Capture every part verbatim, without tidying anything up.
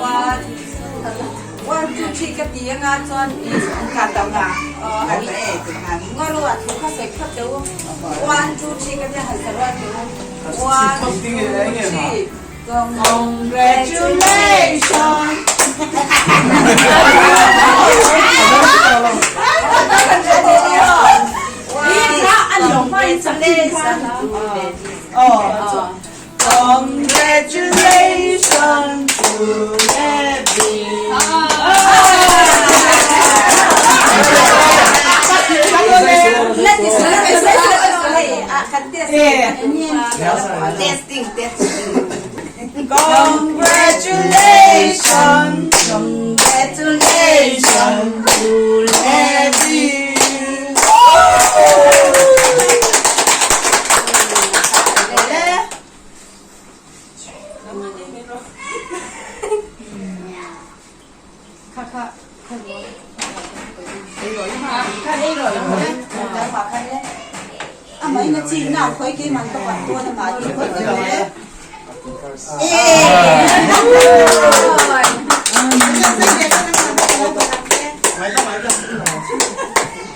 One, one, two, three, kati anga chuan i kan dam na. Ngalo a thu kha sei kha teu. One, two, three, kati han sa ruat teu. One, two, three. Congratulations. Congratulations. Oh. Congratulations to Abby. Testing, testing. Congratulations, congratulations to Abby. Ama ina chi na khoi kei man ka pan ko na ma ki khoi ko le. Eh.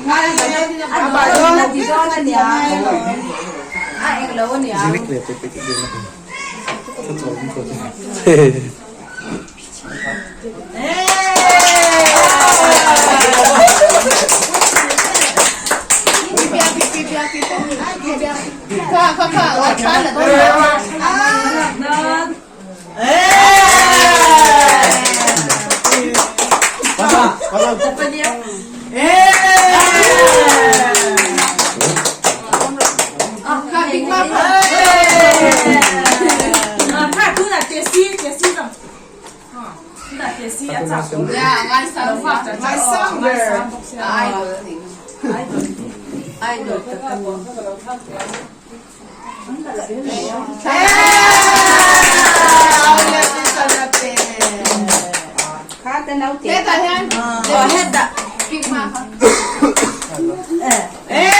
Ngai na na di do na nia. A ek lo nia. Jilik le pe pe ke na. Idol. Idol. Kha ta nau te. Heta hen. Oh, heta. Pik ma kha. Eh. Eh.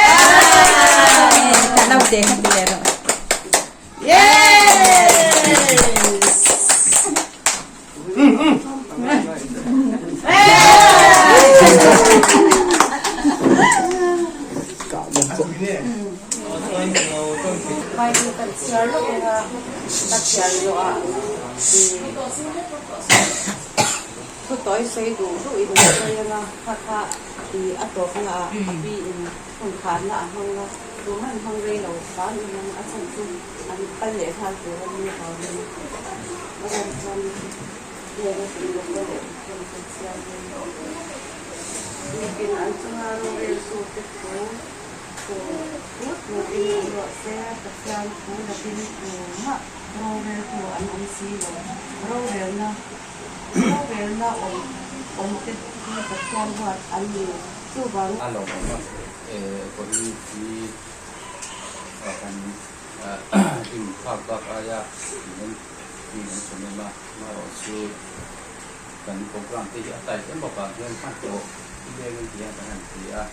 Ta nau te kha ti le ro. Yes. Mai ni ka share lo, ka share lo a. Thu toi sei du du i du sei na, kha kha. I, a tawpna a, a pi in hun khanna a hmang a, tuman hmang rei lo, tan in a chan chu an kal leh hal tur a ni a ni. A ran chuan hi a tun lo ka leh kan kan sia ni. Ni kin an chunga rorel su te ko, ko, ko, ko in an lo se, Pathian ko la tin ko ma, rorel ko an an si lo, rorel na. Rorelna awm, awm te hi Pathian huat an ni. Chuvang a lo awm a, eh, ko hi hi, ah, kan, ah, in phak bak aia, min, min an chun em a, mahse chu kan program te hi a tai em bawk a, hian kan to, i veng in hian kan han ti a,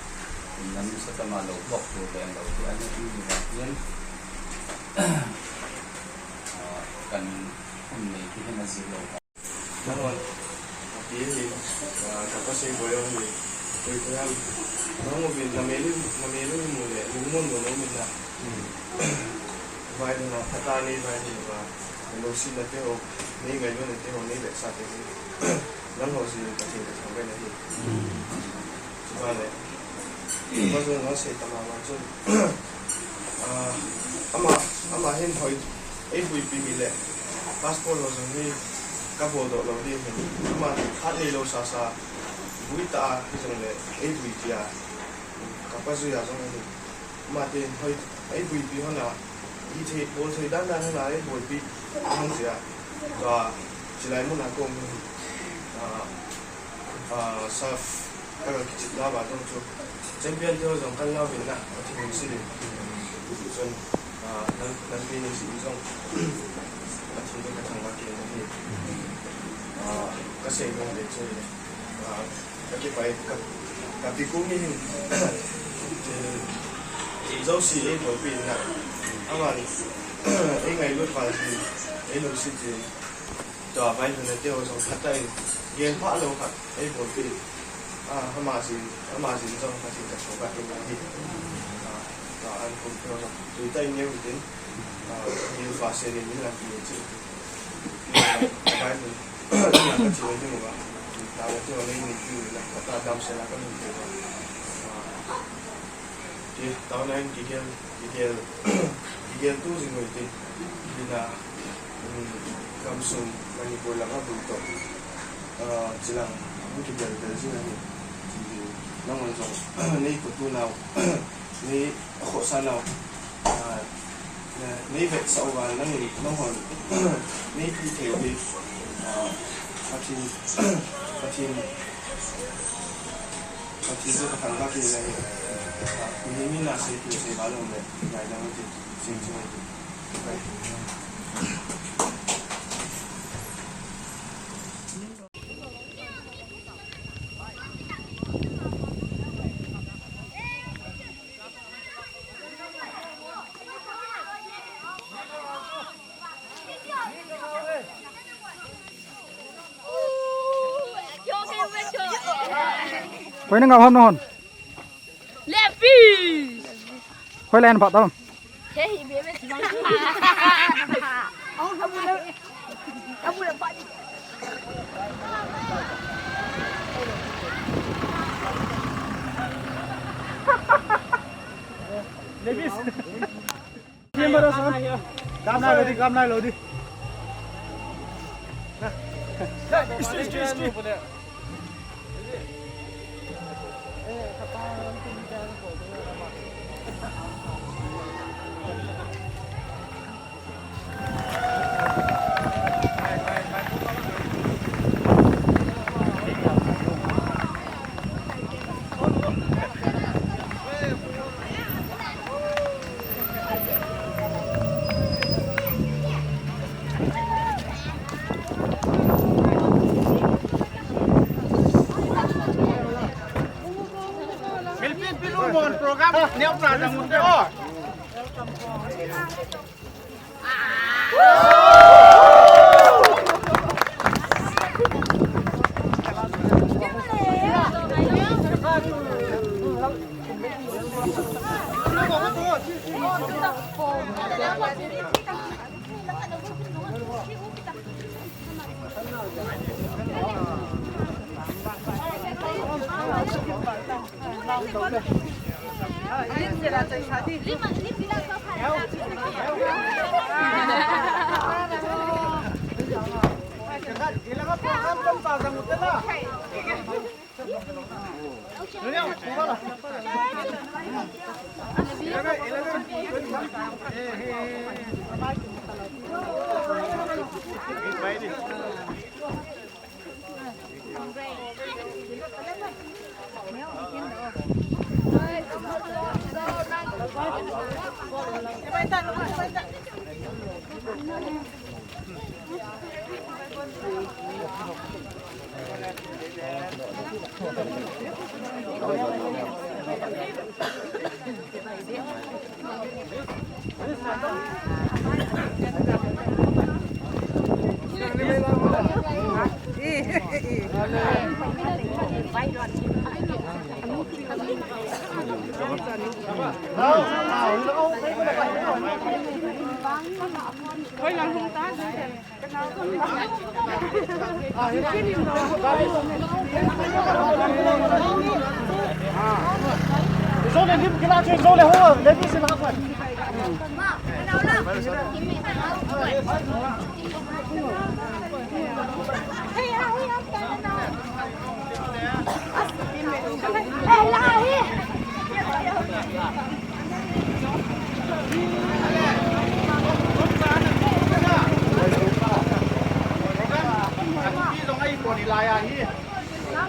in lam sa tama lo bawk tur leh lo ti a, ni ti ni vang hian, ah, kan hun nei te hian a zir lo. Nangman, a pi hi, ah, ka pa sei boi ang hi, koi koi ang, nang uvin, na mel in, na mel in mu le, lungmon mo lo min na. Vai na, phatah nei vai na ba, na lo si na te ho, nei ngai lo na te ho, nei le sa te ho. Nang ho si, ka thei ka thang vai na hi. Chubale. Ama jong a sei tama ma chun, ah, ama, ama hin hoi, ei buipi hi le, passport ho jong hi ka bol doh lo ding hin. Ama khat nei lo sa sa, bui ta a hi jong le, ei buipi a, ka pa zui a jong hi. Ama te hoi, ei buipi hon a, i thei, bol thei dan dan hon a, ei bolpi hon sia. Ka, chilai mun a kong hi, ah, ah, sa, Ka ga kichep na ba tong chu. Champion te ho jong kan lau vin na, Pathen in sil in. Chun, ah, nan, nan pi ni si jong. Pathen in ka thangvah kei na hi. Ah, ka sei mong le chu. Ah, ka kipai, ka, ka pi ku ni hin. Josie ei bolpi na. Aman, ei ngailut val hi, ei lungset hi. Tua vai hun te ho jong phatah in, gen pha lo khat, ei bolpi. Ah, ama jin, ama jin jong Pathen ka thangvah kei na hi. Ah, tua an kum te ho jong, tui ta in neu hitin, ah, gen pha se ni min lam pi ni chi. Tua vai hun, ina ka chi ni mu ba. Tua te ho nei ni pi ni la, ka ta dam se la ka mun te ba. Ah, ti, tau na in ki gen. Kigel, kigel tu jing ui ti. Hina, um, gamsung Manipur lama bui to. Ah, chilang, um, kigel tel jing ahi. Nangman jong, nei ko tu nau, nei khosa nau. Ah, nei vetsah uva, nangin, nanghon, nei pi thei u hi. Ah, Pathen, Pathen, Pathen chu ka thangvah kei na hi. Ah, mi, mi na sei, sei val um le, ngai na ti, sing sing ti. Koi na ngau ham na hon? Lepi. Koi len pa tong. He hi be be. Lepi. Camera son. Gam nai lo di, gam nai lo di. History, history, history. Philippine Pilumon program neo pra dang mun te o.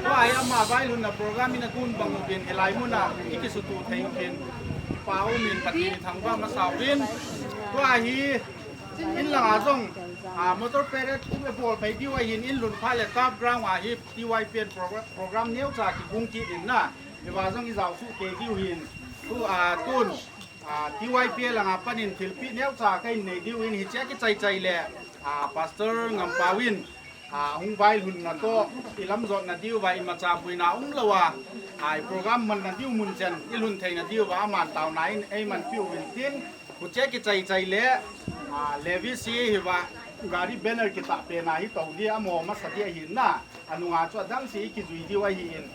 Tua hi ama vailhunna program in atun bang uvin, hilai muna ikisutu thei uvin, pa umin Pathen thangvah masa uvin. Tua hi in langa jong, a, motor parade bol phei diu ahin, in lhun phat le turf ground a hi T Y P in program, program neocha kigong kit in na, hiva jong ijao suh kei diu hin. Tu, a, tun, a, T Y P langa panin thilpeh neocha kahin nei diu in, hichea kichai chai le, a, Pastor Ngampau in, a, hung vailhunna toh, ilamjotna diuva, imacha boina umlouva, a, i program manna diu mun chen ilhun theina diuva aman taona in eimanpeh uvin tin, huchea kichai chai le, a, Levi si hiva, gari banner kitah pen a hi tou dia, amaho masa dia ahin na, anunga chu adang si ikijui diu ahin,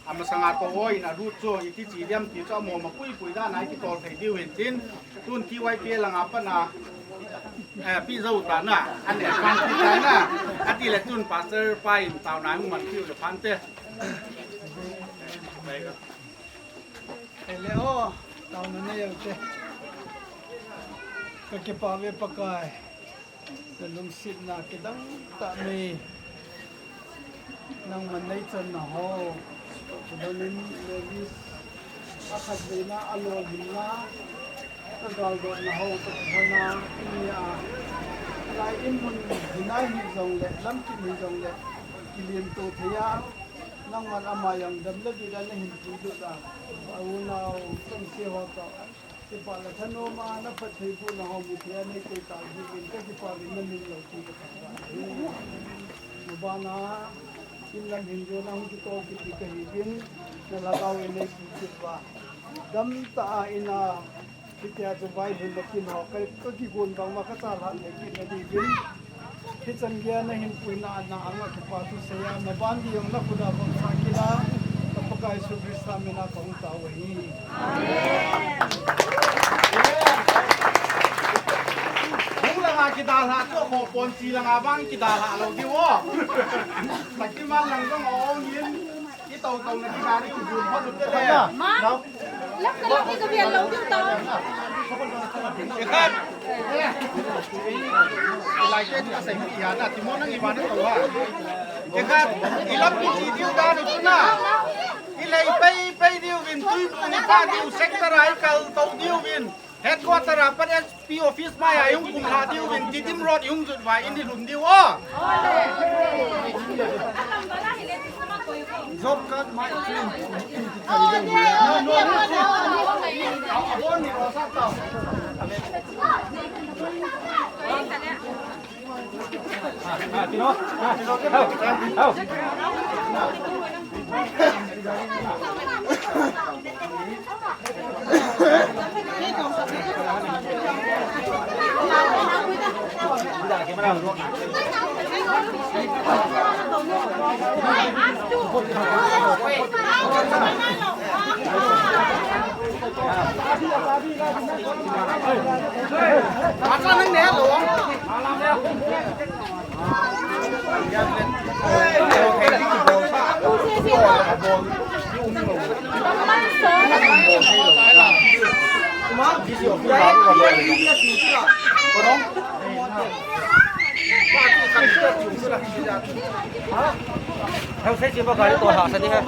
amasanga tou in alut chu iti chi diam ti chu amaho mapui pui dan a ikitol thei diu hin tin, tun T Y P langa pat a, eh, peh jou ta na, an advance peh ta na, ati le tun Pastor pa in taona hung manpeh u le phante. Ele o, taona nei u te. Kakipah uve Pakai. Nalungsetna kidang tah nei. Nangman neichanna ho. Chudonin Levi akhatvei na alolhinna. Kagaldotna ho kakihona. Inia. Lai in mun hinai hijongle, lamkim hijongle. Kilemto thei a. Nangman ama jong dam le vei a nahin puilut a. Aunau, chengse ho toh. Kipah le thanom a, naphattheibohna ho mithei a neikoi tah jeh uvin kakipah uvin namin loupi kathangvah ahi. Mabana, in lam hin jong nahung kitol kit ding kahiuvin, nalhagao in neipui kit uva. Damtah a in a, hitia chu vailhun le kin ho, ka, kakigon bang uva kachalhah le kit nadiuvin. Hichan geiya nahin puina a nanga kipathu seiya, maban ding jong nakhut a vang sah kit a, ka Pakai Jesu Christa min a kahung tao u ahi. Amen. Hung langa kidalhah chu khoponchi langa vang kidalhah lou diu o. Shaktiman lang jong aum in. Itoutona kigari kijun phat u te le. Ma. Lam ka lam ni ka bial lou diu ta. Ikhat. Ilai te chu asei mi ya na, timo nang iba na to ha. Ikhat, ilam ki chi diu da nu na. Ilei pei pei diu vin, tui pu ni pa diu, sector a ikal to diu vin. Headquarter a pat S P office mai a ihung kumlha diu vin, Tidim Road ihung jut uva in ilhun diu o. Job card mai. Thang sei chi ba gari to ha sa di ha.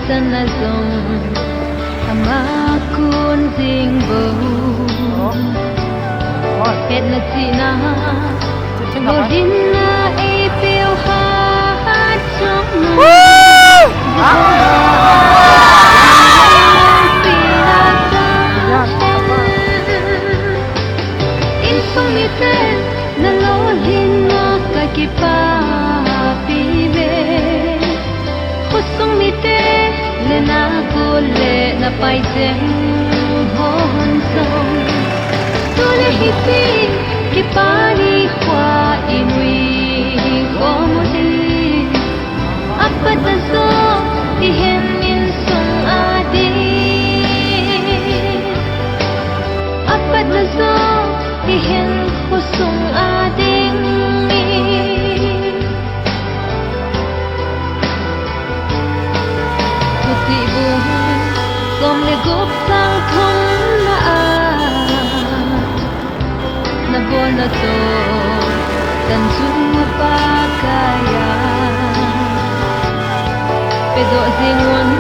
Sana zong ama kun zing bo. Hetna chihna Godinna ei peuhat chungna. Insung mite na lolhinna ka kipapi ve. Khosung mite le na kul le na pai jeng hon song. Tule hiti kipa ni khua i mui khom u hi. Apat na zo i hen insung a ding. Apat na zo i hen khosung a ding. Thuti bung som le gup sang thum na a. Na bolna toh, tan chung a pakai a. Pedoh jing un,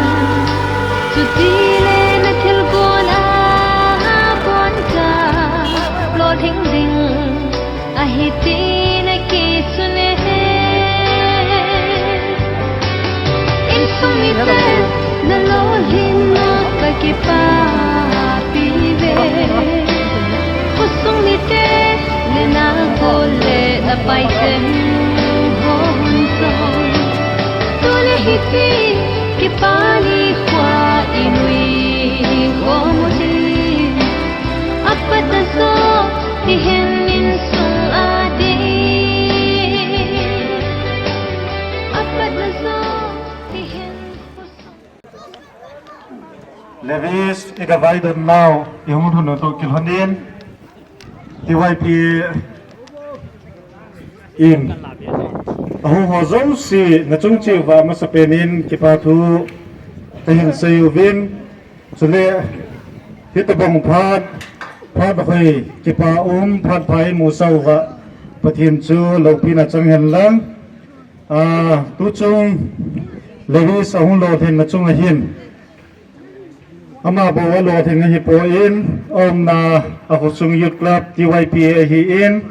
chuti le na thilgon a bon ka lolhing ding ahi ti na kisun e. Insung mite na lolhinna ka kipapi ve. Khosung mite le na kul le na pai jeng hon song. Tule hiti kipa ni khua i mui khom u hi. Apat na zo i hen insung a ding. Apat na zo i hen khosung. Levis i ka vaidon nau i hung lhun u toh kilhonin T Y P in a hung ho jouse na chung cheh uva masapen in kipa thu ka hin sei uvin. Chule hitabang phat, phat hoi kipa um, phat pha i mu sa uva Pathen chu loupina chang hen lang. A, tuchung Levis a hung lolhinna chung ahin. Ama bou a lolhing ahi poi in, a umna a khosung Youth Club T Y P A ahi in,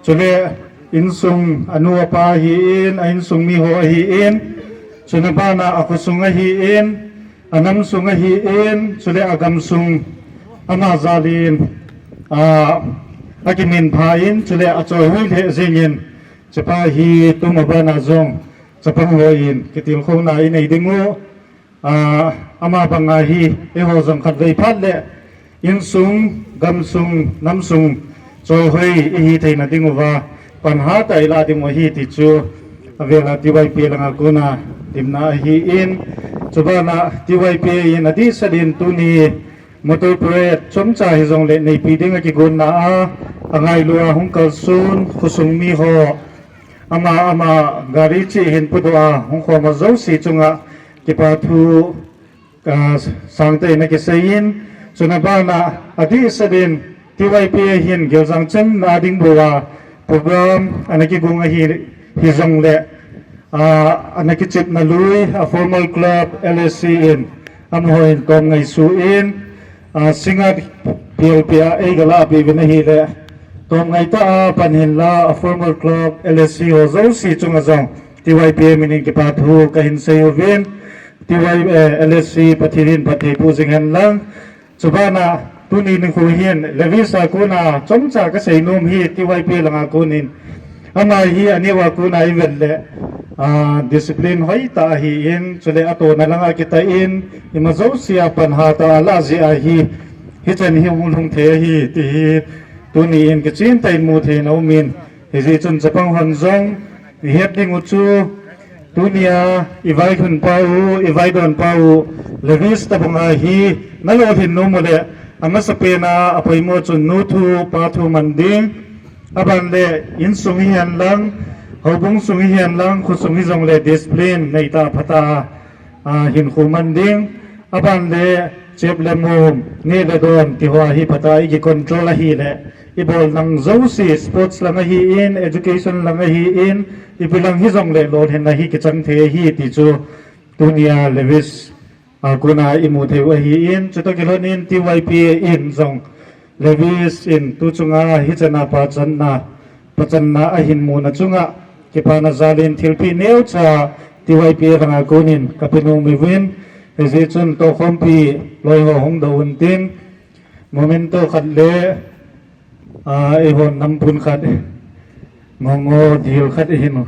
chule insung a nu a pa ahi in, a insung mi ho ahi in, chule bana a khosung ahi in, a nam sung ahi in, chule a gam sung ama jal in, a, a kimin pha in, chule a choi hoi lheh jing in, chapa hi tuma bana jong chapang ho in kitilkhouna i nei ding u. A, ama banga hi eiho jong khatvei phat le insung, gamsung, namsung choi hoi i hi theina ding uva pan hat a i la ding u ahi ti chu a vela T Y P A langa kona dimna ahi in, chubana T Y P A in a dihset in tuni motor parade chomcha hijongle neipi ding a kigonna a, a ngailua hung kalsun khosung mi ho, ama, ama gari cheh hin pudoh a hung khom a jouse chunga kipa thu, ah, sangtah in a kisei in, chuna bana a dihset in T Y P A hin Geljang chenna ding bou a program ana kigon ahi, hijongle, ah, ana kichepna lui a Formal Club L S C in amaho in kom ngaisuh in, ah, singa pialpi a ei gala pi uvin ahile, tom ngaitah a pan hinla a Formal Club L S C ho jouse chunga jong T Y P A min in kipa thu ka hin sei uvin, T Y, eh, L S C Pathen in phatthei boh jing hen lang. Chubana tuni nikho hin Levis a kona chomcha ka sei nom hi T Y P A langa konin, ama hi aneo a kona i vet le, ah, discipline hoitah ahi in, chule a tona langa kitah in, ima jouse a pan hatah a la jeh ahi, hichan hi hung lhung thei ahi ti hi tuni in kichentah in mu theina um in, hijeh chun chapang hon jong i het ding u chu, tunia i vailhun pau, i vaidon pau, Levis tabang a hi na lolhin nom u le, a masapen a a poimo chun nu thu, pa thu man ding, aban le insung hihen lang, houbung sung hihen lang, khosung hijongle discipline neitah phatah a, a, hinkho man ding, aban le chep le mum, neh le don, ti ho a hi phatah a i kicontrol ahile, i bol nang jouse, sports lang ahi in, education lang ahi in, ipi lang hijongle lolhinna hi kichang thei ahi ti chu Tunia Levis a kona imu thei u ahin, chutoh kilhonin T Y P A in jong Levis in tuchunga hichana pachanna, pachanna ahin muna chunga kipana jalin thilpeh neocha T Y P A langa konin kape nom uvin, hijeh chun tohkhompi loiho hung doh untin, memento khat le, ah, eihon nampun khat, ngongo dil khat ihin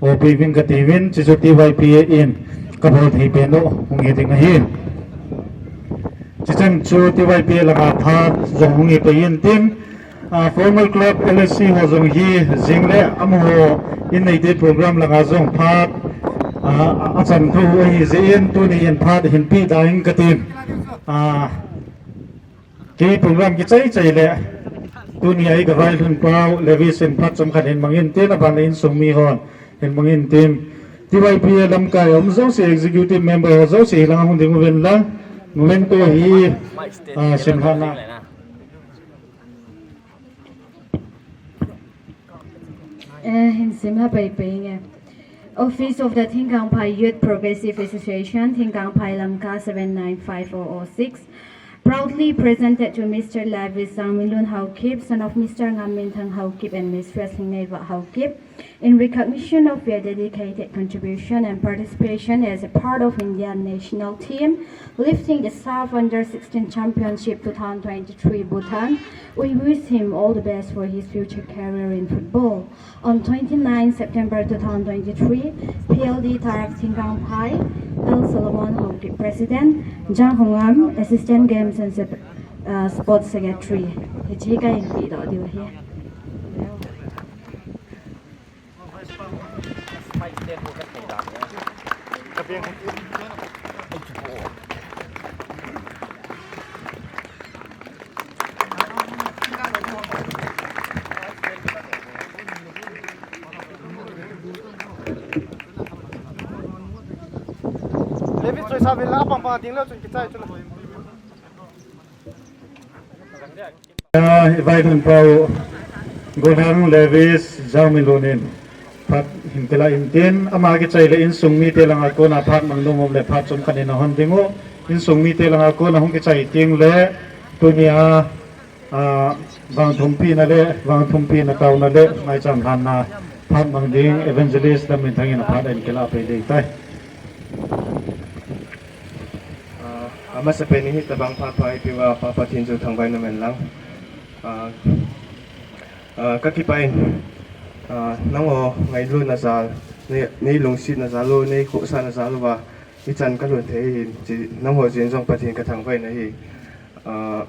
opi ving kati uvin, chuchu T Y P A in kabol thei pen u hung hi ding ahi. Chucheng chu T Y P A langa phat jong hung hi pei intin, ah, former club L S C ho jong hi jing le amaho in neite program langa jong phat, ah, achan thou ahi jeh in tuni in phat hin peh ding katin. Ah, Kei program kichai chai le, tunia hi ka vailhun pau, Levis in phat chomkhat hin mangin tin, aban le insung mi hon hin mangin tin. T Y P A lamkai a um jouse, executive member ho jouse hilanga hung ding uvin lang, memento hi, ah, simlhahna. Eh, hin simlha pei pei nge. Office of the Thingkangphai Youth Progressive Association, Thingkangphai Lamka seven nine five oh oh six, proudly presented to Mister Levis Jangminlun Haokip, son of Mister Ngamminthang Haokip and Mistress Lhingneiva Haokip, in recognition of your dedicated contribution and participation as a part of Indian national team, lifting the SAFF Under sixteen Championship two thousand twenty-three Bhutan. We wish him all the best for his future career in football. On twenty-nine September two thousand twenty-three, P L D Tarak Thingkangphai, L Solomon Haokip President, Jang Hongam, Assistant Games and Sep-, uh, Sports Secretary. Hiche kahin pehdoh diu ahi. Levis choi sa vin la, apang pang ding leu chun kichai chun. Ah, i vailhun pau, Golhang Levis Jangminlun in phat hin kilah intin, ama kichai le insung mite langa kona phat mang nom um le phat chomkhat in ahon ding u, insung mite langa kona hung kichai teng le, tunia, ah, vangthumpina le, vangthumpina taona le, maicham lhanna phat mang ding, Evangelist Lamminthang in aphat ahin kilah pei ding tai. Ah, amasapen in hitabang phat pha eipeh uva Pa Pathen chu thangvah in umhen lang. Ah, ah, kakipah in, ah, nangho ngailutna jal, nei, nei lungsetna jal u, nei khohsahna jal uva, hichan kalhun thei ahin, hiche nangho jeh in jong Pathen kathangvah in ahi. Ah,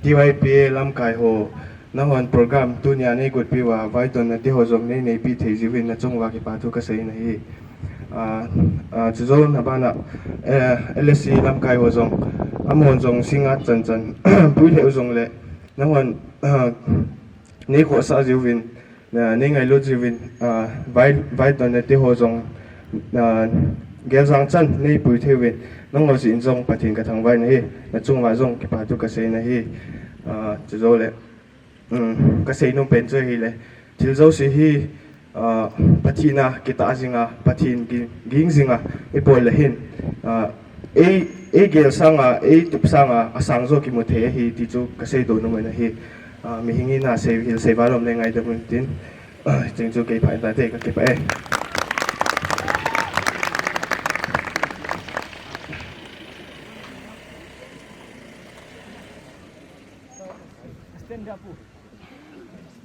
T Y P A lamkai ho, nanghon program tunia nei gotpi uva, vaidonna te ho jong nei neipi thei jiuvin nachung uva kipa thu kasei in ahi. Ah, ah, chujouna bana, eh, L S C lamkai ho jong, amahon jong singa chan chan pui lheh u jongle, nanghon, ah, nei khohsah jiuvin, ah, nei ngailut jiuvin, ah, vai, vaidonna te ho jong, ah, geljang chan nei pui thei uvin, nangho jeh in jong Pathen kathangvah in ahi, nachung uva jong kipa thu kasei in ahi, ah, chujou le, um, kasei nom pen chu ahile, thil jouse hi, ah, Pathen a kitah jinga, Pathen ging, ging jinga, i poi le hin, ah, ei, ei gel sanga, ei tup sanga, asang jo kimu thei ahi, ti chu kasei doh nom in ahi. Ah, mihing in asei, hil sei val um le ngaidam un tin. Ah, cheng chu kei phat in tate kakipah e. Stand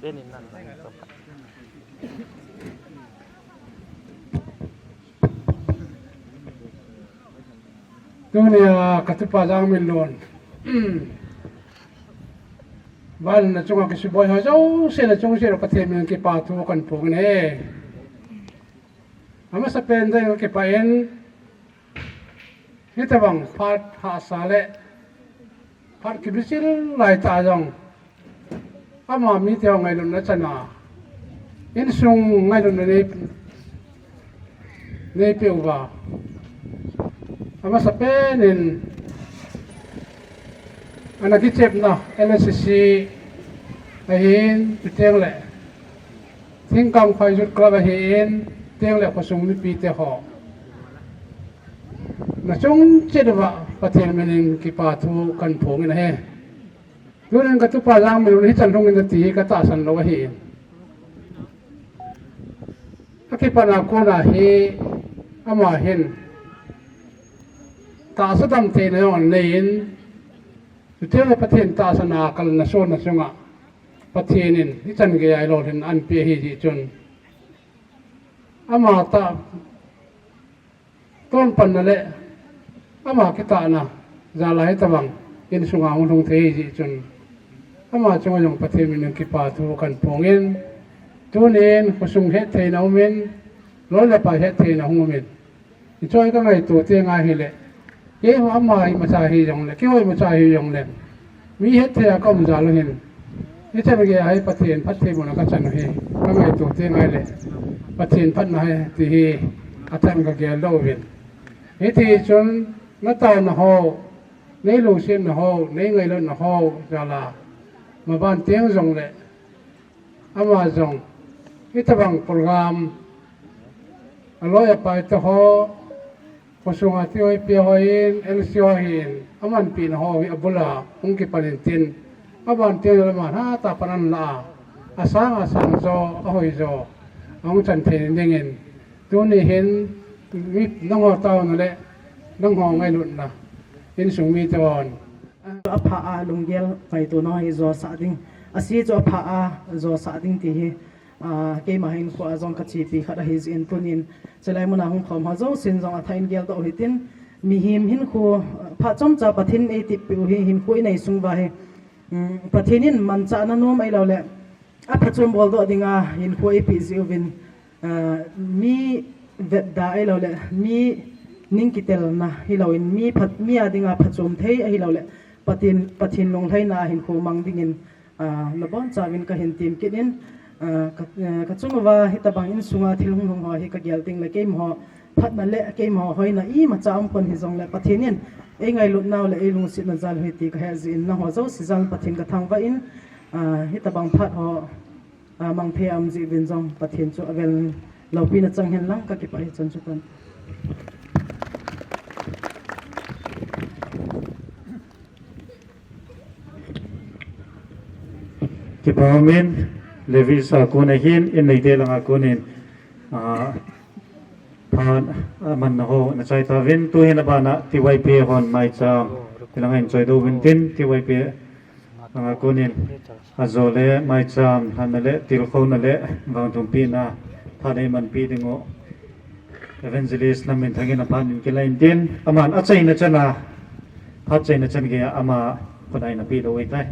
in nan, nan, nan. Tunia katupa Jangminlun. Val nachunga kisuboi ho jouse nachung jouse a Pathen min kipa thu kahin phong e. Amasapen in kakipah in, hitabang phat hahsa le phat kibisil laitah jong, ama mite ho ngailutna chana, insung ngailutna nei, neipeh uva, amasapen in, ana kichepna N S C C ahin, chuteng le Thingkangphai Youth Club ahin, chuteng le khosung mipite ho, Nachung chet uva Pathen minin kipa thu kahin phong in ahi. Tunin katupa Jangminlun hichan lhung in ati hi katahsan lou ahi. Akipana kona hi ama hin tahsa damtheina jong anei in, chuteng le Pathen tahsan a kalna sonna chunga Pathen in hichan geiya eilolhinna anapeh ahi jeh chun, ama tah tonpanna le ama kitahna jal a hitobang insunga hung lhung thei ahi jeh chun, ama chunga jong Pathen minin kipa thu kahin phong in, tunin khosung hettheina um in, loi le pai hettheina hung um in, hiche hi kangaito teng ahile, keiho ama imacha hijongle, keiho imacha hijongle, mi hetthei a kaum jal u hin, hichan geiya hi Pathen phattheibohna kachan u hi kangaito teng ahile, Pathen phatna ahi ti hi atah in kagel doh uvin. Hiti chun nataona ho, neilungsetna ho, neingailutna ho jal a, maban teng jongle, ama jong hitobang program, aloi apai teho, khosunga ti hoi pia hoi in, L C O hi in, amanpehna ho hi abul a hung kipan in tin, aban teng le ama hatah a pan anla a, asang asang jo, ahoi jo ahung chan thei dingin, tuni hin mi nangho taona le nangho ngailutna, insung mite hon apha a lunggel ngaitona hi josah ding, ase chu apha a josah ding ti hi, ah, keima hinkho a jong kachepi khat ahi jeh in, tunin chulai muna hung khom ho jousen jong athah in geldoh u hitin, mihem hinkho, ah, phat chomcha Pathen in eitepeh u hi hinkho inei sung uva hi, um, Pathen in manchahna nom ahiloule aphachom boldoh dinga hinkho eipeh jeh uvin, ah, mi vetda ahiloule mi ning kitelna hilouvin, mi phat, mi a dinga phachom thei ahiloule Pathen, Pathen lunglhaina a hinkho mang dingin, ah, nabonchauvin kahin tem kit in, ah, ka, ah, kachung uva hitobang insunga thil hung lhung ho hi kagel tengle keimaho phatna le keimaho hoina imacha umpon hijongle Pathen in eingailutnau le eilungsetna jal u ahi ti kahet jeh in, nangho jouse jal Pathen kathangvah in, ah, hitobang phat ho, ah, mang thei a um jeh uvin jong Pathen chu avel loupina chang hen lang, kakipah e, chan chu kon. Kipa umin, Levis a kon ahin, in neite langa konin, ah, phat, ah, manna ho nachai tauvin, tuhin abana T Y P A hon maicham, hilanga hin choidoh uvin tin, T Y P A langa konin, ajo le maicham lhanna le tilkhouna le vangthumpina phat eimanpi dingu Evangelist Lamminthang in aphat in kilah in tin, aman achaina chana, phat chaina chan geiya ama khut a eina pehdoh u ahitai.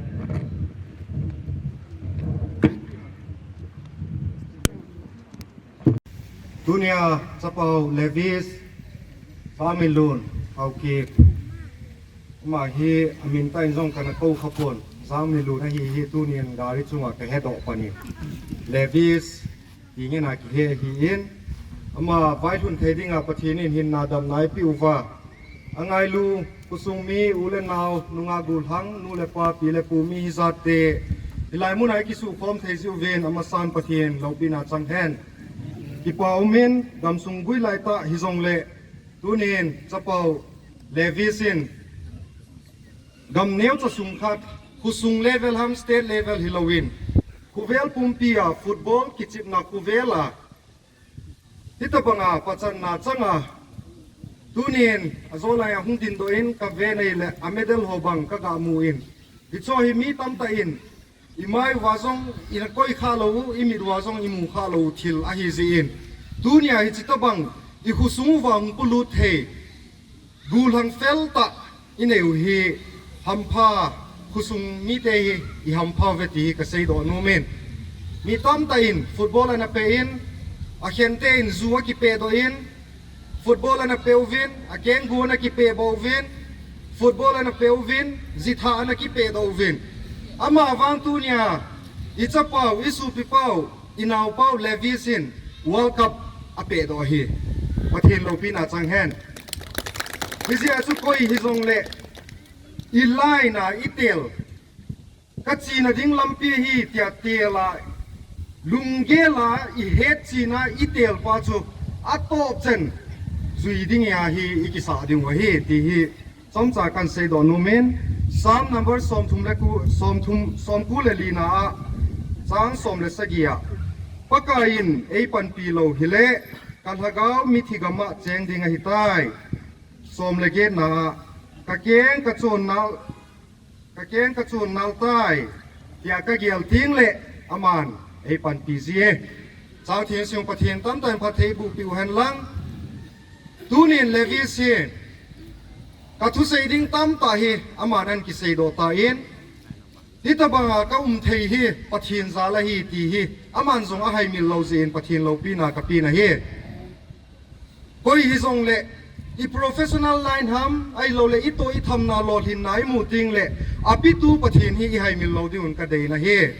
Tunia chapau Levis Jangminlun Haokip, ama hi amin tah in jong kana kou khapon, Jangminlun ahi hi tunin gari chunga kahedoh pan in, Levis ti ngen a kihe ahin, ama vailhun thei dinga Pathen in hinna damna eipeh uva, angailu khosung mi, u le nao, nungah gollhang, nu le pa, pi le pu, mi hijat te hilai muna eikisukhom thei jeh uvin amasan Pathen loupina chang hen. Kipa umin, gamsung guilai tah hijongle, tunin chapau Levis in gam neocha sung khat, khosung level ham state level hilouvin, khovel pumpia football kichepna khovel a hitobanga pachatna changa, tunin ajo lai a hung dindoh in kave nahi le a medal ho bang kagamu in, hicheho hi mi tamtah in imai uva jong ina koi khalou u, imit uva jong imu khalou u thil ahi jeh in, tunia hiche tobang ikhosung uva hung polut thei, gollhang feltah inei u hi hampha, khosung mite hi ihampha uve ti hi kaseidoh nomin. Mi tamtah in football ana peh in, akhente in ju akipehdoh in, football ana peh uvin, akenggu ana kipehboh uvin, football ana peh uvin, jitha ana kipehdoh uvin. Amavang tunia ichapau, isopipau, inaopau Levis in World Cup apehdoh ahi. Pathen loupina chang hen. Hijeh a chu koi hijongle ilaina itel, kachena ding lampi ahi tia tela, lunggel a ihetchena itel pa chu atohchen jui ding ahi, i kisah ding u ahi, ti hi chomcha kan seidoh nom in, Psalm number somthum le ku, somthum, somku le lina a, chang som le sagi a, Pakai in ei panpi lou hile, ka lhagao mithi gam a cheng ding ahitai. Som le getna a, ka keng ka chon nal, ka keng ka chon nal tai, tia ka gel teng le, aman ei panpi ji e. Chang theng sung Pathen tamtah in phatthei boh peh u hen lang. Tunin Levis hi, ka thusei ding tamtah hi, aman ahin kiseidoh tan, hitabanga ka um thei hi, Pathen jal ahi ti hi, aman jong ahaimil lou jeh in Pathen loupina ka pen ahi. Koi hijongle, i professional line ham, ahilou le, i toh i thamna lolhinna i mu teng le, apetu Pathen hi i haimil lou ding un ka deina ahi.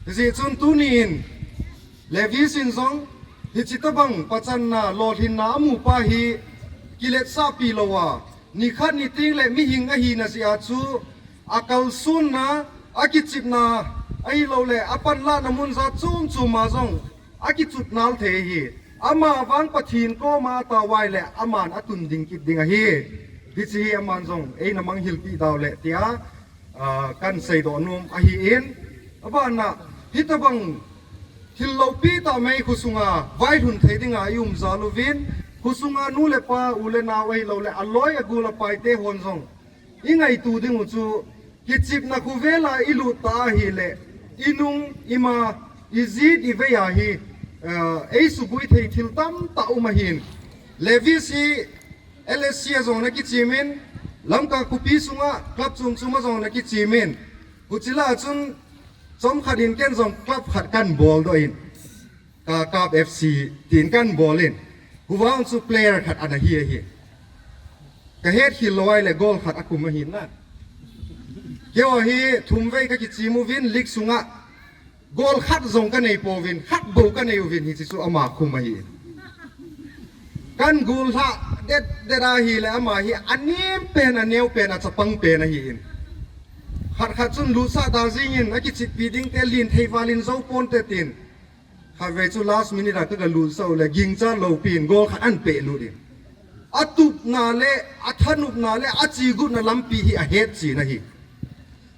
Hijeh chun tunin, Levis in jong, hiche tabang pachanna lolhinna amu pa hi, kiletsah pi lou a, nikhat ni teng le mihing ahina jeh a chu, akalsonna, akichepna, ahilou le, apanlahna mun jat chom chom a jong, akichut nal thei ahi. Ama vang Pathen koma atao uva ahile, aman atun ding kit ding ahi. Hiche hi aman jong, eina manghilpeh dau le, tia, ah, kan seidoh nom ahin. Abana, hitabang, thil loupi tah mai khosunga, vailhun thei dinga i um jal uvin, khosunga nu le pa, u le nao ahilou le, aloi agol apaite hon jong, i ngaito ding u chu, kichepna khovel a i lut ta ahile, i nung, i ma, i jet, i vei a hi, eh, ei sugui thei thil tamtah um ahin. Levis hi L S C a jong ana kichem in, Lamka khopi sunga club chom chom a jong ana kichem in, huche lah a chun chomkhat in ken jong club khat kan boldoh in, Kakap F C tin kan bol in, huvang chu player khat ana hi ahi. Ka hetkhel lou ahile goal khat akhum ahi na. Keiho hi thum vei ka kichem uvin league sunga goal khat jong ka nei pouvin, khat bou ka nei uvin hiche chu ama khum ahi. Kan gollhah det det ahile ama hi anem pen, aneo pen, achapang pen ahin. Khat khat chun lutsah da jing in, akicheppi ding te len thei val in jou ponte tin. Khatvei chu last minute a ka ga lutsah u le, gingcha loupin, goal khat ahin pelut in. Atupna le, athanopna le, achegutna lampi hi ahet chen ahi.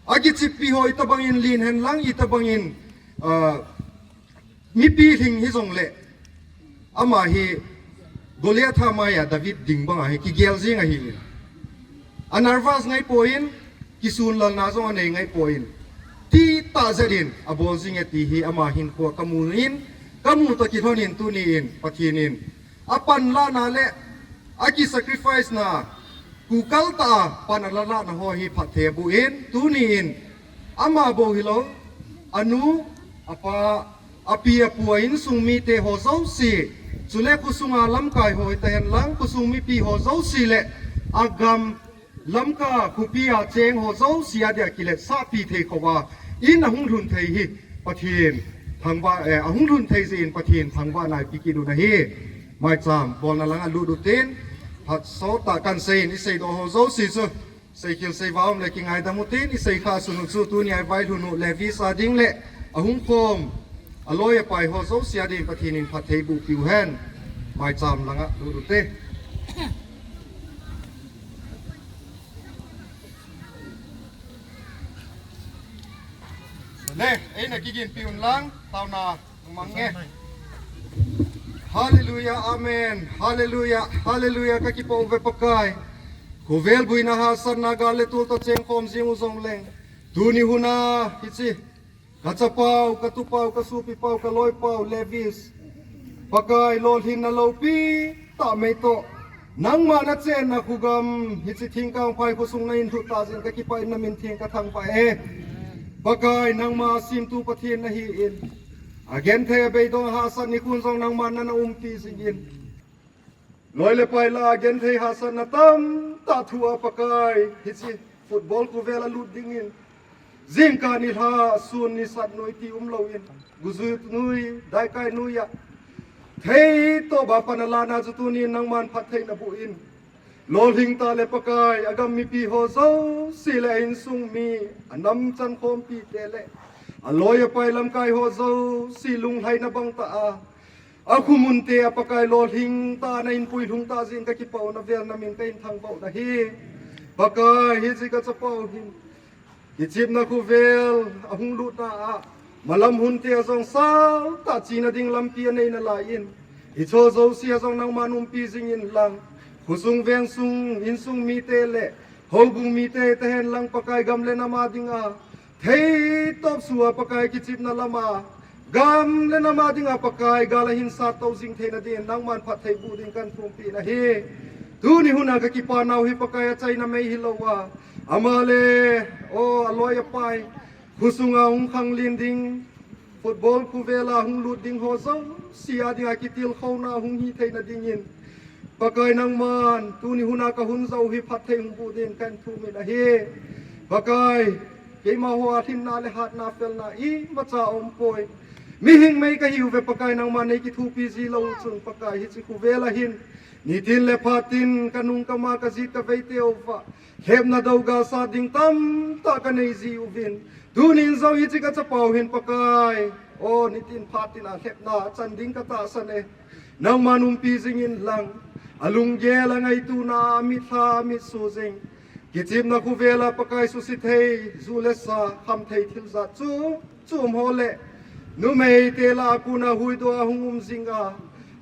Akicheppi ho itobang in len hen lang, itobang in, ah, mipi lhing hijongle, ama hi Goliath a maiya David ding banga hi kigel jing ahi. A nervous ngai poi, kisunlalna jong anei ngai poi. Ti tah jeh in abol jing e ti hi ama hinkhoa ka mu in, ka mu toh kilhon in tuni in Pathen in apanlahna le akisacrifice na, kukal tah a pan ala lahna ho hi phatthei aboh in, tuni in ama bou hilou, anu, apa, api apu a insung mite ho jouse, chule khosunga lamkai ho hita hen lang, khosung mipi ho jouse le agam Lamka khopi a cheng ho jouse a dia kiletsahpi thei khova in ahung lhun thei hi Pathen thangvah, eh, ahung lhun thei jeh in Pathen thangvahna ipi kit u ahi. Maicham bolna langa lut utin, phat sot tah kan sei in, i seidoh ho jouse chu seikhel seivah um le kingaidam utin, i seikha sun u chu tunia i vailhun u Levis a ding le ahung khom aloi apai ho jouse a ding Pathen in phatthei boh peh u hen. Maicham langa lut ute. Le, eina kiginpi un lang, taona mang nge. Hallelujah, amen. Hallelujah, hallelujah, ka kipah uve Pakai. Khovel buina hahsatna gal le tol toh chengkhom jing u jongleng, tuni huna hiche ka chapau, ka tupau, ka sopipau, ka loipau Levis, Pakai, lolhinna loupi tah mai toh, nangma nachenna khogam, hiche Thingkangphai khosung na inlhut tah jeh in ka kipah in na min theng ka thangvah e. Pakai, nangma asemtu Pathen nahi in, agenthei abeidong ahahsat nikhon jong nangman nana umpi jing in. Loi le pai lah a genthei hahsatna tamtah thu a Pakai, hiche football khovel a lut dingin, jingkah nilhah, sun nisat noi ti umlou in, guju noi, daikai noi a, thei toh ba pan alahna chu tunin nangman phattheina boh in, lolhing tah le Pakai, agam mipi ho jouse le a insung mi, anam chankhompi te le aloi apai lamkai ho jouse lunglhaina bang tah a, Akhumun te a Pakai lolhing tah a nahin puilhung tah jeh in kakipah u, navel namin kahin thangvah u ahi. Pakai, hiche kachapau hin kichepna khovel ahung lutna a, malam hunte a jong sal tah chena ding lampi anei nalai in, hiche jouse a jong nangman umpi jing in lang, khosung vengsung, insung mite le houbung mite tahen lang Pakai, gam le nam a dinga theitop sua Pakai kichepna lam a, gam le nam a dinga Pakai gal ahin sat tou jing theina dingin nangman phatthei boh ding kahin thumpi ahi. Tuni hun a kakipa nau hi Pakai, achaina mei hilou a, ama le, o, aloi apai, khosung a hung khanglen ding, football khovel a hung lut ding ho jouse a dinga kitilkhouna hung hi theina dingin, Pakai, nangman tuni hun a kahung jou hi phatthei hung boh dingin kahin thum in ahi. Pakai, keima hoa lhinna le hatna felna imacha aumpoi. Mihing mei kahiuve Pakai, nangman nei kithopi ji lou chun Pakai, hiche khovel a hin nitin le phatin kanung kama, kajet kavei teuva lhepna dou galsat ding tamtah kanei jiuvin, tunin jong hiche kachapau hin Pakai, o, nitin phatin a lhepna achan ding katahsan e. Nangman umpi jing in lang, alunggel, angaitona, amitha, amitsu jing, kichepna khovel a Pakai, suse thei, ju le sa, khamthei thil jat chu chu um ho le, numei te lah a kona huhdoh a hung um jing a,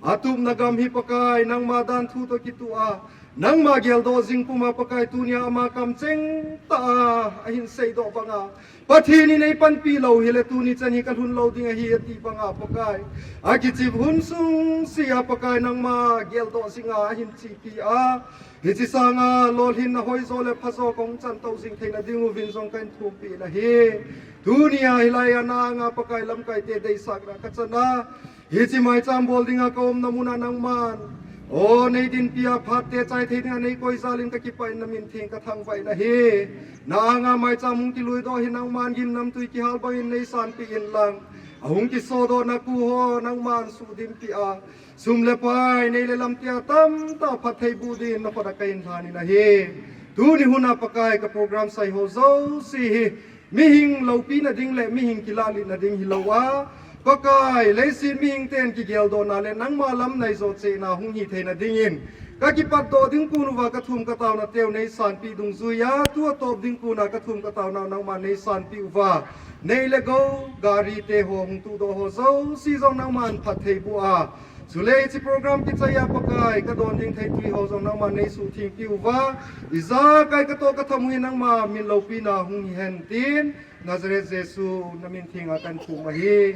atupna gam hi Pakai, nangma danthu toh kitoh a, nangma geldoh jing pum a Pakai, tunia ama kamcheng tah a ahin seidoh banga, Pathen in eipanpi lou hile tuni chan hi kalhun lou ding ahi ati banga Pakai, akichep hun sung sea Pakai, nangma geldoh jing a ahin chepi a, hiche sanga lolhinna hoijo le phajo kahung chan tou jing theina ding uvin jong kahin thumpi ahi. Tunia hilai a na anga Pakai lamkaite deisahna kachan a, hiche maicham bol dinga kaumna mun a nangman, o, nei dinpi a phat te chai thei dinga nei koi jal in kakipah in namin theng kathangvah in ahi. Na anga maicham hung kiluidoh hi nangman gimnamtui kihal bangin nei sanpi in lang, ahung kisodohna kho ho nangman suhdinpi a, sum le pai, nei le lam tia tamtah phatthei boh dingin nakhut a kahin lhan in ahi. Tuni hun a Pakai, ka program sai ho jouse hi mihing loupina ding le mihing kilahlitna ding hilou a, Pakai, leiset mihing ten kigeldohna le nangma lam naijo chehna hung hi theina dingin, kakipatdoh ding kon uva kathum kataona teu nei sanpi dungjuiya, tua top ding kona kathum kataonau nangman nei sanpi uva, nei le gou, gari te ho hung tuhdoh ho jouse jong nangman phatthei boh a, chule hiche program kichai a Pakai, kadon ding theitwi ho jong nangman nei suhthengpi uva, ijakai katoh kathamu hi nangma min loupina hung hihen tin, Nazareth Jesu namin thenga kahin thum ahi.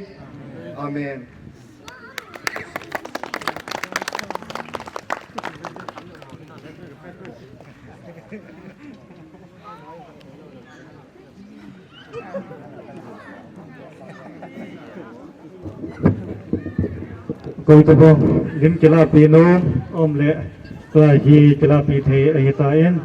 Amen. Koi tobang lim kilahpi nom um le, tua hi kilahpi thei ahitan.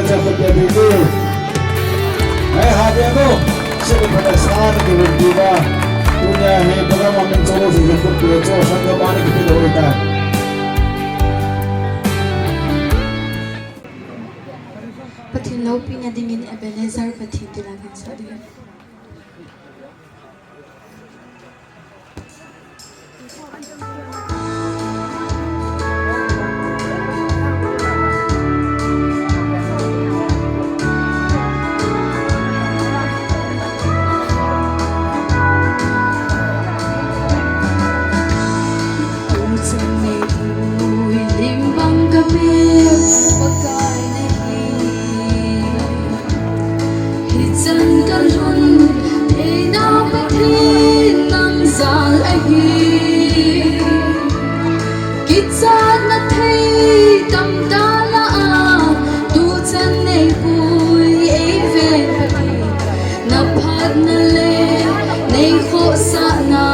Khut beng ding. Hei, ha beng o. Sila phatah a sa na kirum diu va. Tunia hi program a min cholo si khut beng chu sangam a na kipe lou ta. Pathen loupina dingin Ebenezer Pathen ti la kan sa ding. Hichan kalhun theina Pathen nang jal ahi. Kichatna thei tamtah lah a, tuchan neipui eiven Pathen, na phatna le neikhohsahna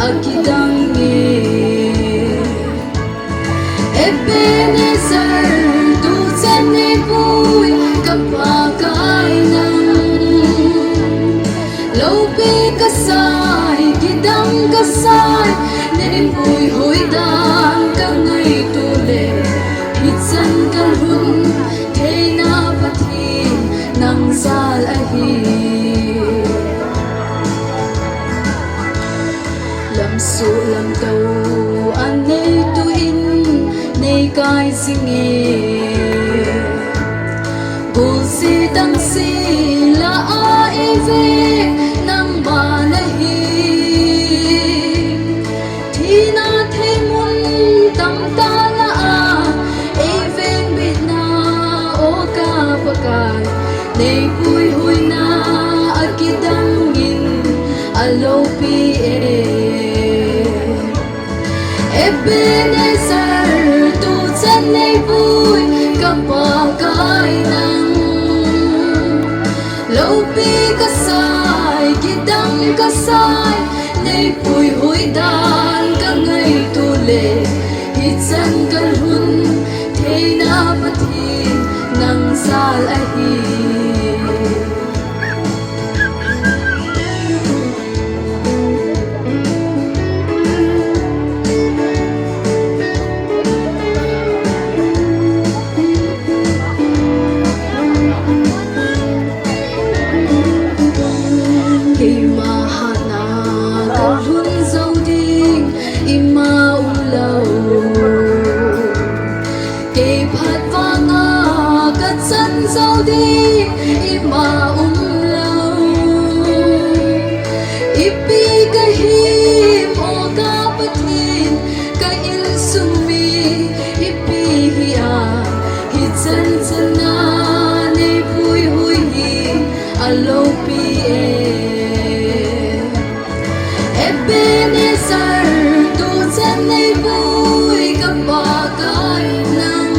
akidang e. Ebenezer, tuchan neipui ka Pakai nang. Loupi kasai, kidang kasai, neipui huidan kangaito le, hichan kalhun theina Pathen nang jal ahi. Lamsuh lamtou a neito in neikai jing e. Golse tangse lah a eive nangma nahi. Thina theimun tamtah lah a eivengbitna, o ka Pakai, neipui huina akidang in aloupi e. Ebenezer, tuchan neipui ka Pakai nang. Loupi kasai, kidang kasai, neipui huidan kangaito le, hichan kalhun theina Pathen nang jal ahi. Keima hatna kalhun jou ding ima umlou. Kei phat vanga kachan jou ding ima umlou. Ipi kahim o ka Pathen, ka insung mi ipi hi a, hichan chana neipui hui hi aloupi e. Ebenezer, tuchan neipui ka Pakai nang.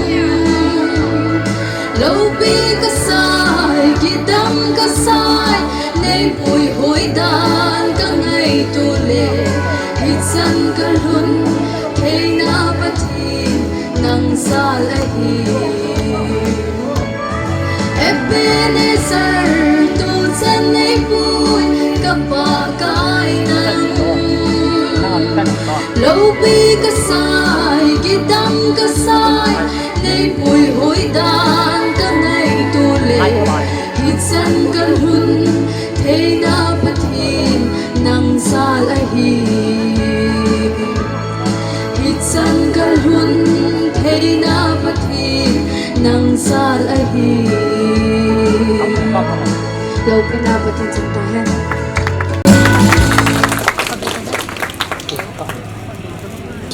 Loupi kasai, kidang kasai, neipui huidan kangaito le, hichan kalhun theina Pathen nang jal ahi. Ebenezer, tuchan neipui ka Pakai nang. Loupi kasai, kidang kasai, neipui huidan kangaito le, hichan kalhun theina Pathen nang jal ahi. Hichan kalhun theina Pathen nang jal ahi. Loupina Pathen chang tahen.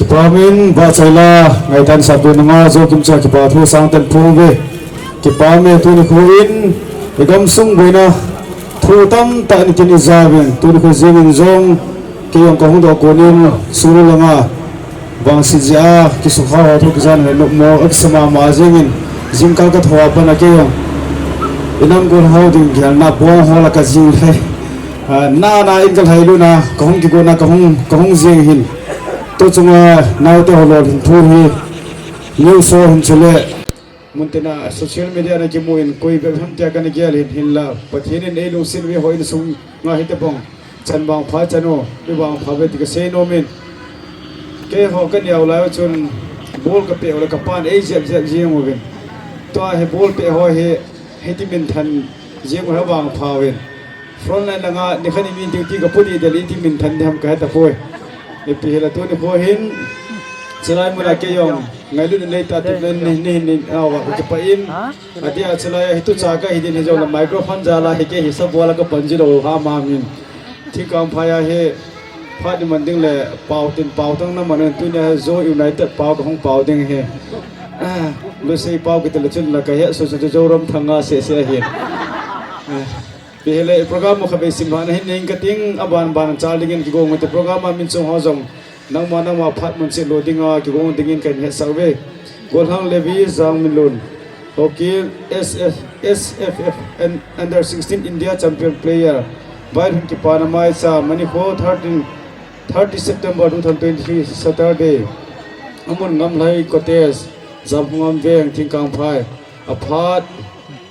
Kipa min, vahchoi la, ngaidan sap ve nunga, Jokim cha kipa thu sangtah in phong uve. Kipa me, tuni khu in, i gamsung boina, thu tamtah in kin i ja uvin, tuni khu jingin jong, kei jong ka hung doh kon in, sulu langa, vangset jeh a, kisukha ho thu kijan le nopmo, akisa mama jingin, jingkah ka tho a pat a kei jong, i nam gon ho ding gelna bong ho la ka jing le, a, na na in ka lhailut na, ka hung kigon na, ka hung, ka hung jing hin. Tu chunga naote ho lolhin thu hi, news ho hin chule, Muntina social media na kimu in koi bep ham tia kana gel hin hinla, Pathen in eilungset uve, hoi insung nga hitobang chan vangpha chan u, i vangpha uve ti kasei nom in. Keiho kaneo lai u chun ball kapeh u le kapan eijep jep jing uvin. Tua hi ball peh ho hi hiti minthan jing u hi vangpha uvin. Frontline langa nikhat ni ni duty kapu ding ding iti minthan ding ham kahe tapoi. Ipi hile tuni kho hin chulai muna keijong ngailutna neita tep len ni ni ni awa kipah in. Adia chulai hi tucha kahi ding hijongle microphone jal a hi kei hi sabol a kapan ji lou ham ham in. Thingkangphai a hi phat ni man ding le pao tin pao tang na man in tunia hi Zo United pao kahung pao ding hi. Ah, lusei pao kiti le chun la kahe su su Zoram Thanga sese ahi. Ah. Ti hile program u khatvei simlhahna hin nei inge kating, aban ban chal dingin kigong ute program a min chung ho jong nangma nangma phat mun chet lo dinga kigong dingin kahin hetsah uve. Golhang Levi Jangminlun, Hockey S F, S F F and Under sixteen India Champion Player, Vaihun kipana maicham, Manikho thirteen, thirty September two thousand twenty-three, Saturday. Amun Ngamlhai Cottage, Jamkhungam Veng, Thingkangphai. Aphat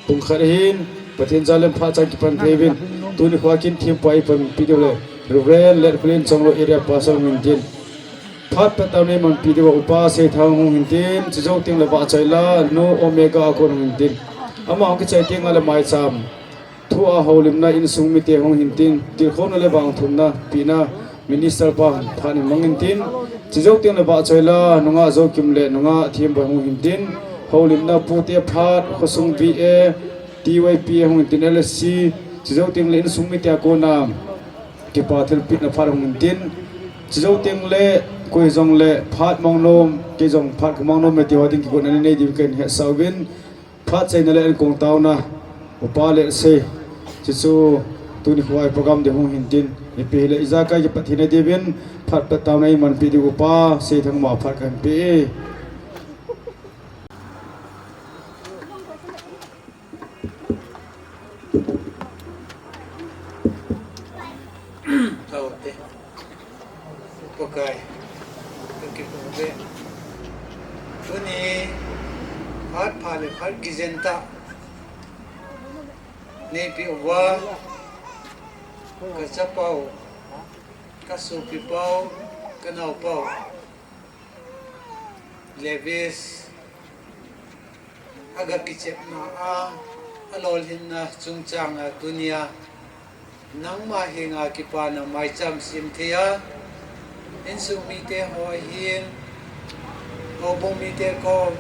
pung khat hin Pathen jal in phat chang kipan thei uvin, tuni khoa kin thempu a eipanpi diu le Reverend Letkhulin Chongloi Area Pastor hung hin tin, phat pet taona eimanpi diu a Upa Seithang hung hin tin, chujou teng le Vahchoila Nu Omega a kon hung hin tin, ama hung kichai teng le maicham thu a houlimna insung mite hung hin tin, tilkhouna le vangthumna pina Minister pa phat hin mang in tin, chujou teng le Vahchoila nungah Zokim le nungah Themboi hung hin tin, houlimna pute phat khosung V A, T Y P A hung hin tin, L S C, chujou teng le insung mite a kona kipa thilpehna phat hung hin tin, chujou teng le koi jong le phat mang nom, kei jong phat kamang nom e ti ho ding kigotna nei diu kahin hetsah uvin, phat chaina le ankong taona, Upa Letsei, chuchu tuni khoa i program ding hung hin tin, ipi hile ijakai kipat hina diuvin, phat pet taona eimanpi diu Upa Seithang ma phat kahin pe e. Taute. Pakai. Kakipah uve. Tuni phat pha le phat kijen tah neipeh uva, kachapau, kasopipau, kanaopau Levis, aga kichepna a, alolhinna chungchang a tunia nangma henga kipana maicham sem thei a, insung mite ho ahin, houbung mite ho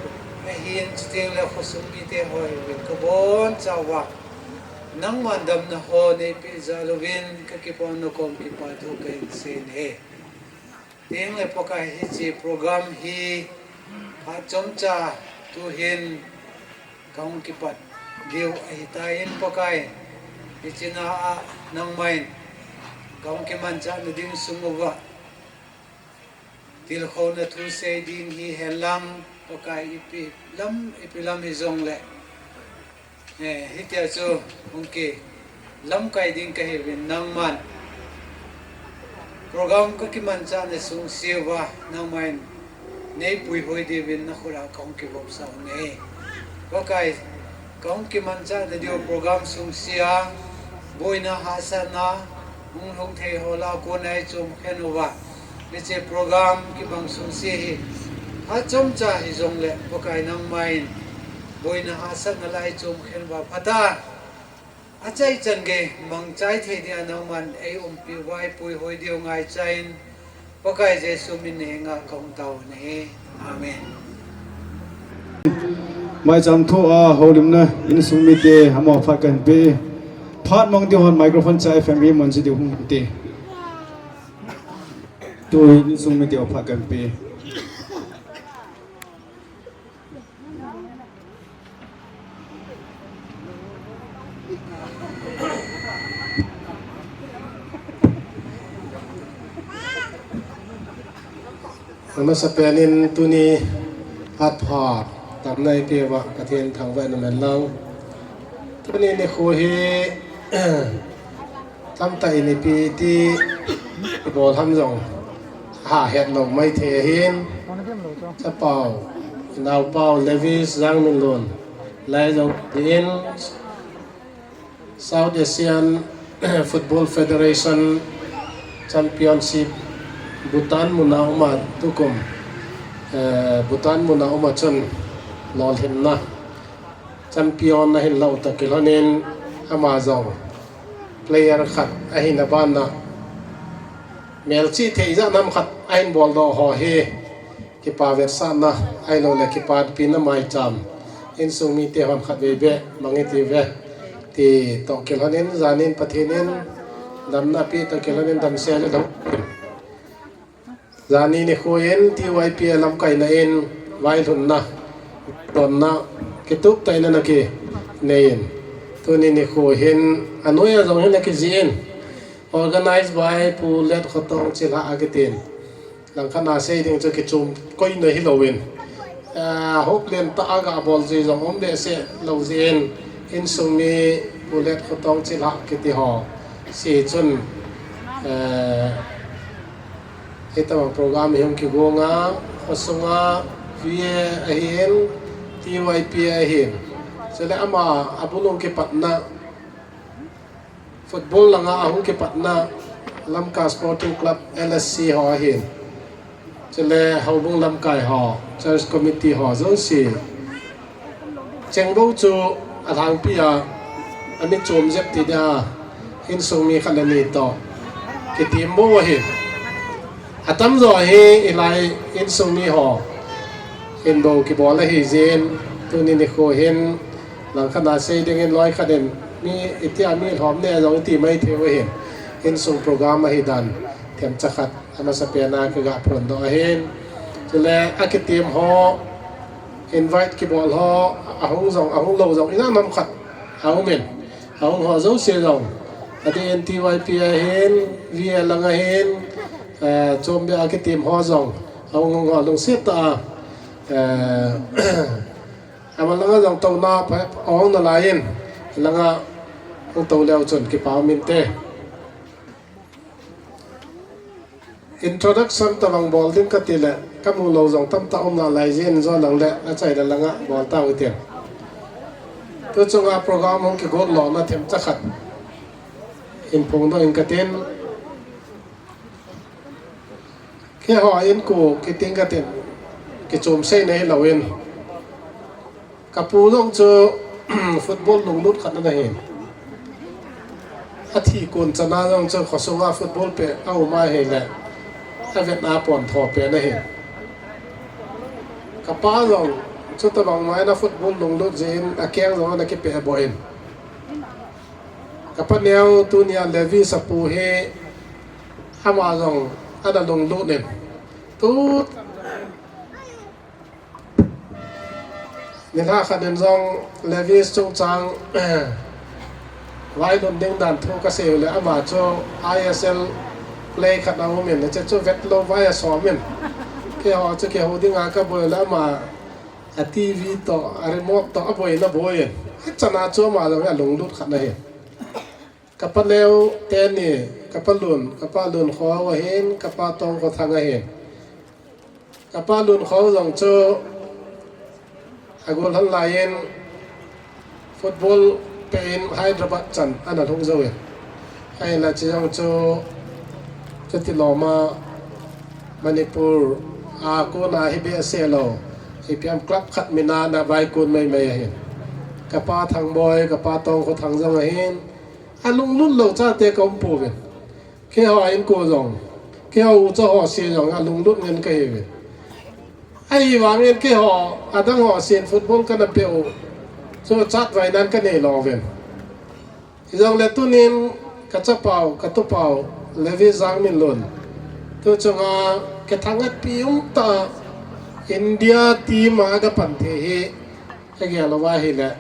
ahin, chuteng le khosung mite ho ahin, kabonchauva nangman damna ho neipeh jal uvin kakipana kom kipa thu kahin sei e. Teng le Pakai hiche program hi phat chomcha tuhin kahung kipat diu ahitan Pakai, hiche na a nangman kahung kimanchahna ding sung uva tilkhouna thu sei ding hihen lang Pakai ipi lam, ipi lam hijongle Eh, hitia chu hung kilamkai ding kahiuvin nangman program kakimanchahna sungse uva nangman neipuihoi diuvin nakhut a kahung kivopsah u ahi. Pakai kahung kimanchahna diu program sungse a boina hahsatna hung lhung thei ho lah a kona eichom khen uva. Hiche program kimang sungse hi phat chomcha hijongle Pakai nangman boina hahsatna lah a eichom khen uva phat a, achaichan gei mangchai thei dia nangman eiumpi uva eipuihoi diu ngaichain Pakai Jesu min henga kahung tao u ahi. Amen. Maicham thu a houlimna insung mite amaho phat kahin pe. Phat mang diu hon microphone chai F M V man chi diu hung te. Tu insung mite phat kahin pe. Amasapen in tuni phat pha tamna eipeuva Pathen thangvahna um hen lang. Tuni nikho hi tamtah in ipi ti ibol ham jong ha het nom maithei ahin. Chapau Naupau Levis Jangminlun, lai jong in South Asian Football Federation Championship Bhutan muna uma tukum, eh, Bhutan muna uma chun lolhinna champion ahin lo ta kilhonin ama jong player khat ahina bana melchih thei ja nam khat ahin bol doh ho hi kipa vetsahna ahilou le kipapina maicham insung mite hon khat vei beh mang iti ve ti toh kilhonin janin Pathen in damna pi toh kilhonin damsel lo. Jani nikho in T Y P A lamkaina in vailhunna, donna, kitup taina na kinei in. Tuni nikho hin anoiya jong hin akijih in. Organized by Pu Let Khotong Chilhah akitin. Langkhat a sei ding chu kichom koina hilou in. Ah, hop len tah a ga bol ji jong um behseh lou jin. Insung mi Pu Let Khotong Chilhah kiti ho. Si chun, eh, Hitabang program hi hung kigonga, khosunga, V A ahin, T Y P A ahin. Chule ama, abulung kipatna, football langa ahung kipatna, Lamka Sporting Club, L S C ho ahin. Chule houbung lamkai ho, church committee ho, jouse. Chengbou chu alhangpi a, amit chom jep ti dia, insung mi khat le ni toh kitim bou ahi. Atamjo hi hilai insung mi ho hin bou kibol ahi jin, tuni nikho hin langkhat a sei dingin loi khat in mi iti a mi lhom ne jong iti mai thei u ahin, insung program ahi dan themcha khat. Amasapen a kaga phondoh ahin. Chule akitim ho, invite kibol ho, ahung jong, ahung lou jong, ina nam khat, aumin. Ahung ho jouse jong. Adeh in T Y P A ahin, V A lang ahin, eh, chom beh akitim ho jong. Ahung hung ho lungset tah a, eh, ama langa jong touna, pha, ahung nalai in, langa hung tou leu chun, kipa umin te. Introduction tabang bol ding kati le, kamu lou jong tamtah um nalai jin, jou lang le, achaina langa bol tau hitin. Tu chunga program hung kigot lona themcha khat hin phongdoh ing katin. Keiho in ku kiting katin, kichom seina hilou in. Kapu jong chu football lunglut khat ana hin. Athi kon chana jong chu khosunga football pet a um ahile, avetna pontho pen ahi. Kapa jong chutabang maina football lunglut jeh in akeng jong ana kipeh boh in. Kapa neo tunia Levis apu hi ama jong ana lunglut in. Tu nilhah khat in jong Levis chungchang vailhun ding dan thu kasei u le ama chu I S L play khat aumin, hiche chu vetlou vai asom in. Keiho chu kihou dinga kaboi u le ama a T V toh, a remote toh aboina boi in. Hichana chu ama jong alunglut khat ahi. Kapa neo teni, kapa lun, kapa lun kho ahin, kapa tong kho thang ahin. Kapa lun kho jong chu agol hal laiyin football peh in Hyderabad chan ana lhung jouvin. Ahinla hiche jong chu chuti loma Manipur a kona hi behseh lou, ipi ham club khat mina ana vaikon maimai ahin. Kapa Thangboi, kapa Tongkhothang jong ahin. Alunglut lou chate kaum pouvin. Keiho a inko jong, keiho ucha ho se jong alunglut ngen kahiuvin. Ahivangin keiho adang ho sen football kana peh u chu chatvai nan kanei louvin. Hijongle tunin kachapau, katupau, Levis Jangminlun, tu chunga kithangvahpi umtah India team a kapan thei hi kagel uva ahile,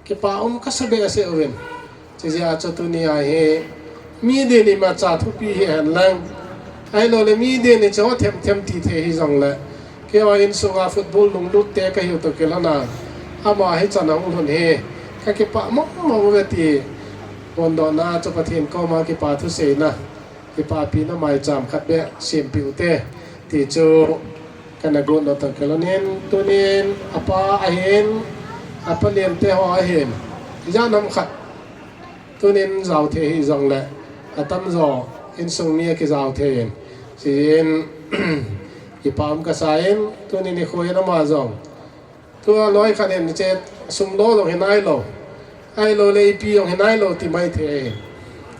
kipa um kasa behseh uvin. Chujeh a chu tunia hi mi din imacha thupi hihen lang, ahiloule mi din hicheho themthem ti thei hijongle, keiho insunga football lunglut te kahiu toh kilhona, ama hichan ahung lhun hi kakipah mong mong uve ti phondohna chu Pathen koma kipa thuseina, kipapina maicham khat beh sempeh ute ti chu Kana gon no ta kelon in, tunin apa ahin, apa lian te ho ahin. Ijat ham khat. Tunin jao thei hi jongle, atamjo insung mi akijao thei in. Sijin, kipah um kasa in, tunin nikho hin ama jong. Tua loi khat in che sum lo jong hi nailou. Ahilou le ipi jong hi nailou ti mai thei.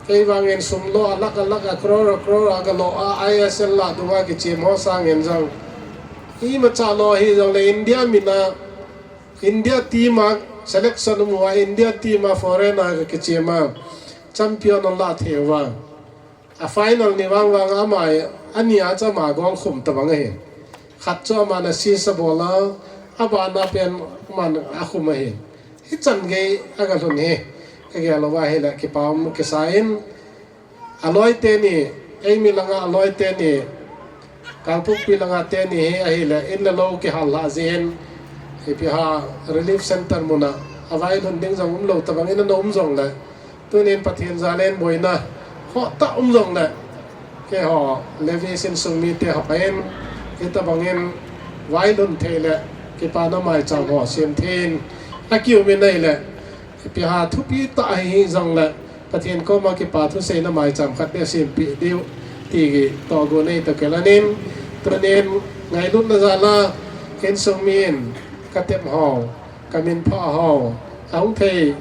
Kei vangin sum lo a lakh a lakh a crore a crore a kalo a I S L lah dunga kichem ho sangin jong. Imacha lo hi jongle India min a, India team a selection um uva, India team a foreign a kichem a champion alah thei uva. A final ni vangvang a ama, ani a chu ama gol khum tabang ahi. Khat chu aman assist abol a, abana pen aman akhum ahi. Hichan gei aga lhun hi. Ka gel uva ahile kipah um kisa in. Aloi teni, eimi langa aloi teni. Kangpokpi langa teni hi ahile, in le lou kihal lhah jin. Ipi ham relief center mun a. Availhun ding jong umlou tabang in ana um jongle. Tunin Pathen jal in boina hoh tah um jongle, keiho Levis insung mite hon hitabangin vailhun thei le kipana maicham ho sem thei in akium in ahile, ipi ham thupi tah ahi jongle Pathen koma kipa thuseina maicham khat beh sempeh diu ti toh gon nei toh kilang in, tunin ngailutna jal a insung mi in katep ho, kaminphah ho, ahung thei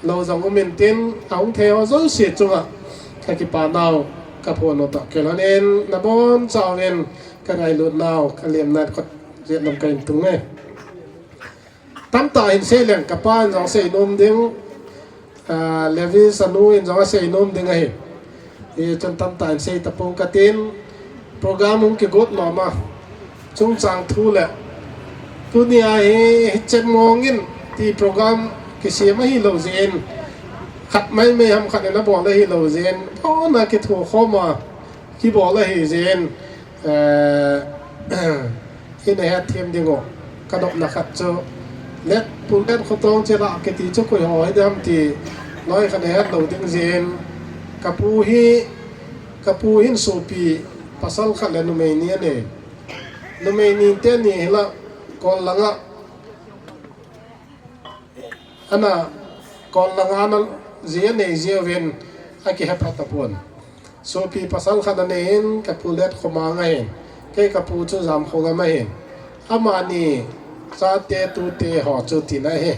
lou jong um intin, ahung thei ho jouse chunga kakipa nau kaphon u toh kilang in, nabonchauvin kangailut nau, kalemna kot jet lam kahin tung e. Tamtah hin seileng, kapan jong asei nom ding, ah, Levis anu in jong asei nom ding ahi. Hichun tamtah in sei tapong katin, program hung kigot lom a, chungchang thu le, tunia hi, hichem mong in ti program kisem ahilou jeh in, khat maimai ham khat in abol ahilou jeh in, pona kithukhom a kibol ahi jeh in, eh, ina hetthem ding u, kadopna khat chu, Let, Pu Let Khotong Chilhah kiti chu koiho hidem ti, loi khat nahet lou ding jeh in, kapu hi, kapu hin sopi pasal khat le numei ni anei. Numei ni teni hila, kol langa, ana, kol langa ana ji anei jiuvin, akihepha tapon. Sopi pasal khat anei in, kapu Let Khomang ahin. Kei kapu chu Jamkhongam ahin. Amani chate tute ho chu tina ahi.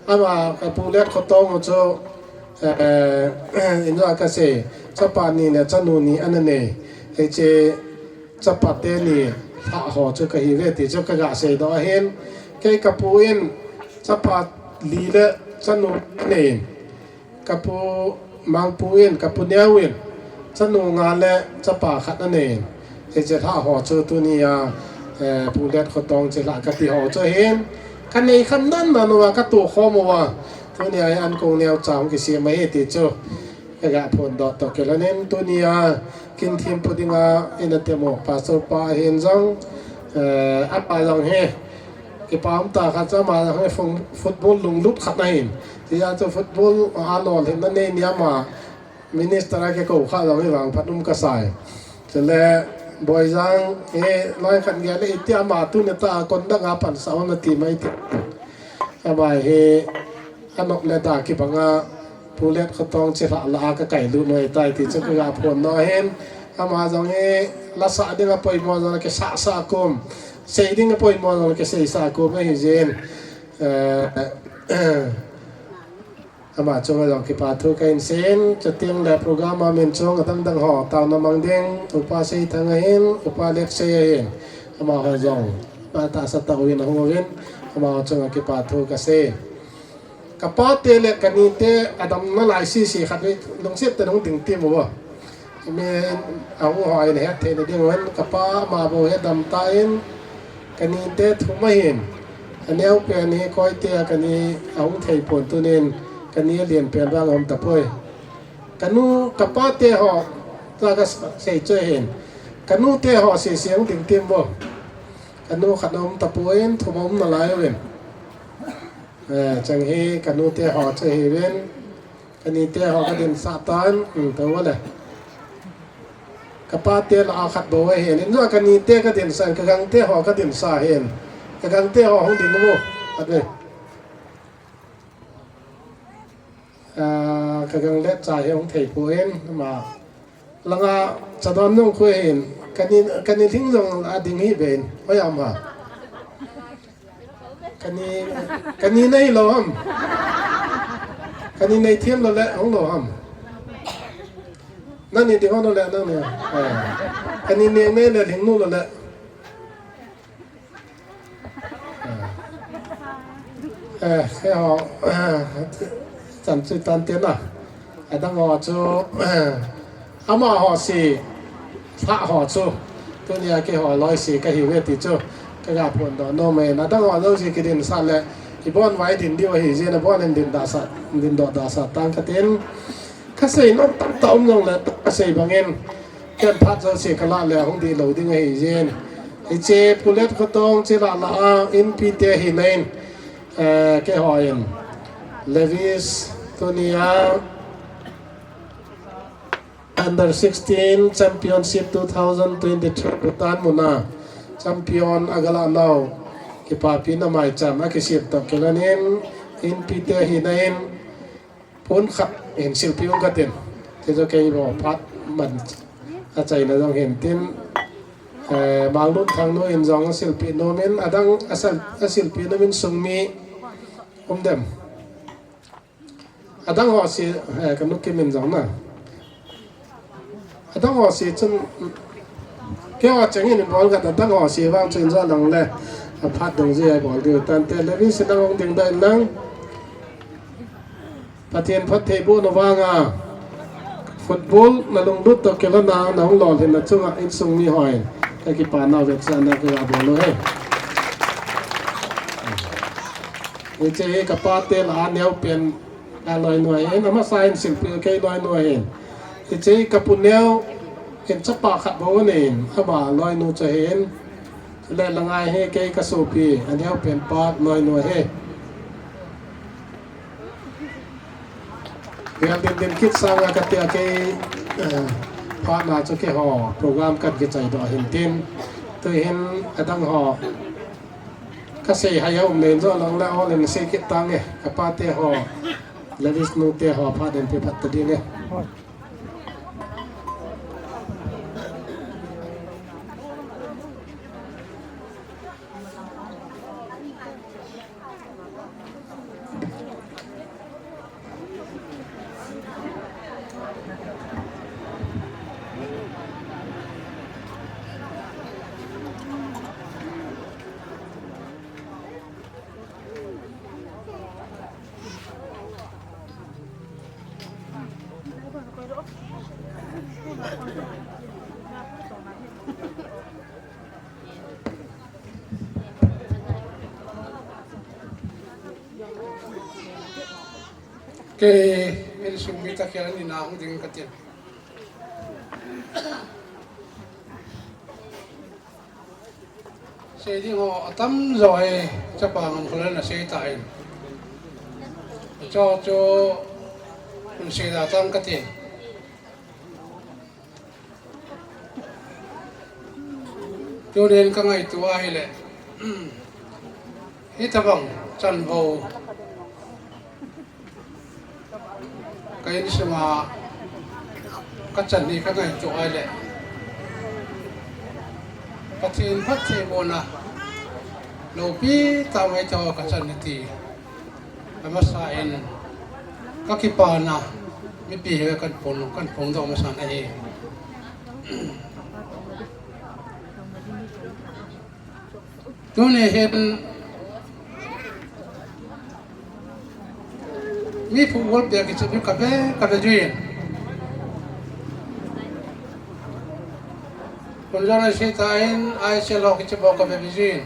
Ama kapu Let Khotong chu, eh, injo kasei, chapa ni le chanu ni ana nei. Hiche chapa teni lhah ho chu kahiuve ti chu kaga seidoh ahin. Kei kapu in chapa li le chanu anei in. Kapu Mangpu in, kapu Neo in, chanu nga le chapa khat anei in. Hiche lhah ho chu tunia, eh, Pu Let Khotong Chilhah kati ho chu ahin. Kanei kham nan nan uva katohkhom uva, tunia hi ankong neocha hung kisem ahi ti chu kaga phondoh toh kilang in, tunia kin thempu dinga ina temu Pastor pa ahin jong, eh, apa jong hi kipa um tah khat chu ama jong hi fun-, football lunglut khat ahin. Tia chu football a lolhinna nei ni ama Minister a kikou kha jong hi vangphat um kasai. Chule Boijang hi loi khat gel le iti ama tuni tah a kondang a pansah um nati mai ti. Ama hi anop le da kibanga Pu Let Khotong Chilhah lah a kakailut noi tai ti chu kaga phondoh ahin. Ama jong hi lasah dinga poimo jong le kisahsah kom, sei dinga poimo jong le kiseisah kom ahi jeh in. Eh, Ama chunga jong kipa thu kahin seiyin, chuteng le program a min chong adang dang ho taona mang ding, Upa Seithang ahin, Upa Letsei ahin, amaho jong, pa tahsa tah uvin ahung uvin, amaho chunga kipa thu kasei. Kapa te le kani te adam nalai sisi khat hi, lungset tah in hung ding tim uvo. Min ahung ho in het theina ding uvin, kapa ama bou hi adam tan, kani te thum ahin, aneo pen hi koi te a kani ahung thei pon tunin, kani alen pen vang aum tapoi. Kanu, kapa te ho, ta kasei chu ahin. Kanu te ho sisi hung ding tim uvo. Kanu khat aum tapon, thum aum nalai uvin. Eh, chang hi kanu te ho chu ahiuvin. Kani te ho kadin sah tan, um, tou le. Kapa te lah a khat bou ahin. Injo kani te kadin sa, kagang te ho kadin sa hin. Kagang te ho hung ding mo. Ate. Ah, kagang le cha hi hung thei poi, ama langa chadon nung khu hin, kani, kani lhing jong a ding hi ben, hoi ama. Kani, kani nei lou ham. Kani nei thiam lou le, hung lou ham. Nani ding hung lou le, nani. Eh. Kani nei nei le, lhing nu lou le. Eh, keiho, eh, chan chu tan te na. Adang ho chu, eh, amaho si, lha ho chu. Tunia keiho loi si kahiuve ti chu. Kaga phondoh nom e. Adang ho jouse kidin sah le. Ibon vai din diu ahi jeh in, abon in din da sah, din doh da sah tang katin. Kasei nom tamtah um jongle, kasei bangin, ken phat jouse kalah le hung dih lou ding ahi jeh in. Hiche Pulet Khotong che lah lah a, inpi te hina in, eh, keiho in. Levis tunia Under sixteen Championship two thousand twenty-three Bhutan muna champion agalah nau. Kipapi na maicham akisem toh kilhon in, inpi te hina in, Pon khat hin silpi um katin. Tichu keiho phat man achaina jong hin tin, eh, Manglut Thangnu in jong asilpi nom in, adang asal, asilpi nom in sung mi um dem. Adang ho si, eh, kanu Kim in jong na. Adang ho si chun, keiho chengin bol khat adang ho si vang chun jo lang le, aphat dungjuia bol diu tante le, Levis in nang hung ding doh in lang. Pathen phattheibohna vanga, football na lunglut toh kilhona, na hung lolhinna chunga insung mihon, kakipana vetsahna kaga bol u ahi. Hiche hi kapa te lah a neopen a loinu ahin, amasa in silpi kei loinu ahin. Hiche hi kapu neo in chapa khat bou ahin, ama loinu chu ahin. Chule langa hi kei kasopi, aneopen pa loinu ahi. Vel din din kit sanga katia kei, eh, phatna chu keiho program kan kichai doh ahin tin. Tuhin adang ho. Kasei hai a um len jo lang le, o len sei kit tange. Kapa te ho, Levis nu te ho, phat den pe phat ta ding e. Kei, insung mi takhel ni na hung ding katin. Sei ding ho atam jo e, chapa ngam khol na sei ta in. Cho cho kun sei da tang katin. Tunin ka ngaito ahile, hitabang chanvo ka insunga ka chan hi ka ngaito ahile, Pathen phattheibohna loupi tah mai tah ka chan hi ti. Amasa in ka kipana mipi hi kan phong, kan phong doh masa na hi. Tuni hin mi football pia kichi mi ka ve, ka ve juin. Kun jona sita in ai se lo kichi bo ka ve juin.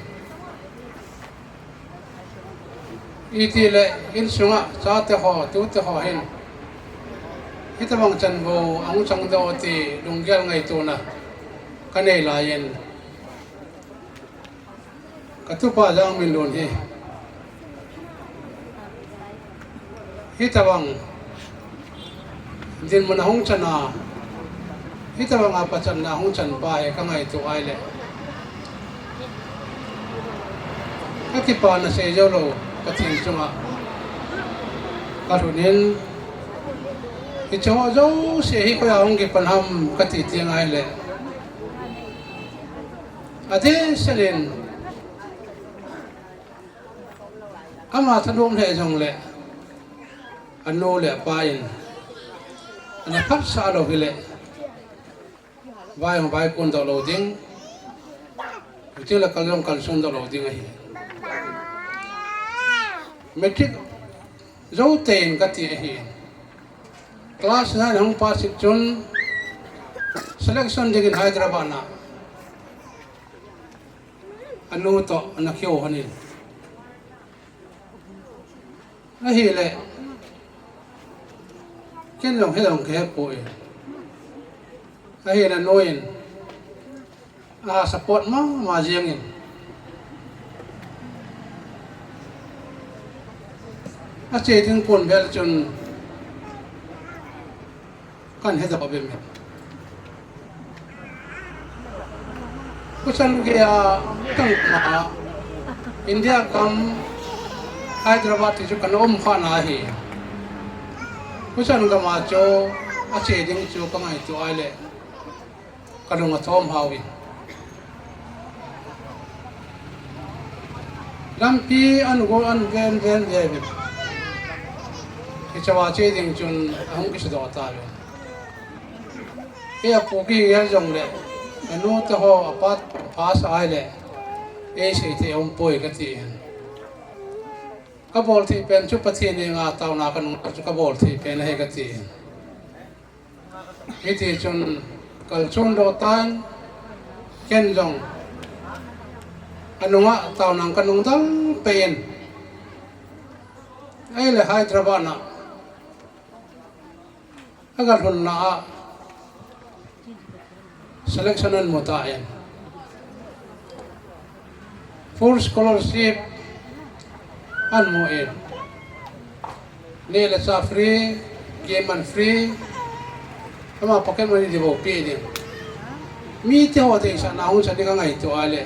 Itile insunga chate ho, tute ho hin hitabang chanvo ahung chang doh ti lunggel ngaitona ka nei laiyin, ka tupa Jangminlun hi hitabang dinmun ahung chana Hitabanga pachatna hung chan pa hi ka ngaito ahile, ka kipana sei jou lou, Pathen chunga ka lhun in, hiche ho jouse hi koi a hung kipan ham ka ti teng ahile, adeh sel in, ama thanom lheh jongle, anu le apa in ana phatsah lou hile, vai hung vai kon doh lou ding, chule kal jong kal sun doh lou ding ahi. Matric jou tei in ka ti ahi. Class nine hung pass chun selection dingin Hyderabad na anu toh ana kihou lhon in. Ahile, ken jong he jong ka he poi. Ahile anu in a support mama jeng in, ache ding kon vel chun kan he jep a bem in. Kuchan geiya tangma India gam Hyderabad ti chu kana um kha na ahi. Kuchan gam a chu ache ding chu ka ngaito ahile, ka lung athom hao in. Lampi an go an ven ven ve ve. Hiche a che ding chun ahung kisadoh ta ve. Kei a pu kihing jongle, anu te ho apa pha sa ahile, ei sei thei um poi ka ti in. Ka bol thei pen chu Pathen henga taona ka nung chu ka bol thei pen ahi ka ti in. Hiti chun kal chun doh tan, ken jong anunga taona ka nung dal pei in. Ahile Hyderabad na a ka lhun na a selection an mu ta in. Full scholarship an mu in. Neh le chah free, game an free. Ama pocket money di bou pe ding. Mite ho deisahna hung sa ding ka ngaito ahile,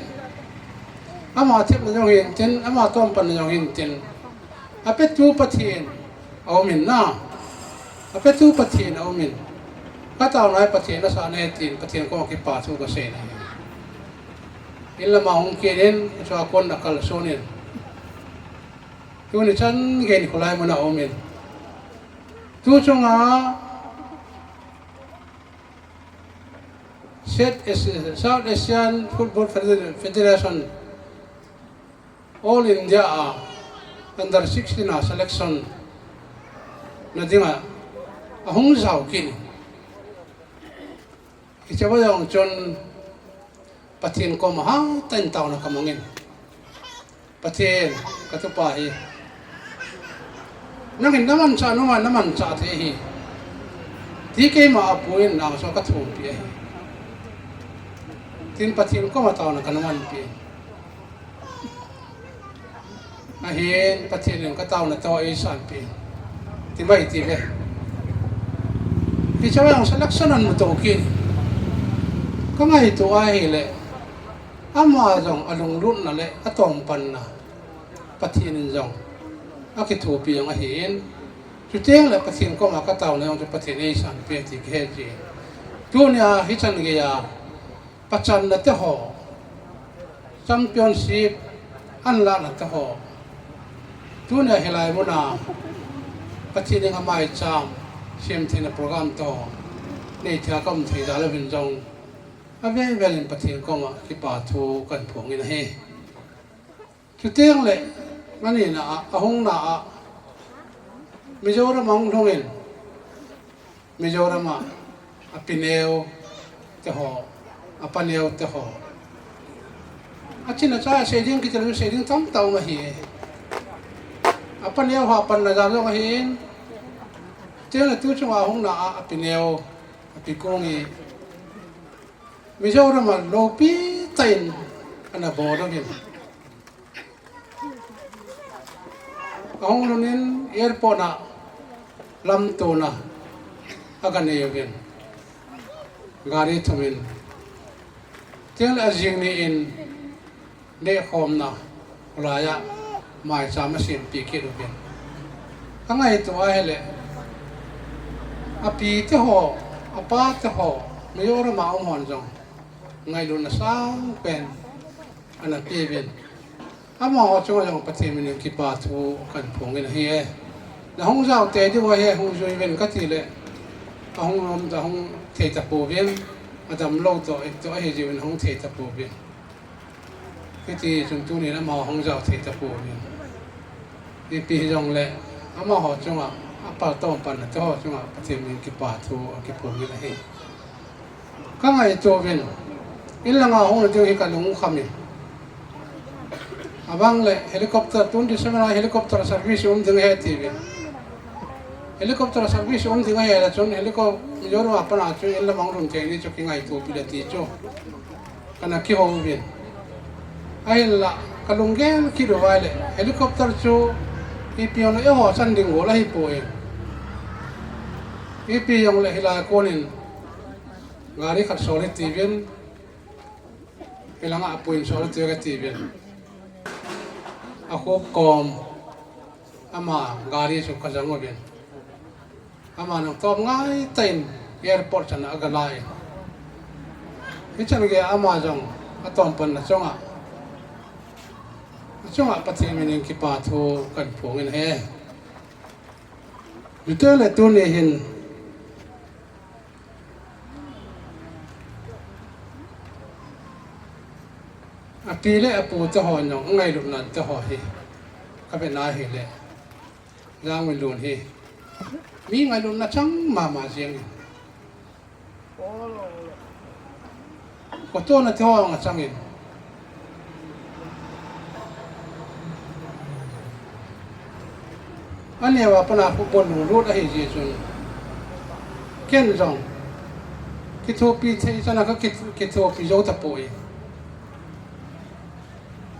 ama thepna jong hintin, ama tompanna jong hintin, apetu Pathen a um in na. Apetu Pathen a um in. Ka taona hi Pathen asah na ahi tin, Pathen koma kipa thu ka sei na hi. In lama hung kit in, chua kon a kal sun in. Tuni chan gei in kholai mun a um in. Tu chunga South Asian Football Federation All India a under sixteen a selection na dinga ahung jao kit in. Hiche a jong chun Pathen koma hatah in taona ka mang in. Pathen, ka tupa hi, nangin na manchah nunga na manchah thei ahi, ti keima a pu in nang chu ka thopi ahi. Tin Pathen koma taona ka na manpi. Ahin Pathen in ka taona toh eisanpi. Ti mai ti ve. Hiche a jong selection an mu to kit. Ka ngaito ahile, ama jong alunglutna le atompanna Pathen in jong akithopi jong ahin. Chuteng le Pathen koma ka taona jong chu Pathen eisanpi ti ka he ji. Tunia hichan geiya pachatna te ho, championship an lahna te ho, tunia hilai muna Pathen dinga maicham sem theina program te ho nei thei a ka um thei jal uvin jong, avel vel in Pathen koma kipa thu kan phong in ahi. Chuteng le, anina a, ahungna a, Mizoram a hung lhung in, Mizoram a, api neo te ho, apa neo te ho, achina cha sei ding kiti lou sei ding tamtah um ahi. Apa neo ho panna jal jong ahin, chuteng le tu chunga ahungna a, api neo, api kong hi Mizoram a loupi tah in ana bol uvin. Ahung lhun in airport a lamtona aga nei uvin. gari thumin, tin le ajing ni in nehkhomna, kholai a maicham asempeh kit uvin. Ka ngaito ahile, api te ho, apa te ho, Mizoram a um hon jong ngailutna sangpen ana pe uvin. Amaho chunga jong Pathen minin kipa thu kahin phong in ahi e. Na hung jao tei diu ahi, hung jui uvin kati le, ahung nom, ahung thei tapouvin, adam lou toh, ito ahi jiuvin hung thei tapouvin. Hiti chun tunin amaho hung jao thei tapouvin. Ipi hijongle, amaho chunga, apal tom panna teho chunga Pathen minin kipa thu kahin phong in ahi. Ka ngaito uvin, in langa hung na ding hi ka lung u kham in. Abang le helicopter, twenty seven a helicopter service um ding ahi ati uvin. Helicopter service um ding ahi le chun helicopter Mizoram a pat a chu in lam ahung lhun thei ding chu kingaito pi le ti chu kana kihou uvin. Ahinla, ka lunggel kit uva le, helicopter chu ipi jongle eiho chan ding gol ahipoi. Ipi jongle hilai a konin gari khat sol hiti uvin, hilanga apui in sol hiti uve kati uvin. Akhup kom, ama gari chu ka jang uvin. Ama nung tom ngai tah in airport chan a aga la in. Hichan geiya ama jong atom panna chunga, achunga Pathen minin kipa thu kahin phong in ahi. Chuteng le tuni hin, api le apu te ho jong angailutna teho hi ka vet na ahile, Jangminlun hi mi ngailutna chang mama jeng in. Kotona teho jong achang in. Aneo a pat a football lunglut ahi jeh chun, ken jong kithopi thei chan a ka ki, kithopi jou tapoi.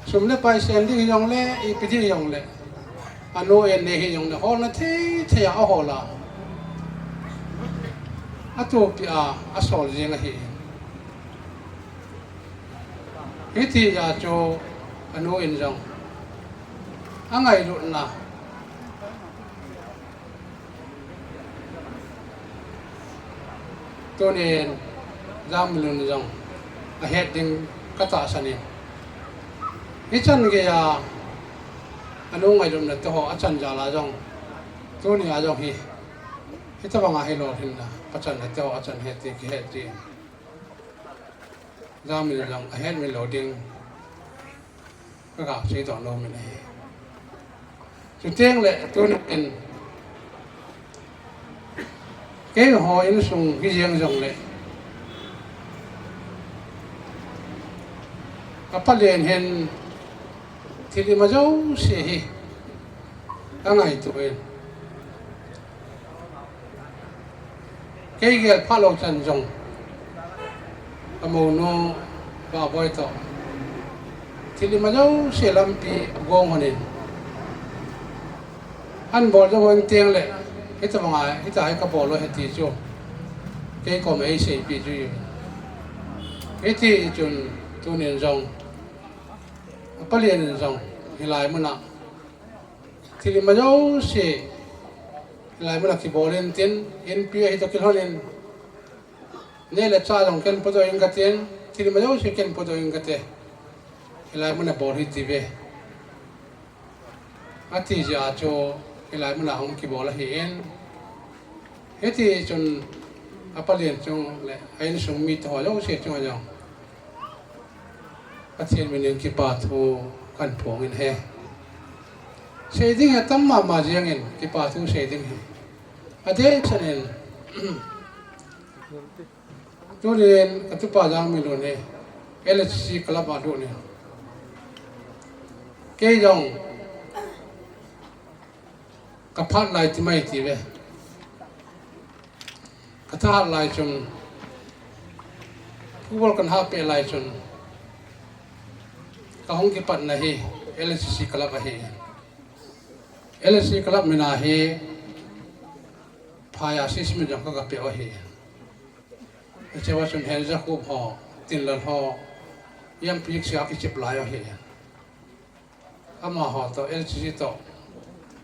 Sum le pai sen ding hijongle, ipi ding hijongle, anu in nei hijongle, holna thei thei a ahol a, atopi a asol jeng ahi. Hiti a chu anu in jong angailutna, tunin Jangminlun jong ahet ding ka tahsan in. Hichan geiya anu ngailutna teho achan jal a jong, tuni a jong hi, hitobang a hi lolhinna, pachanna teho achan ahi ti kihe tin, Jangminlun jong ahet min lou ding ka ga seidoh nom in ahi. Chuteng le tunin keiho insung hi jeng jongle, ka palen hin thil ima jouse hi angaito in. Kei gel phalou chan jong, ka mounu Vahboi toh thil ima jouse lampi gong hon in, ahin bol jou hon teng le, hitabang a, hitia hi ka bol u ahi ti chu kei kom a eiseipeh chu. Hiti chun tunin jong, apalen in jong hilai mun a thil ima jouse hilai mun a kibol in tin, inpi ahi toh kilhon in, neh le chah jong ken podoh inge katin, thil ima jouse ken podoh inge kati. Hilai mun a bol hite ve, ati jeh a chu hilai mun a hung kibol ahin. Hiti chun apalen chung le a insung mite ho jouse chunga jong Pathen minin kipa thu kahin phong in ahi. Sei ding hi atam mama jeng in, kipa thu sei ding hi. Adeh chan in, tunin ka tupa Jangminlun hi L H C club a lut in, kei jong ka phat lai ti mai ti ve. Ka thahat lai chun, football kan hahpeh lai chun, ka hung kipatna hi L H C club ahi. L H C club min a hi phai a six minute jong ka, ka peh u ahi. Hiche va chun Henza Khup ho, Tinlal ho, Young Phoenix a kichep lai ahi. Amaho toh, L C C toh,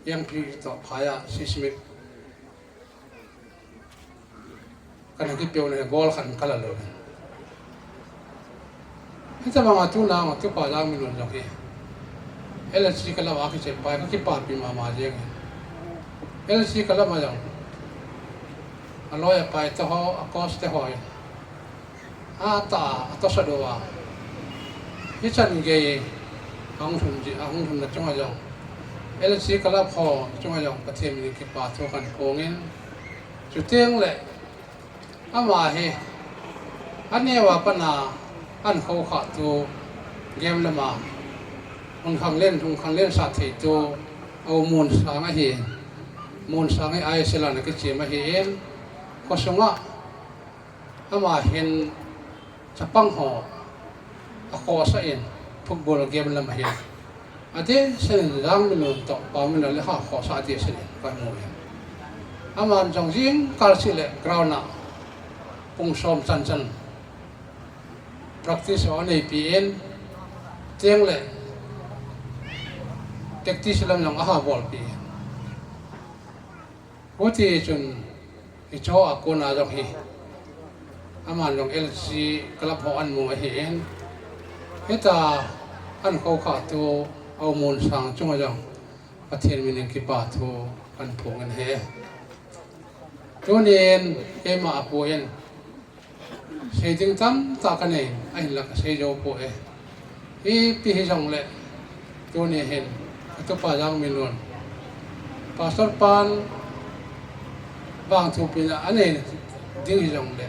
Young Phoenix toh, phai a, Seismic. Kana kipeuna hi goal khat kala lou. Hitabanga tuna, Tupa Jangminlun jong hi L C C club a kichep pai, kakipapi mama jeng. L C C club a jong, aloi apai te ho, a coach te ho, atah a, atohsa doh a, hichan gei ahung lhun ji, ahung lhunna chunga jong, L C C club ho chunga jong Pathen min in kipa thu kahin phong in, chuteng le ama hi aneo a pat a ahin khoukhah tu game lam a hung khanglen, hung khanglen sah thei tu, a u Munsang ahi. Munsang hi I S L a ana kichem ahi in, khosunga ama hin chapang ho akhohsah in, football game lam ahin. Adeh seh in Jangminlun toh Paominlal le akhohsah adeh seh in kamu in. Aman jong jingkah seh le ground a pung som chan chan practice ho aneipi in, chuteng le tactics lam jong aha bolpi in. Hiti chun hiche a kona jong hi, aman jong L C C club ho ahin mu ahi in, hitia ahin khoukhah tu a u Munsang chunga jong Pathen min in kipa thu kahin phong in ahi. Tunin keima apu in sei ding tamtah kanei, ahinlah kasei jou poi. Ipi hijongle, tuni hin, katupa Jangminlun, Pastor pan vangthumpina anei ding hijongle,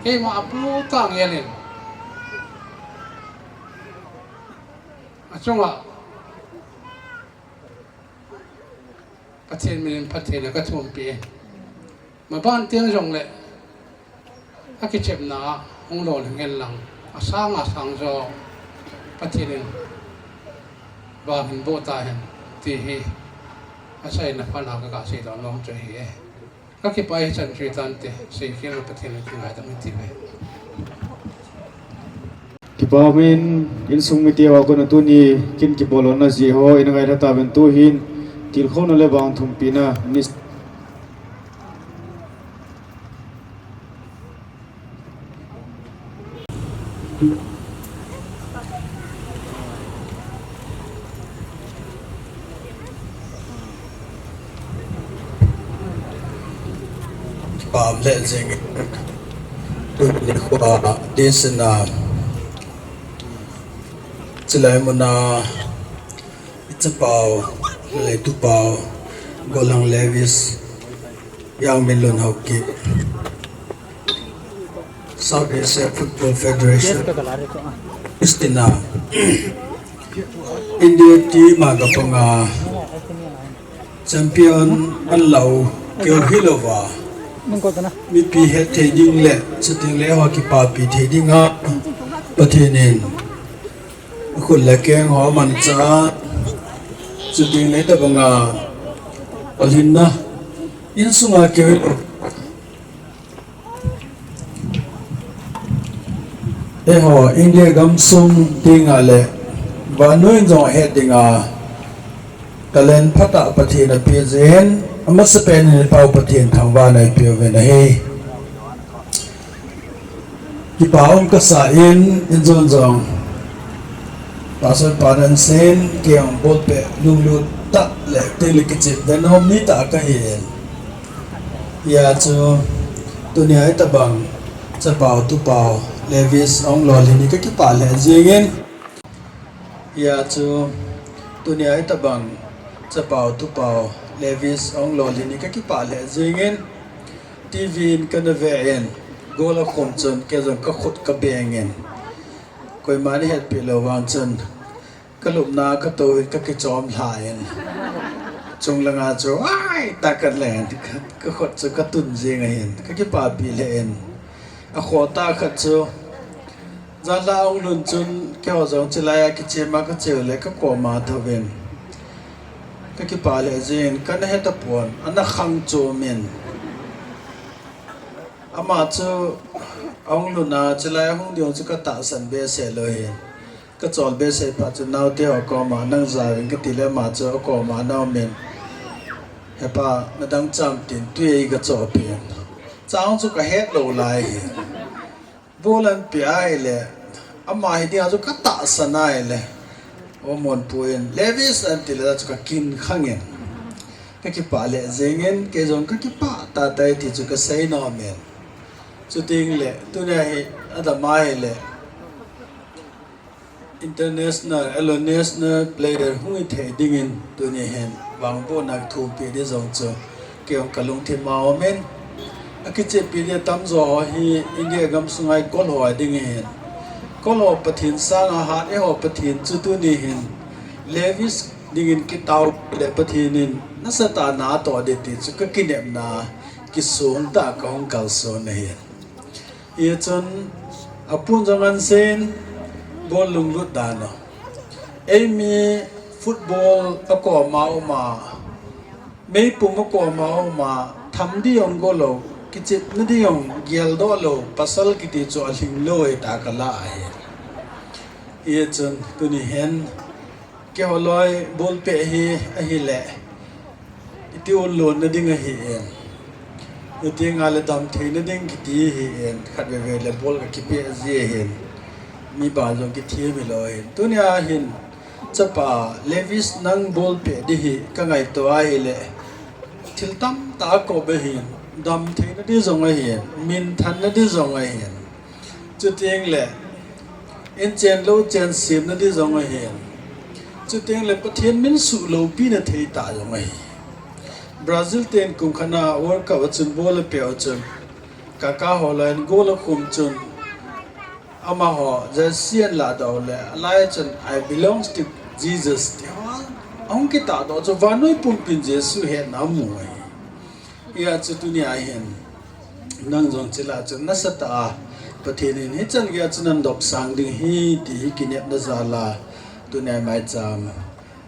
keima apu tah ngel in, achunga Pathen min in phattheina kathumpi e. Maban teng jongle, akichepna a hung lolhing hen lang, asang asang jo Pathen in vang hin boh tahen, ti hi achaina phat a kaga seidoh nom chu ahi e. Kakipah e, hichan chu hitante, seikhel le Pathen in kingaidam in tiu ve. Kipa umin, insung mite ho a kona tuni kin kibolna jeh ho ina ngailha tauvin, tuhin tilkhouna le vangthumpina, Miss Pam le jing. Tuni nikho a, disina. Chulai muna, ichapau, le tupau, Golang Levis, Jangminlun Haokip. South Asia Football Federation, Christina, India team a kapanga champion anla u keu hilouva, mipi hetthei ding le, chuteng le eiho kipapi thei dinga Pathen in khut le keng ho manchah, chuteng le tabanga alhinna, insunga keu hilou Eiho India gamsung dinga le vannoi in jong ahet dinga talent phatah Pathen in apeh jeh in, amasapen in i Pau Pathen thangvahna ipeuvin ahi. Kipa um kasa in, in jong jong Pastor Padan Sen, kei jong bolpeh lunglut tah le teng le kichep ve nom ni tah kahi in. Hia chu, tunia hitabang chapau tupau Levis ahung lolhin hi kakipah lheh jengin. Hia chu, tunia hitabang chapau tupau Levis ahung lolhin hi kakipah lheh jengin. T V in kana ve in, goal akhum chun kei jong kakhut kabeng in. Koiman ahetpeh lou vang chun, kalupna katou in kakichom lha in. Chunglanga chu, ai, tah kaleng in, ka, kakhut chu katun jeng ahin, kakipapi lheh in. Akhoh tah khat chu, janlhah ahung lhun chun, keiho jong chulai a kichema kacheu le kakoma thouvin. Kakipah lheh jengin, kana hetapon, ana khangchom in. Ama chu ahung lhun a, chulai ahung ding chu katahsan behseh lou ahi. Kachol behseh phat chun naote ho koma nang jaovin kati le ama chu akoma ana um in, "Hepa, nadang cham tin tui ei kachoh peh in." Chang chu kahet lou lai ahi. Ball ahin pe ahile, ama hi ding a chu katahsan ahile, o Monpu in, "Levis," ahin ti le chu kakin khang in. Kakipah lheh jeng in, kei jong kakipah tah tah e ti chu kasei nom in. Chuteng le, tunia hi, adam ahile, international, elo national player hung hi thei dingin, tuni hin, vangbohna thupi ding jong chu, kei jong kalungthim a um in. Akichepi ding tamjo ho hi, India gam sunga hi kol ho ding ahin. Kol ho Pathen sanga hat eiho Pathen chu tuni hin, Levis dingin kitao le Pathen in, nasatah a natoh ding ti chu kakinepna, kisong tah a kahung kalson ahi. Hichun, apun jong ahin sei in, ball lunglut dan u. Eimi football akoma uma, meipum akoma uma, tham ding jong go lou, kichepna ding jong geldoh lou, pasal kiti chu alhing lou ahi tah kala ahi. Hichun, tuni hin, keiho loi ball peh hi ahile, iti unlonna ding ahi in. Iti nga le damtheina ding kiti ahi in. Khatvei vei le ball kakipeh ji ahin. Mi ba jong kithem hilou ahin. Tunia hin, chapa Levis nang ball peh ding hi kangaito ahile, thil tamtah akop ahin. Damtheina ding jong ahin. Minthanna ding jong ahin. Chuteng le, inchen lou chen semna ding jong ahin. Chuteng le Pathen min suhloupina thei tah jong ahi. Brazil ten kum khat na World Cup a chun ball apeh u chun, Kaká ho laiyin goal akhum chun, amaho jersey ahin lahdoh le, alai chun, "I belongs to Jesus," ti ho ahung kitahdoh chu, vannoi pumpin Jesu hetna amu ahi. Hijeh chun tunia hin, nang jong chule chun nasatah a Pathen in hichan geiya chun nadopsang ding ahi, ti hi kinepna jal a, tunia maicham,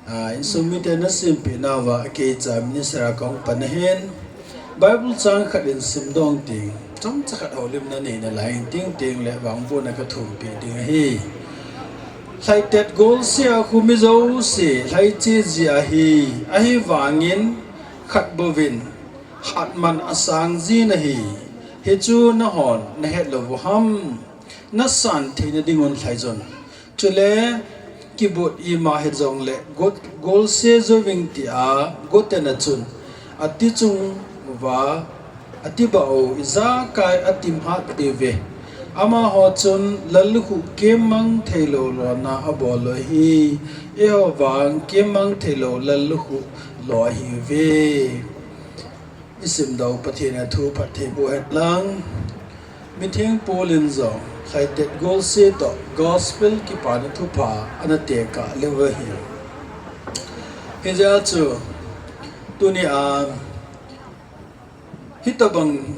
ah, insung mite nasempeh nauva, kei cha minister a kahung pan ahin, Bible chang khat in simdoh ting, chomcha khat houlimna nei nalai in, ting ting le vangbohna kathumpeh ding ahi. Lhaitet golse a khu mi jouse, lhaiche ji ahi, ahivangin khat bouvin, hatman asang jin ahi, hichu nahon nahet lou u ham, nasan theina dingun lhaijon. Chule, kibot ima hijongle, got, golse jouving tia, goten a chun, ati chung uva, ati bah u, ijakai atim hat diu ve. Amaho chun, lallukhuh kemmang theilou lona abol u ahi, eiho vang kemmang theilou lallukhuh lo ahiuve. Isimdoh Pathen in athu phatthei boh hen lang. Mitheng Paul in jong, lhaitet golse toh, gospel kipana thupha, ana tekah leu ahi. Hijeh chun, tunia, hitobang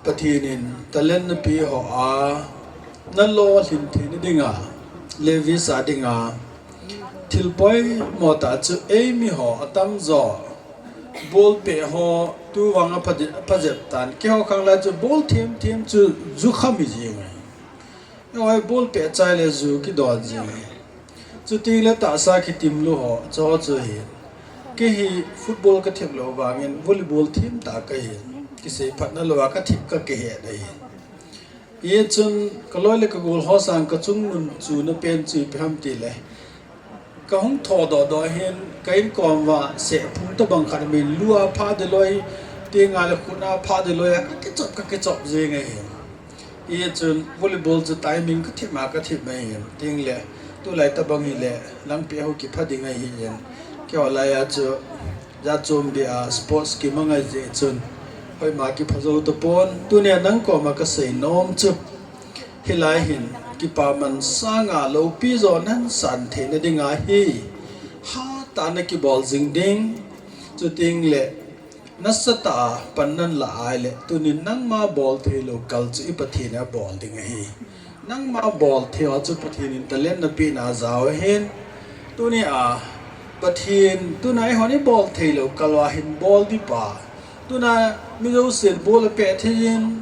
Pathen in talent napeh ho a, nalolhin theina dinga, Levis a dinga, thil poimo tah chu eimi ho atamjo, ball peh ho, tu vang apha, apha jep tan. Keiho khang lai chu ball them them chu ju kham hi jeng e. Eiho ball peh chai le ju kidon jeng e. Chuti le tahsa kitim lou ho, chu chu hi. Kei hi football kathem lou vangin volleyball them tah kahi. Kisei phatna louva kathem ka kihet ahi. Hichun kaloi le kagol ho sang kachungnung chuna pen chu ipi ham tile, kahung thodoh doh hin ka inkom uva sehphung tobang khat min lua pha de loi, tinga le khutna pha de loi a kakichop, kakichop jeng ahi. Hichun volleyball chu timing kathem a kathem ahi. Ting le, tulai tobang hile, langpeh ho kipha ding ahi. Keiho laiya chu, jat chom dia sports kimang ahi jeh chun, hoima kipha jou tapon. Tunia nang koma kasei nom chu, hilai hin, kipaman sanga loupi jo nahin san theina dinga hi, hatah a nakibol jing ding. Chuting le, nasatah a pan nahin la ahile, tunin nangma bol theilou kal chu i Pathen in abol ding ahi. Nangma bol thei ho chu Pathen in talent napehna ajao ahin. Tunia, Pathen, tuna eihon ibol theilou kal uva hin bol ding pa. Tuna mi jousen ball apeh thei in,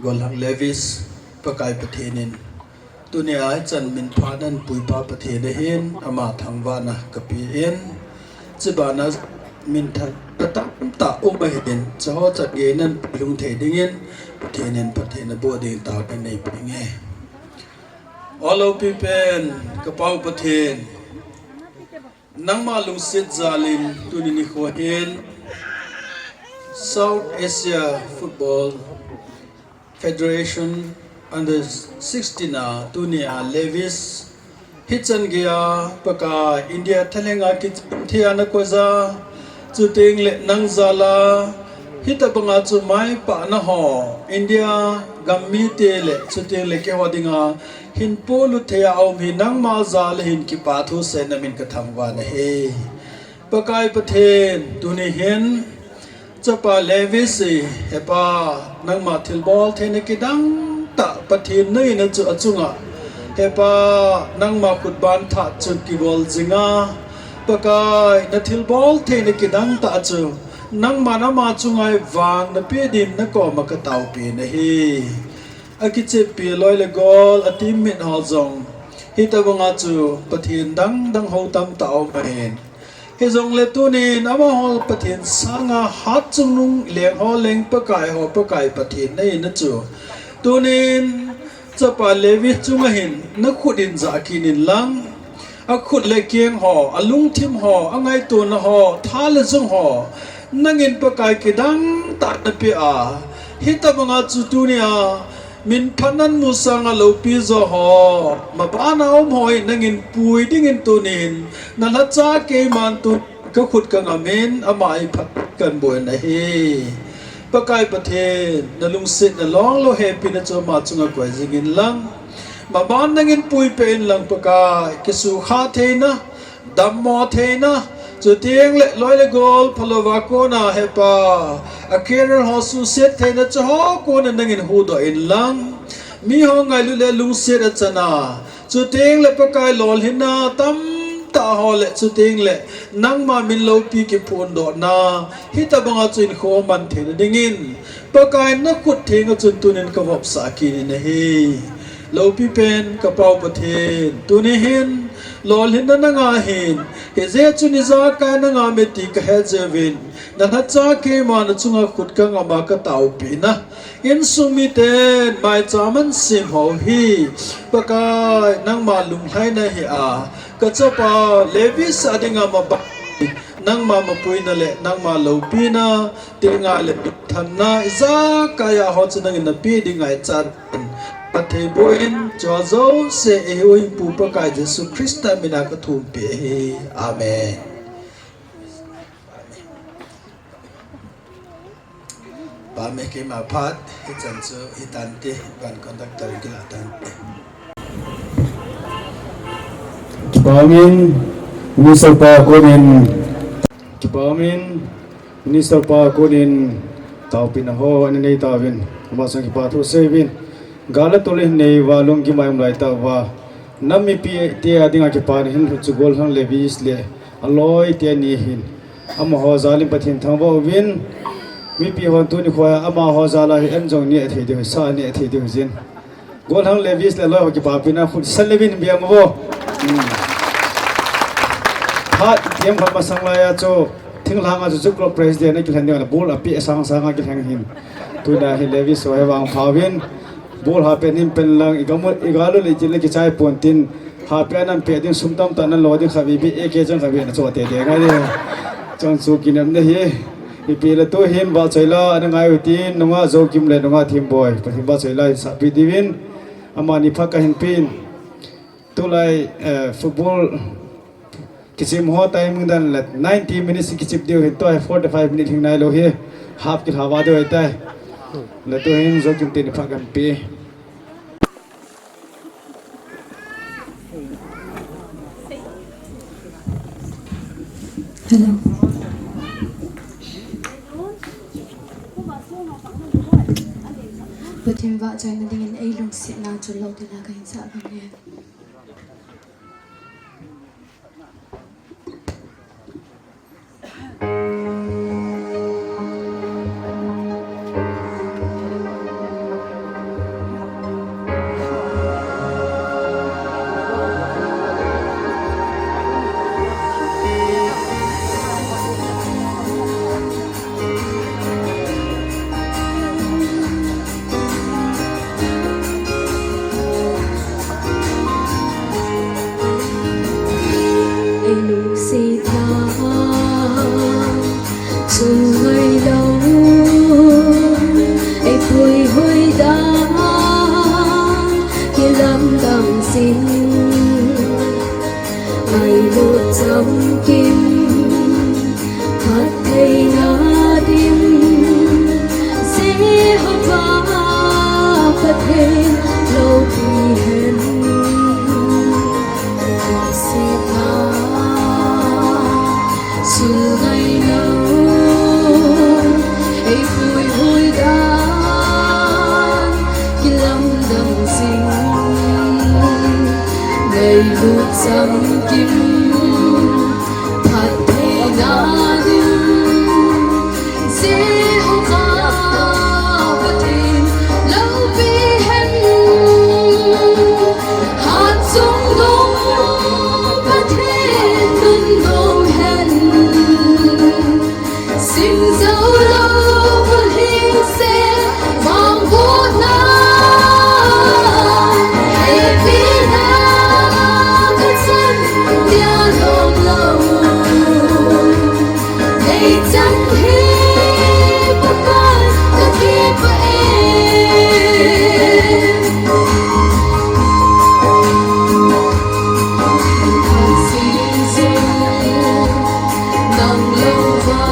Golhang Levis, Pakai Pathen in tunia hichan minpha nahin puipa Pathen ahin, ama thangvahna kapeh in, chubana minthang tamtah um ahin, chuho chan gei nahin puilhung thei dingin Pathen in phatthei naboh ding taona neipe inge. O loupi pen, kapau Pathen, nangma lungset jalin tuni nikho hin South Asia Football Federation Under sixteen a tunia Levis hichan geia Pakai India thalhenga kichim thei a nakoija, chuteng le nang jala hitobanga chu maipana ho India gam mite le chuteng le keiho dinga hin polut thei a aum hi nangma jal ahin, kipa thu seiyin namin kathangvah nahi. Pakai Pathen, tuni hin chapa Levis hi, hepa, nangma thilbol theina kidang tah Pathen nahin a chu achunga, hepa, nangma khutban thah chun kigol jinga, Pakai, nathilbol theina kidang tah chu nangman ama chunga vang napeh din nakoma kataopi nahi. Akicheppi loi le gol, a team mate ho jong hitobanga chu Pathen dangdang ho tamtah aum ahin. Hijongle tunin amaho Pathen sanga hatchungnung leng ho leng Pakai ho Pakai Pathen nahin a chu, tunin chapa Levis chunga hin nakhut in jah kit in lang, akhut le akeng ho, alungthim ho, angaitona ho, tha le jung ho, nangin Pakai kidang tah napeh a, hitobanga chu tunia minphat nahin mu sanga loupi jo ho, mabana um ho hi nangin pui dingin tunin nalhacha keiman tun kakhut kangamin ama hi phat kahin boi nahi. Pakai Pathen, nalungsetna longlou hepina chu ama chunga koi jingin lang, maban nangin puipeh in lang Pakai, kisukha theina, dammo theina, chuteng le loi le gol phalouva kona hepa, a career ho suhset theina chuho kona nangin huhdoh in lang, miho ngailut le lungset achana, chuteng le Pakai lolhinna tamtah ho le chuteng le nangma min loupi kiphondohna, hitobanga chu hinkho man theina dingin Pakai nakhut thenga chun tunin kavopsah kit in ahi. Loupi pen kapau Pathen, tuni hin lolhinna nanga ahin, hijeh chun ijakai nanga ahi ti kahet jeh uvin, nalhacha keima nachunga khut kangama kataopina, insung miten maicham ahin sem ho hi Pakai nangma lunglhaina hia, kachapa Levis a dinga maban nangma mapuina le nangma loupina, tenga le thanna ijakai a ho chu nangin napeh ding ngaichat in, phatthei boh in, chujouse eihuhhingpu Pakai Jesu Christa mina kathumpeh ahi. Amen. Pame, keima phat hichan chu hitante, band conductor kilah tante. Kipa umin, Mister Pa konin. Kipa umin, Minister pa konin taopina ho ana nei tauvin, ama chunga kipa thu seiyuvin. Gal le tol inei uva, lunggim a um lai tauva, nam mipi te a dinga kipana hin lhut chu gollhang Levis le aloi te ni hin, amaho jal in Pathen thangvah uvin. Mipi hon tuni khoa amaho jal a hi an jong neh thei diu, sa neh thei diu jin. Gollhang Levis le aloi ho kipapina khut san le vin biang vo. Hmm. Hat tiam khat masang lai a chu, thinglhang a chu Juke Club President a kilhen ding a ball a pe sang sang a kilhen hin. Tuna hi Levis ho he vang phauvin. Ball ha pe nim pen lang i gamu, i galu le jin le kichai pon tin. Ha pe anam pe ding sum tamtah nan lo ding kha vi vi A K chang kha vi na cho te de ngai de. Chang chu kinem ne hi. Ipi le tu hin vahchoi la ana ngai u tin, nunga Jokim le nunga Thimboi, Pathen vahchoi la hin sahpi diuvin, amani phat kahin pen. Tulai, eh, football kichim ho timing dan le ninety minutes kichim diu hin, tua hi forty-five minutes hing nai lou hi, half kilha va diu ahitai. Le tu hin Jokim teni phat kahin pe. Hello. Pathen vahchoina dingin ei lungsetna chu lou ding a kahin sah vang e. Ei lungsetna chu ngailou, ei puihui dan kilamdang jing, ngailut chamkim phattheina ding, Jehovah Pathen loupi hen. Lungsetna chu ngailou, ei puihui dan kilamdang jing, ngailut chamkim phattheina ding, Jehovah Pathen loupi hen. Hatchungnung Pathen nunnom hen. Simjoulou bulhingse vangbohna, hepina kachan dia lomlou. Neichan hi Pakai kakipah e. Nang louva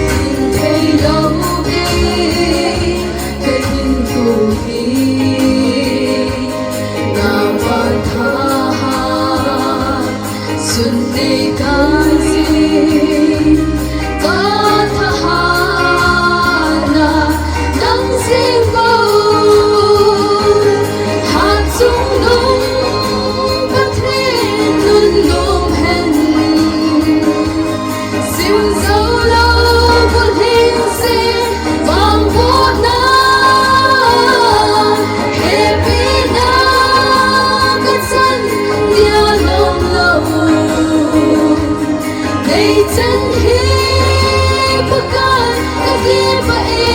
hing theilou hi kahinkho hi, na van thahat sun nei kajin, kathahatna nang jing bou. Hatchungnung Pathen nunnom hen. Simjoulou bulhingse vangbohna, hepina kachan dia lomlou. Neichan hi Pakai kakipah e.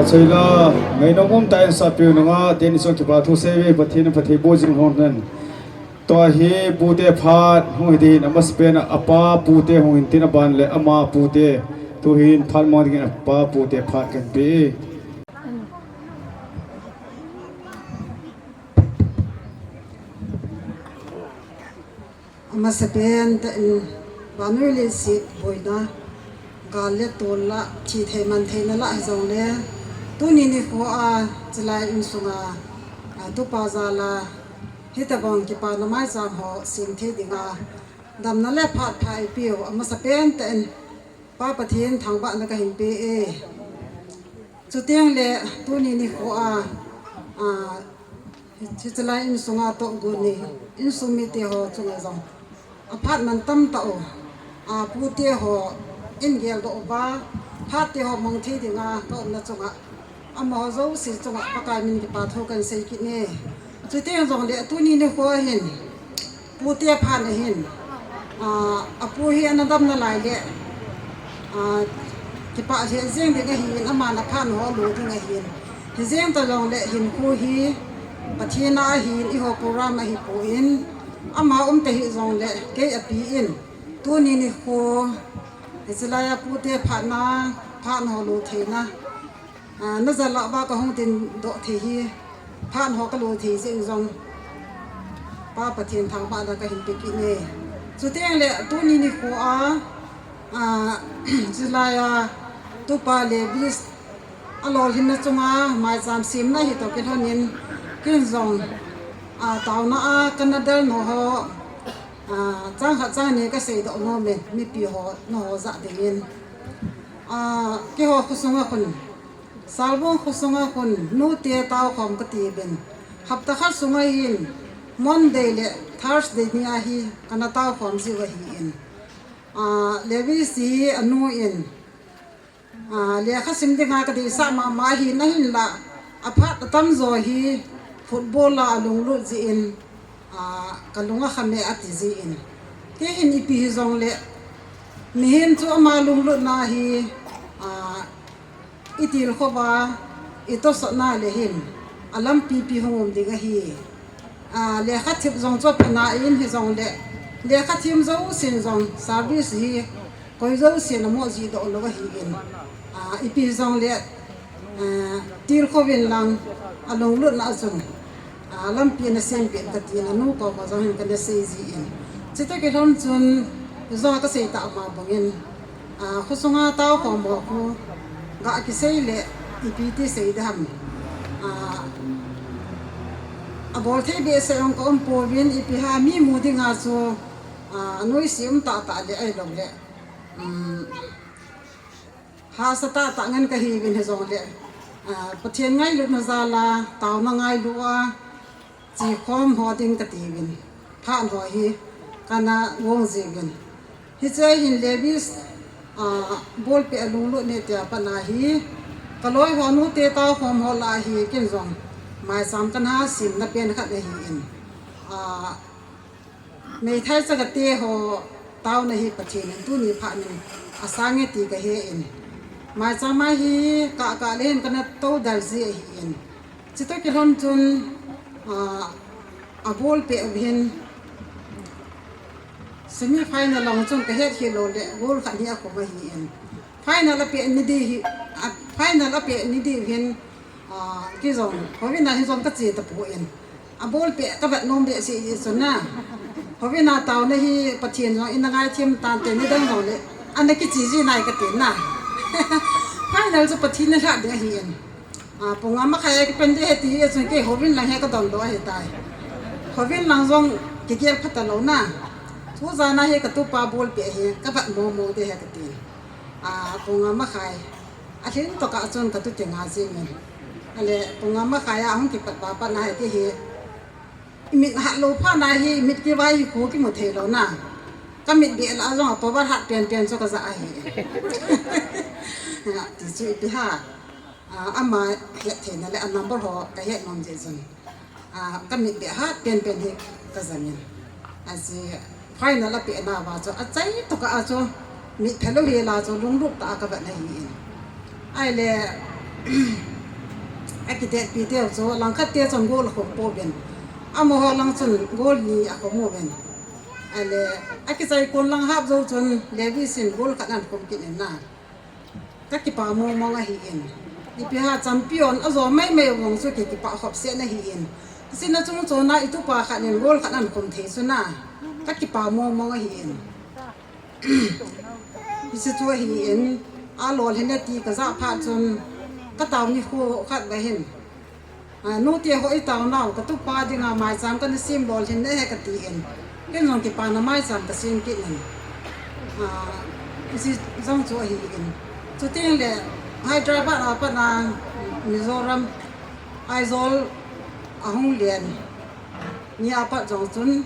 Seila, ngainom umtah in sapiu nunga, teni song kipa thu seive, Pathen in phatthei boh jing lhon hen. Tua hi pute phat hung hi din, amasapen a apa pute hung hin tin, aban le ama pute. Tuhin phat mo dingin apa pute phat kahin pe. Amasapen tah in, vannoi leiset boina, gal le tol lah, thi thei man theina lah hijongle, tuni nikho a, chilai insunga, a, tupa jal a, hitobang kipana maicham ho sem thei dinga, damna le phat pha eipiu, amasapen tah in, Pa Pathen thangvahna kahin pe e. Chuteng le tuni nikho a, a, hiche lai insunga toh gon ni, insung mite ho chunga jong aphat mantam tah u, a, pute ho in geldoh uva, phat te ho mang thei dinga ka umna chunga, amaho jouse chunga Pakai min kipa thu kahin sei kit e. Chuteng jongle tuni nikho a hin, pute phat ahin, a, apu hi ana damna lai le, a, kipah lheh jeng ding ahin, aman aphat ho alo ding ahin. Hijeng ta jongle hinkho hi Pathen a ahin, eiho program ahipoi, ama um tahih jongle kei api in, tuni nikho, hiche lai a pute phat na, phat ho alo theina, a, najal a va kahung tin doh thei hi, phat ho kalo thei jeh in jong, Pa Pathen thangvahna kahin pe kit e. Chuteng le tuni nikho a, a, chilai a, tupa Levis alolhinna chunga maicham semna hitoh kilhon in, ken jong, a, taona a kana del nau ho, a, chang khat chang ni kasei doh nom e, mipi ho, nangho jah dingin. A, keiho khosunga khun, Salbung khosunga khun, nute taokhom kati uvin. Hapta khat sunga hin, Monday le Thursday ni a hi, kana taokhom jiu ahin. A, Levis hi anu in, a, lekha sim dinga kadeisah mama ahin, ahinla, aphat atamjo hi, football a alunglut jeh in, a, kalung akham e ati jeh in. Kei hin ipi hijongle, mihem chu ama lunglutna hi, a, itilkhou va, itosot na le hin, alampi pi hung um ding ahi. A, lekha thip jong chu apha nai hijongle, lekha thiem jousen jong service hi, koi jousen amoh jihdoh lou ahin. A, ipi jongle, a, tilkhou vin lang, alunglutna a chun, a, lampi nasem peh in katin, anu koma jong hin kana sei jin. Chutoh kilhon chun, ijong kasei tah ma bangin, a, khosunga taokhom ho khu, ga kisei le, ipi ti sei ding ham. A, abol thei behseh jong ka um pouvin, ipi ham mi mu dinga chu, a, anoise um tah tah le ahilou le. Um, Hahsa tah tah ngen kahiuvin hijongle, a, Pathen ngailutna jal a, taona ngailu a, chekhom ho ding katiuvin, phat ho hi kana gong jiuvin. Hiche hin Levis, a, ball peh alunglut ne tia pat na hi, kaloi ho nute taokhom ho lah a hi, ken jong maicham kana semna pen khat ahin. A, Meithai chagate ho taona hi Pathen in tuni phat in asang e ti kahen. Maicham a hi kah kah le hin kana tou dal ji ahin. Chutoh kilhon chun, a, abol peh u hin semi final lang chun kahet khel lou le goal khat hi akhum ahin. Final apeh ni di hi, a, final apeh ni di hin, a, kei jong, houin a hi jong kache tapon. Abol peh kavet nom behseh jeh chun na. Houin a taona hi Pathen jong in angaithem tante nidang jong le. Ana kiche ji nai kati na. Final chu Pathen in alhah ding ahin. A, pung nga makhai a kipan ding ahi ti jeh chun kei houin lang hi kadondoh ahitai. Houin lang jong kigel pha talou na. Tujan a hi katupa ball peh hi kavet mong mong ding ahi kati. A, pung nga makhai. Alhin tokah chun katuti nga jingin. Ale, pung nga makhai a hung kipat ba pat na hi ti hi. Imit hat lou phat na hi, imit kivai hi khu kimu thei lou na. Kamit beh lah a jong a power hat pen pen chu kaja ahi. Ti chu ipi ham. A, ama het theina le a number ho kahet nom jeh chun. A, kamit beh hat pen pen hi kajangin. Aji final apeh nauva chu, achai tokah a chu, mit phelou hi la chu, lunglut tah a kavet na ahin. Ahile, Akitetpi teu chu langkhat te chun goal akhum pouvin. Amaho lang chun goal ni akhum uvin. Ale, akichai kon lang hap jou chun Levis in goal khat ahin khum kit in na. Kakipah mong mong ahi in. Ipi ham champion ajo mai mai vang chu kikipah khop se na hi in. Sina chung chona itupa khat in goal khat ahin khum thei chu na. Kakipah mong mong ahi in. Hiche chu ahi in, alolhin e ti kajah phat chun, katao nikho khat va hin. A, nu te ho itao nau, katupa dinga maicham kana sem lolhin e kati in. Ken jong kipana maicham kasem kit in. A, hiche jong chu ahi in. Chuteng le Hyderabad a pat a Mizoram Aizawl ahung len. Ni apat jong chun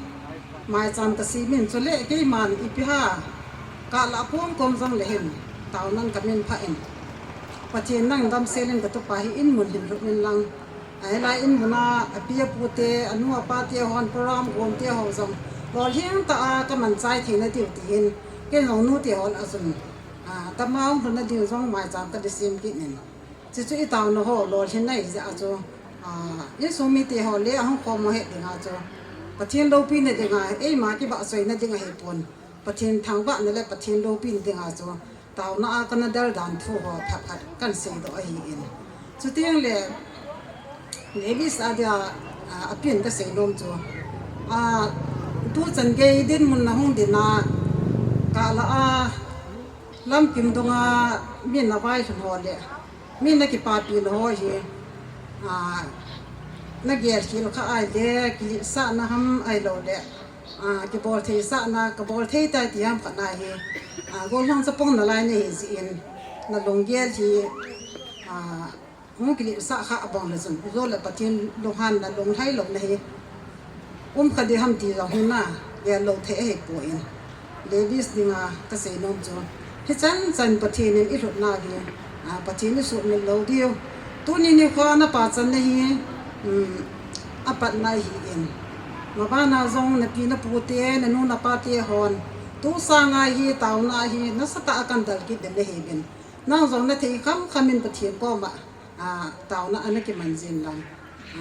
maicham kasem in chule keiman ipi ham kalah pon kom jong le hin taonan kamin pha in. Pathen nangin damsel in katupa hi in mun hin lut in lang. Ahilai in mun a api apu te, anu apa te hon program gom te ho jong lolhing tah a kaman chai theina diu tin ken jong nu te ho lah a chun, a, tama hung lhun na diu jong maicham kana sem kit in. Chuchu itaona ho lolhin na hi jeh a chu, a, insung mite ho le ahung khom u het dinga chu, Pathen loupina dinga, eima kivahchoina ding ahipon, Pathen thangvahna le Pathen loupina dinga chu, taona a kana del dan thu ho phat phat kana seidoh ahi in. Chuteng le, Levis a dia, a, apin kasei nom chu, a, tuchan gei dinmun na hung dinga, kalah a, lamkim dunga min navai lhun ho le, min nakipapi na ho hi, a, nagel khel kha ahile, kiletsahna ham ahilou le, a, kibol thei sahna, kabol thei tai ti ham khat na hi, a, gollhang chapang nalai nahi jeh in, nalunggel hi, a, hung kiletsah kha abang le chun, ijou le Pathen lunghanna lunglhai louna hi, um kha ding ham ti jong hi na, gel lou thei ahipon. Levis dinga kasei nom chu, hichan chan Pathen in ilhutna hi, a, Pathen isuhmil lou diu. Tuni nikho a napachanna hi, um, apatna ahi in. Mabana jong napi napu te, nanu napa te hon, tu sanga hi, taona hi, nasatah a kana del kit den nahiuvin. Nang jong nathei kham kham in Pathen koma, a, taona ana kiman jin lang. A,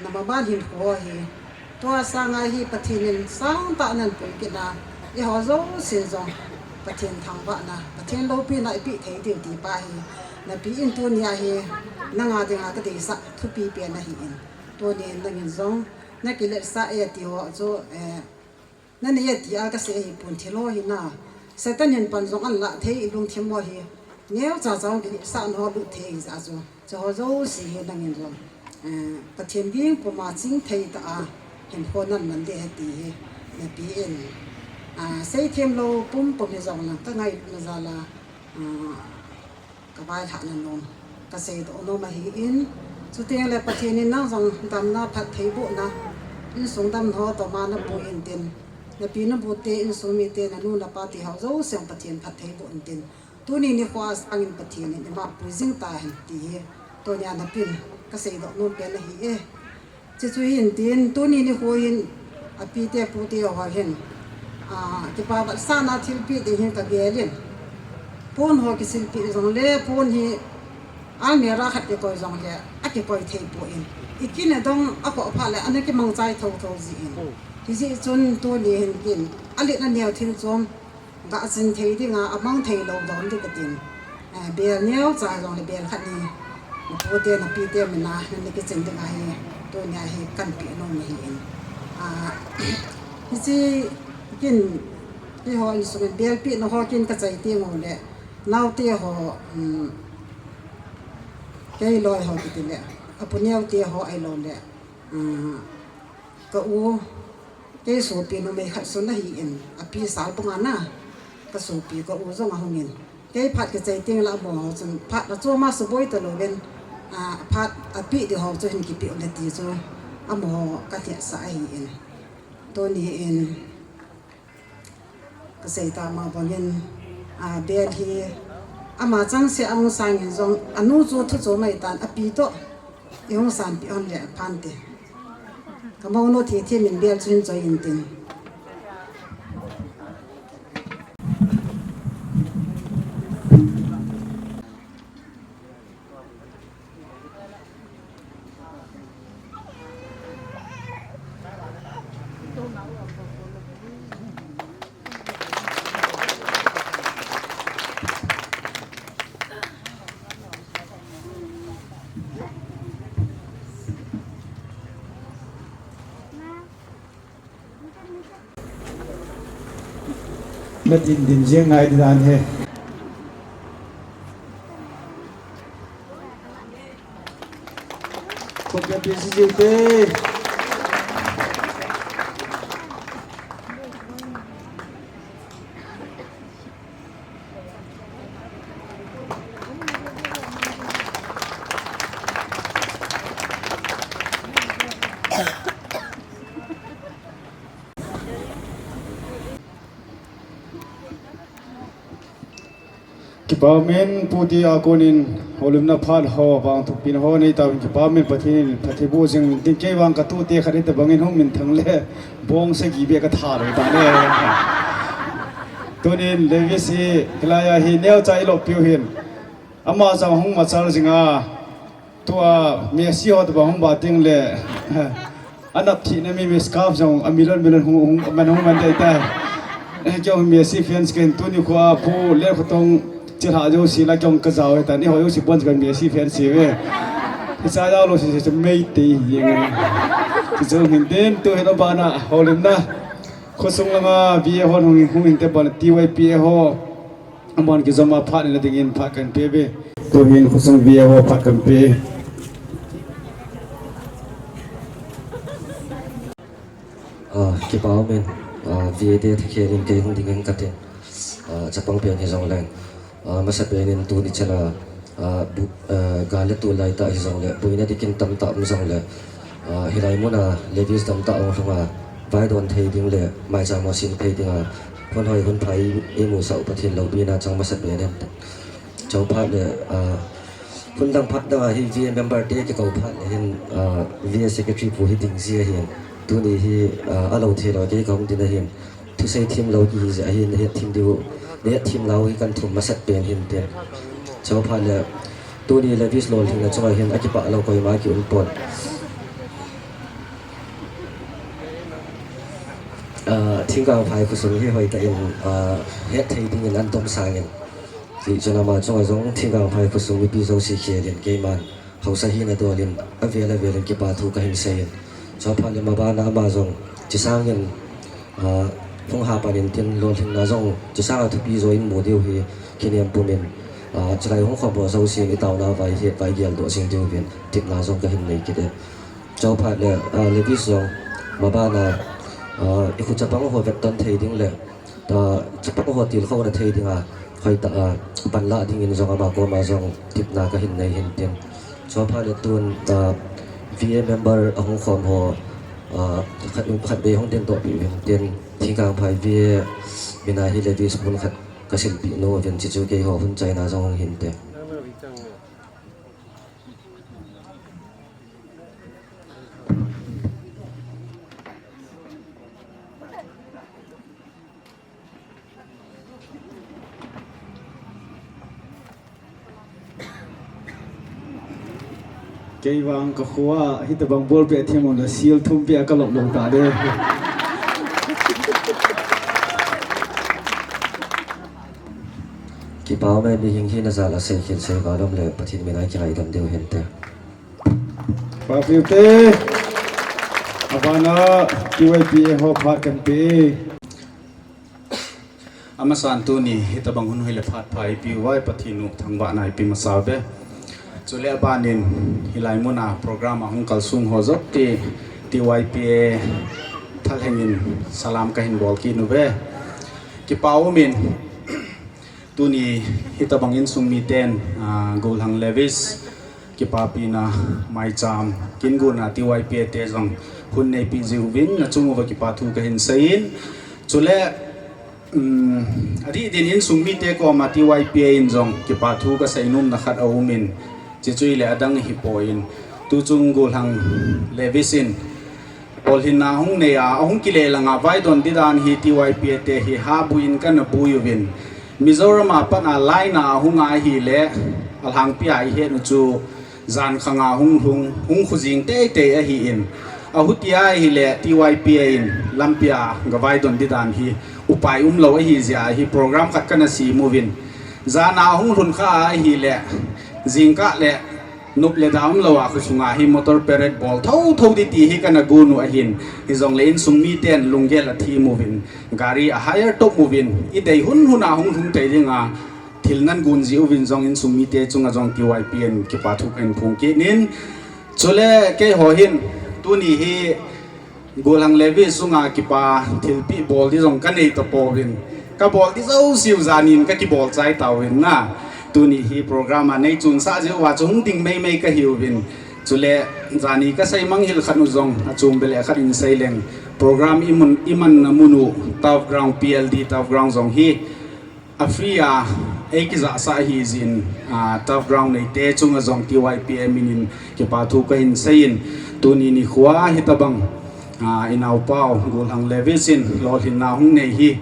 namaban hinkho hi. Tua sanga hi Pathen in sangtah nan pui kit na, eiho jouse jong Pathen thangvahna, Pathen loupina ipeh thei diu ti pa hi. Napi in tunia hi, nanga dinga kadeisah thupi pen ahi in. Tunin nangin jong, nakiletsah e ti ho chu, eh, nanei e tia kasei ahipon thil ho hi na. Satan in pan jong alah thei ilungthim ho hi. Neocha cha kiletsahna ho lut thei jeh a chu. Chuho jouse hi nangin jong, eh, Pathen ging puma chingthei tah a hinkho nan man ding ahi ti hi napi in, ah, seithem lou pumpum hi jong lang kangailutna jal a, ah, kavailhahna nom, kaseidoh nom ahi in, chuteng le Pathen in nang jong damna phattheibohna, insung damna ho toma napui intin, napi napu te, insung mite, nanu napa te ho jouse Pathen phattheiboh intin, tuni nikho a sangin Pathen in ima pui jing tahen ti hi, tunia napin kaseidoh nom pen ahi e. Chuchu hin tin, tuni nikho hin, api te, pu te ho hin, a, kipa vetsahna thilpeh ding hin kagel in. Pon ho kisilpeh jongle, pon hi almirah khat kikoi jongle, akikoi thei poi. Ikin adong, akhoh phat le, ana kimangchai thotho jin. Hijeh chun tuni hin kin, alet aneo thil chom, gah chin thei dinga, amang thei lou dom ding katin. Eh, bel neocha jongle bel khat ni, napu te, napi te mina, nana kichin ding ahi, tunia hi kana pe nom ahi in. Ah, hiche kin, keiho insung in bel pehna ho kin kachai teng ule, naote ho, um, kei loi ho kiti le, apu neo te ho ahilou le, um, ka u, kei sopi numei khat chun ahi in, api Salbung a na, ka sopi ka u jong ahung in. Kei phat kichai teng le amaho chun, phat achom a suboi talou vin, a, phat apeh ding ho chu hin kipeh u le ti chu, amaho ka hetsah ahi in. Tuni in, kasei tama bangin, a, bel hi ama changseh a hung sang in jong, anu chu thu chom ahi tan, api toh ihung sanpeh hon le aphante. Ka mounu thithem in bel chu hin choi intin. Natin din jeng ngai di dan he. Khut ka pi si jiu te. Kipah umin, puti a konin, holimna phat ho, vangthu pina ho, nei tauvin kipah umin, Pathen in, Pathen bu jing, tin kei vang ka tute khat in tabangin hung min thang le, bong sagi be ka tha lo ta le. Tunin, Levis hi, hilaiya hi, neocha i lop piu hin. Ama jong hung machal jing a, Tua Messi ho tabang hung ba ting le, anap thina mi, mi scarf jong a million million hung, hung, man hung man dei ta. Kei Messi fans ken tuni khu a pu le khu tong chilha jo si la kei ka jao ta ni ho jo si pon ka Messi fans si ve. Hicha jao lo si si mei te yeng. Ki jo hin den tu he lo bana holimna. Khosung lama V A ho hung hung hin te bana T Y P A ho. Aman kijom a phat nina dingin phat kan pe ve. Tuhin khosung V A ho phat kan pe. Ah, kipah umin, ah, V A te thakhen in kei hung dingin katin. Ah, chapang pen hi jong leng. Ah, masa pen in tuni chan a, ah, bu-, ah, gal le tul lai ta hi jong le. Buina dikin tam ta um jong le. Ah, hilai muna Levis dam ta ong thunga. Vai don thei ding le. Mai cha mo sin thei dinga. Hun hoi hun phai i mu sa u Pathen loupina chang masa pen in. Chau phat le, ah, hun dang phat dang a hi V A member te kikou phat le hin, ah, V A secretary pu hi ding ji ahin. Tuni hi, ah, a lo thei lo kei ka hung din ahin. Thusei thim lo kihi ji ahin, na het thim diu, na het thim lo hi kan thum masat pen hin tin. Chau phat le, tuni Levis lolhinna chunga hin a kipah lo koima ki um pon. Ah, Thingkangphai khosung hi hoitah in, ah, het thei dingin an tom sangin. Tichun ama chunga jong Thingkangphai khosung mipi jouse khelin keiman haosa hina dolin avel avelin kipa thu kahin seiyin. Chua phat le mabana ama jong chisangin, ah, hung hapan intin lolhinna jong chisanga thupi joh in mu diu hi kinem pumin, ah, chulai hung khom ho jousen i taona vai het vai geldoh jing diuvin tipna jong kahin nei kit e. Chua phat le, ah, Levis jong mabana, ah, i khu chapang ho vetton thei ding le, ah, chapang ho tilkhouna thei dinga hoitah a panlah dingin jong ama koma jong tipna kahin nei hin tin. Chua phat le tun, ah, V A member ahung khom ho, ah, khat, khatvei hung dingdoh peh uvin tin, Thingkangphai V A mina hi Levis mun khat kasilpeh nom uvin, chuchu keiho hun chaina jong hung hin te. Kei vang ka khua, hitabang ball peh thim un la seal thum peh a ka lop lou ta de. Kipah e, mihing hina jal a seikhel seival um le Pathen mina kingaidam diu hinte. Papiu te. Abana T Y P A ho phat kan pe. Amasan tuni hitabang hun hoi le phat pha ipi uva Pathen u thangvahna ipe masa uve. Chule abanin hilai muna program a hung kalsong ho jouse T Y P A thalheng in salam kahin bol kit uve. Kipah umin tuni hitabang insung miten, ah, Gollhang Levis kipapina maicham kin guna T Y P A te jong hun neipeh jiuvin nachung uva kipathu kahin seiyin. Chule, um, adih din insung mite koma T Y P A in jong kipathu kasei nomna khat aumin, chuchu ahile adang ahipon, tuchung Gollhang Levis in Lolhinna hung nei a, ahung kile langa vaidon didan hi T Y P A te hi habui in kana bui uvin. Mizoram a pat a line a ahung a ahile, alhangpi a ihet u chu jan khang a hung lhung, hung khu jing teitei ahin. Ahuti a ahile T Y P A in lampi a gavaidon didan hi upai umlou ahi jeh a hi program khat kana sem uvin. Jan a hung lhun kha a ahile, jingkah le Nop le da umlou a khosunga hi motor parade bol thotho ding ti hi kana gon u ahin. Hijongle insung miten lunggel a thim uvin, gari a hire tah uvin, idei hunhun a hung lhung thei dinga thil nagon ji uvin jong insung mite chunga jong T Y P in kipa thu kahin phong kit in. Chule keiho hin tuni hi Golhang Levis sunga kipa thilpeh bol ding jong kanei tapouvin, kabol ding jouseu janin kakibol chai tauvin na. Tuni hi program a neichonsah jeh uva chu hung ding meimei kahiuvin. Chule jani kasei manghil khat u jong achom beh le khat in seileng, program imun, imanna mun u Turf Ground, P L D Turf Ground jong hi a free a eikijahsah ahi jeh in, ah, Turf Ground neite chunga jong T Y P A minin kipa thu kahin seiyin, tuni nikhoa hitobang, ah, inaopau Golhang Levis in lolhinna hung nei hi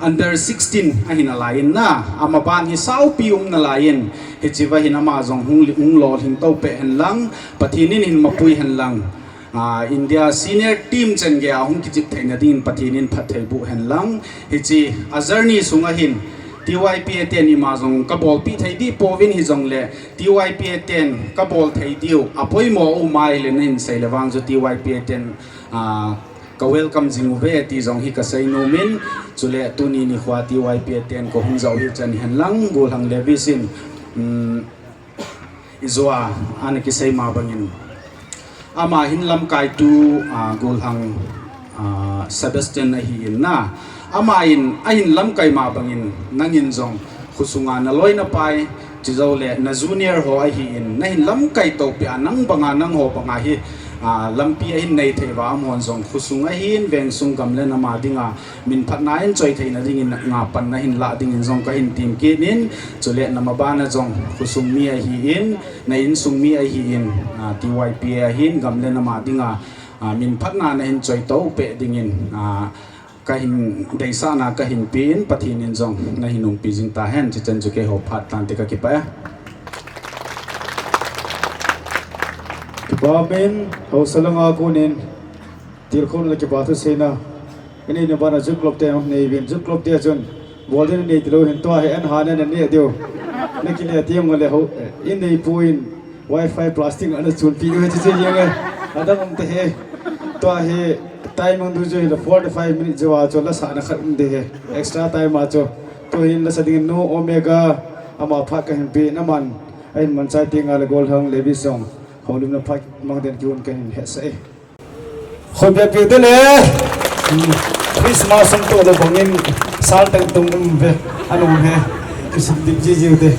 under sixteen ahi nalaiyin na, amaban hi saopi um nalaiyin, hichea hin ama jong hung, hung lolhing to peh hen lang, Pathen in hin mapui hen lang, ah, India senior team chengeiya hung kichep theina dingin Pathen in phattheiboh hen lang. Hiche a journey sunga hin T Y P A ten ima jong kabolpeh thei ding pouvin, hijongle T Y P A ten kabol thei diu apoimo um ahile nahin seile vang chu T Y P A ten, ah, ka welcome jing uve ti jong hi kasei nomin. Chule tuni nikhoa T Y P A ten kahung jao hi chan hen lang, Golhang Levis in, um, ijeh a ana kisei ma bangin, ama hin lamkai tu, ah, Golhang, ah, Sebastian ahin na. Ama in ahin lamkai ma bangin nangin jong khosunga naloi napai, chujou le na junior ho ahin, nahin lamkai to peh a nang banga nangho banga hi, ah, lampi ahin nei thei uva, amahon jong khosung ahin, vengsung gam le nam a dinga minphatna in choi theina dingin ngapanna hin lah dingin jong kahin tem kit in, chule na mabana jong khosung mi ahin, na insung mi ahin, ah, T Y P A ahin, gam le nam a dinga, ah, minphatna nahin choi to peh dingin, ah, kahin deisahna kahin pen, Pathen in jong nahin umpi jing tahen, chuchan chu keiho phat tante kakipah e. Kipa min, haosa langa konin, tilkhouna le kipa thu seina. Inei nabana Youth Club te hung nei uvin, Youth Club te chun bol ding nei tilou hin, tua hi an hana naneh diu. Nakile ti mong le ho, inei poi in Wi-Fi plastic ana chunpi diu hi chuche jeng e. Adang um te he. Tua hi time mang du chu hile forty-five minutes jou a chu lasahna khat um te he. Extra time a chu. Tuhin lasa dingin Nu Omega, ama phat kahin pen, aman ahin manchai tengle Golhang Levis jong houlimna phat mang den kihon kahin hetsah e. Khut bep peh u te le. Christmas sung toh lou bangin sal teng tung um ve. Anung he. Kisim dip ji ji u te.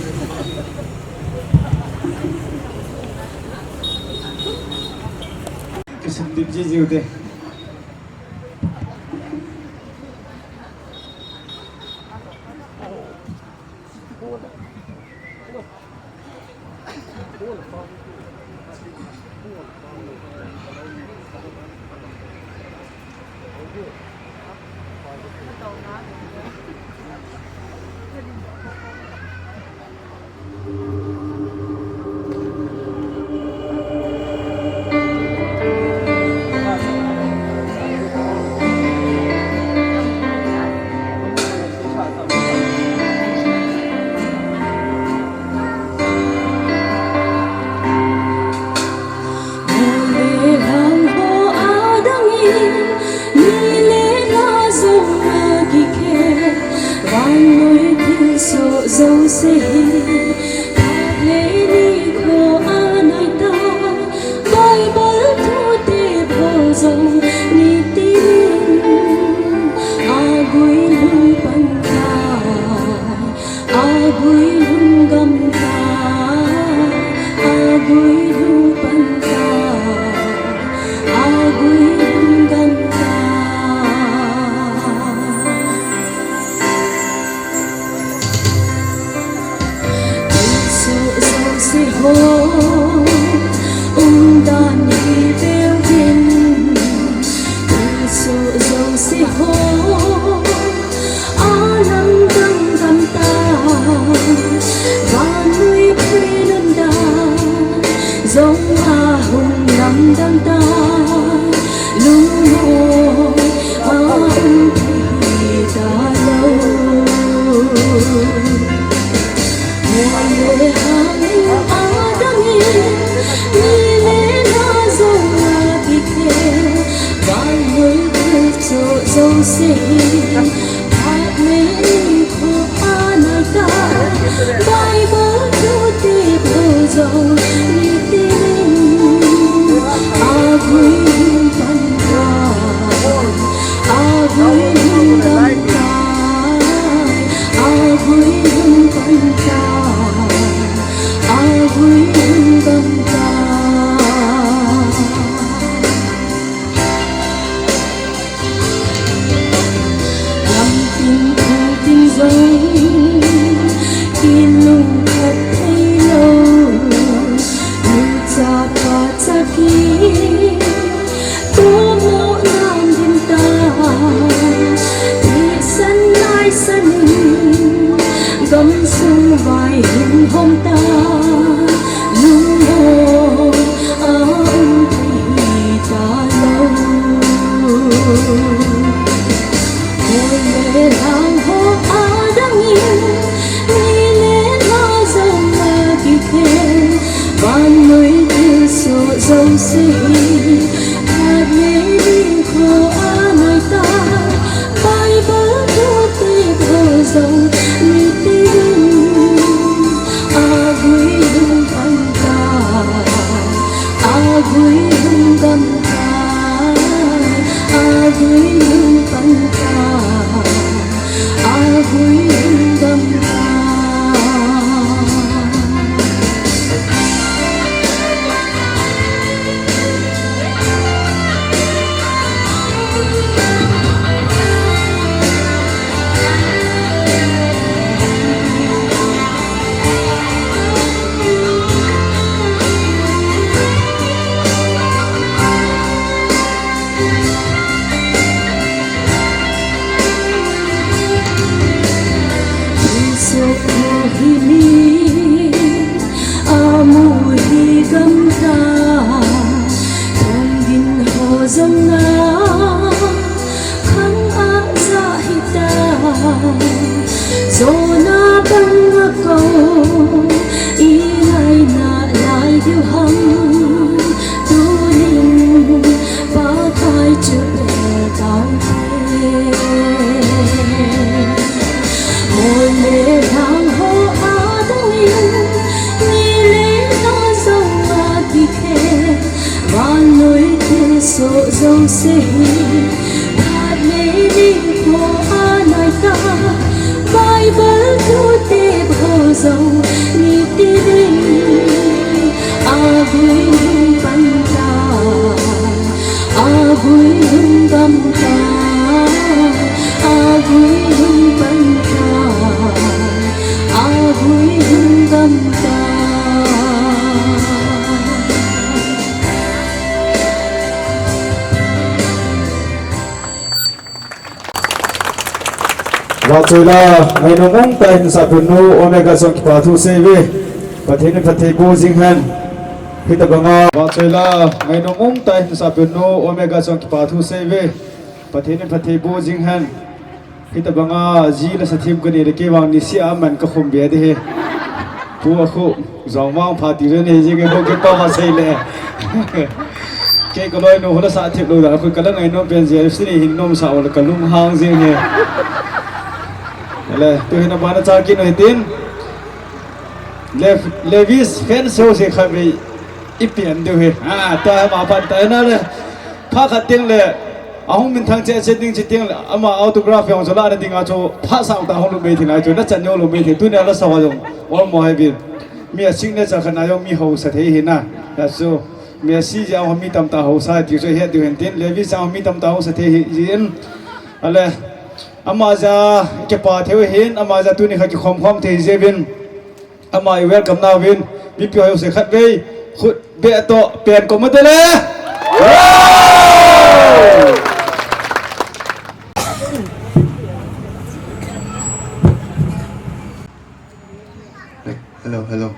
Kisim dip ji ji u te. Vannoi thilsoh jouse hi, phat le nikho anoi tai, Bible thute bou jong nitinin, agui lhung pan tai, agui lhung gam tai, agui lhung pan tai, agui lhung gam tai. Thilsoh jouse ho, umdan hi veu hin. Thilsoh jouse ho, alamdang dang dam tai. Vannoi thei lhun dan, jong ahung lamdang tai. Lungmong a um thei talou. Hoi le hang in adang in, Jouse hi, phat le nikho anai tai, Bible thu tep ho jong nitin, agui hung pan tai, agui hung gam tai, agui hung pan tai, agui hung gam tai. Lamtin thungtin jong kilungkhat thei lou, nucha pacha kitohmo nam din ta, thisan naisan in gamsung vai hin hom ta, lungmong a um thei talou. Khoi le lhang ho adang in, ni le lha jong akikhen, vannoi thilsoh jouse hi, phat le nikho anai tai, Bible thu tep ho jong nitin, agui hung pan tai, agui hung gam tai, agui hung pan tai, agui hung gam tai. Thilsoh ho hi mi amu hi gam tai, thong ding ho jong a khang a ja hita, jona bang a kou, i ngaina lai diu ham, tunin Pakai chu pe tau te. Moi le lhang ho adang in, ni le lha jong akikhen, vannoi thilsoh jouse hi, phat le nikho anai tai, Bible thu tep ho jong nitin, agui hung pan tai, agui hung gam tai, agui hung pan tai, agui hung gam tai. Vahchoi la, ngainom umtah in Sapenu Omega chunga kipa thu seive. Pathen in phatthei boh jing hen. Hitobanga. Vahchoi la, ngainom umtah in Sapenu Omega chunga kipa thu seive. Pathen in phatthei boh jing hen. Hitobanga ji le sa thim kanei le kei vang niseh a man kakhum be ding ahi. Pu a khu jong vang pha ti le nei jing e, bo kipa ma sei le. Kei kaloinu hula sa thip lou dan khu kala ngainom pen jeh a sini hin nom sa ol kalung hang jing e. Le, tuhin abana cha kin hitin. Le, Levis fan show se kha ve ipi an deu he. Ah, ta ma pan ta na le. Pha khat teng le. Ahung minthang cheh cheh ding chi teng le, ama autograph jong chu la na ding a chu, pha sao ta hung lou mai thei nai chu, na chan jong lou mai thei, tunia la sao jong, ol mo hai bin. Mi a signature khat na jong mi hausa thei hi na. Ya chu, Messi jeh a mi tamtah hausa ti chu het diu hin tin, Levis jeh a mi tamtah hausa thei hi jin. Ale, ama jeh a kipa thei u hin, ama jeh a tuni kha kikhom khom thei jeh uvin. Ama i welcome nauvin, mipi ho jouse khatvei, khut beh toh, pen kom u te le. Hello, hello.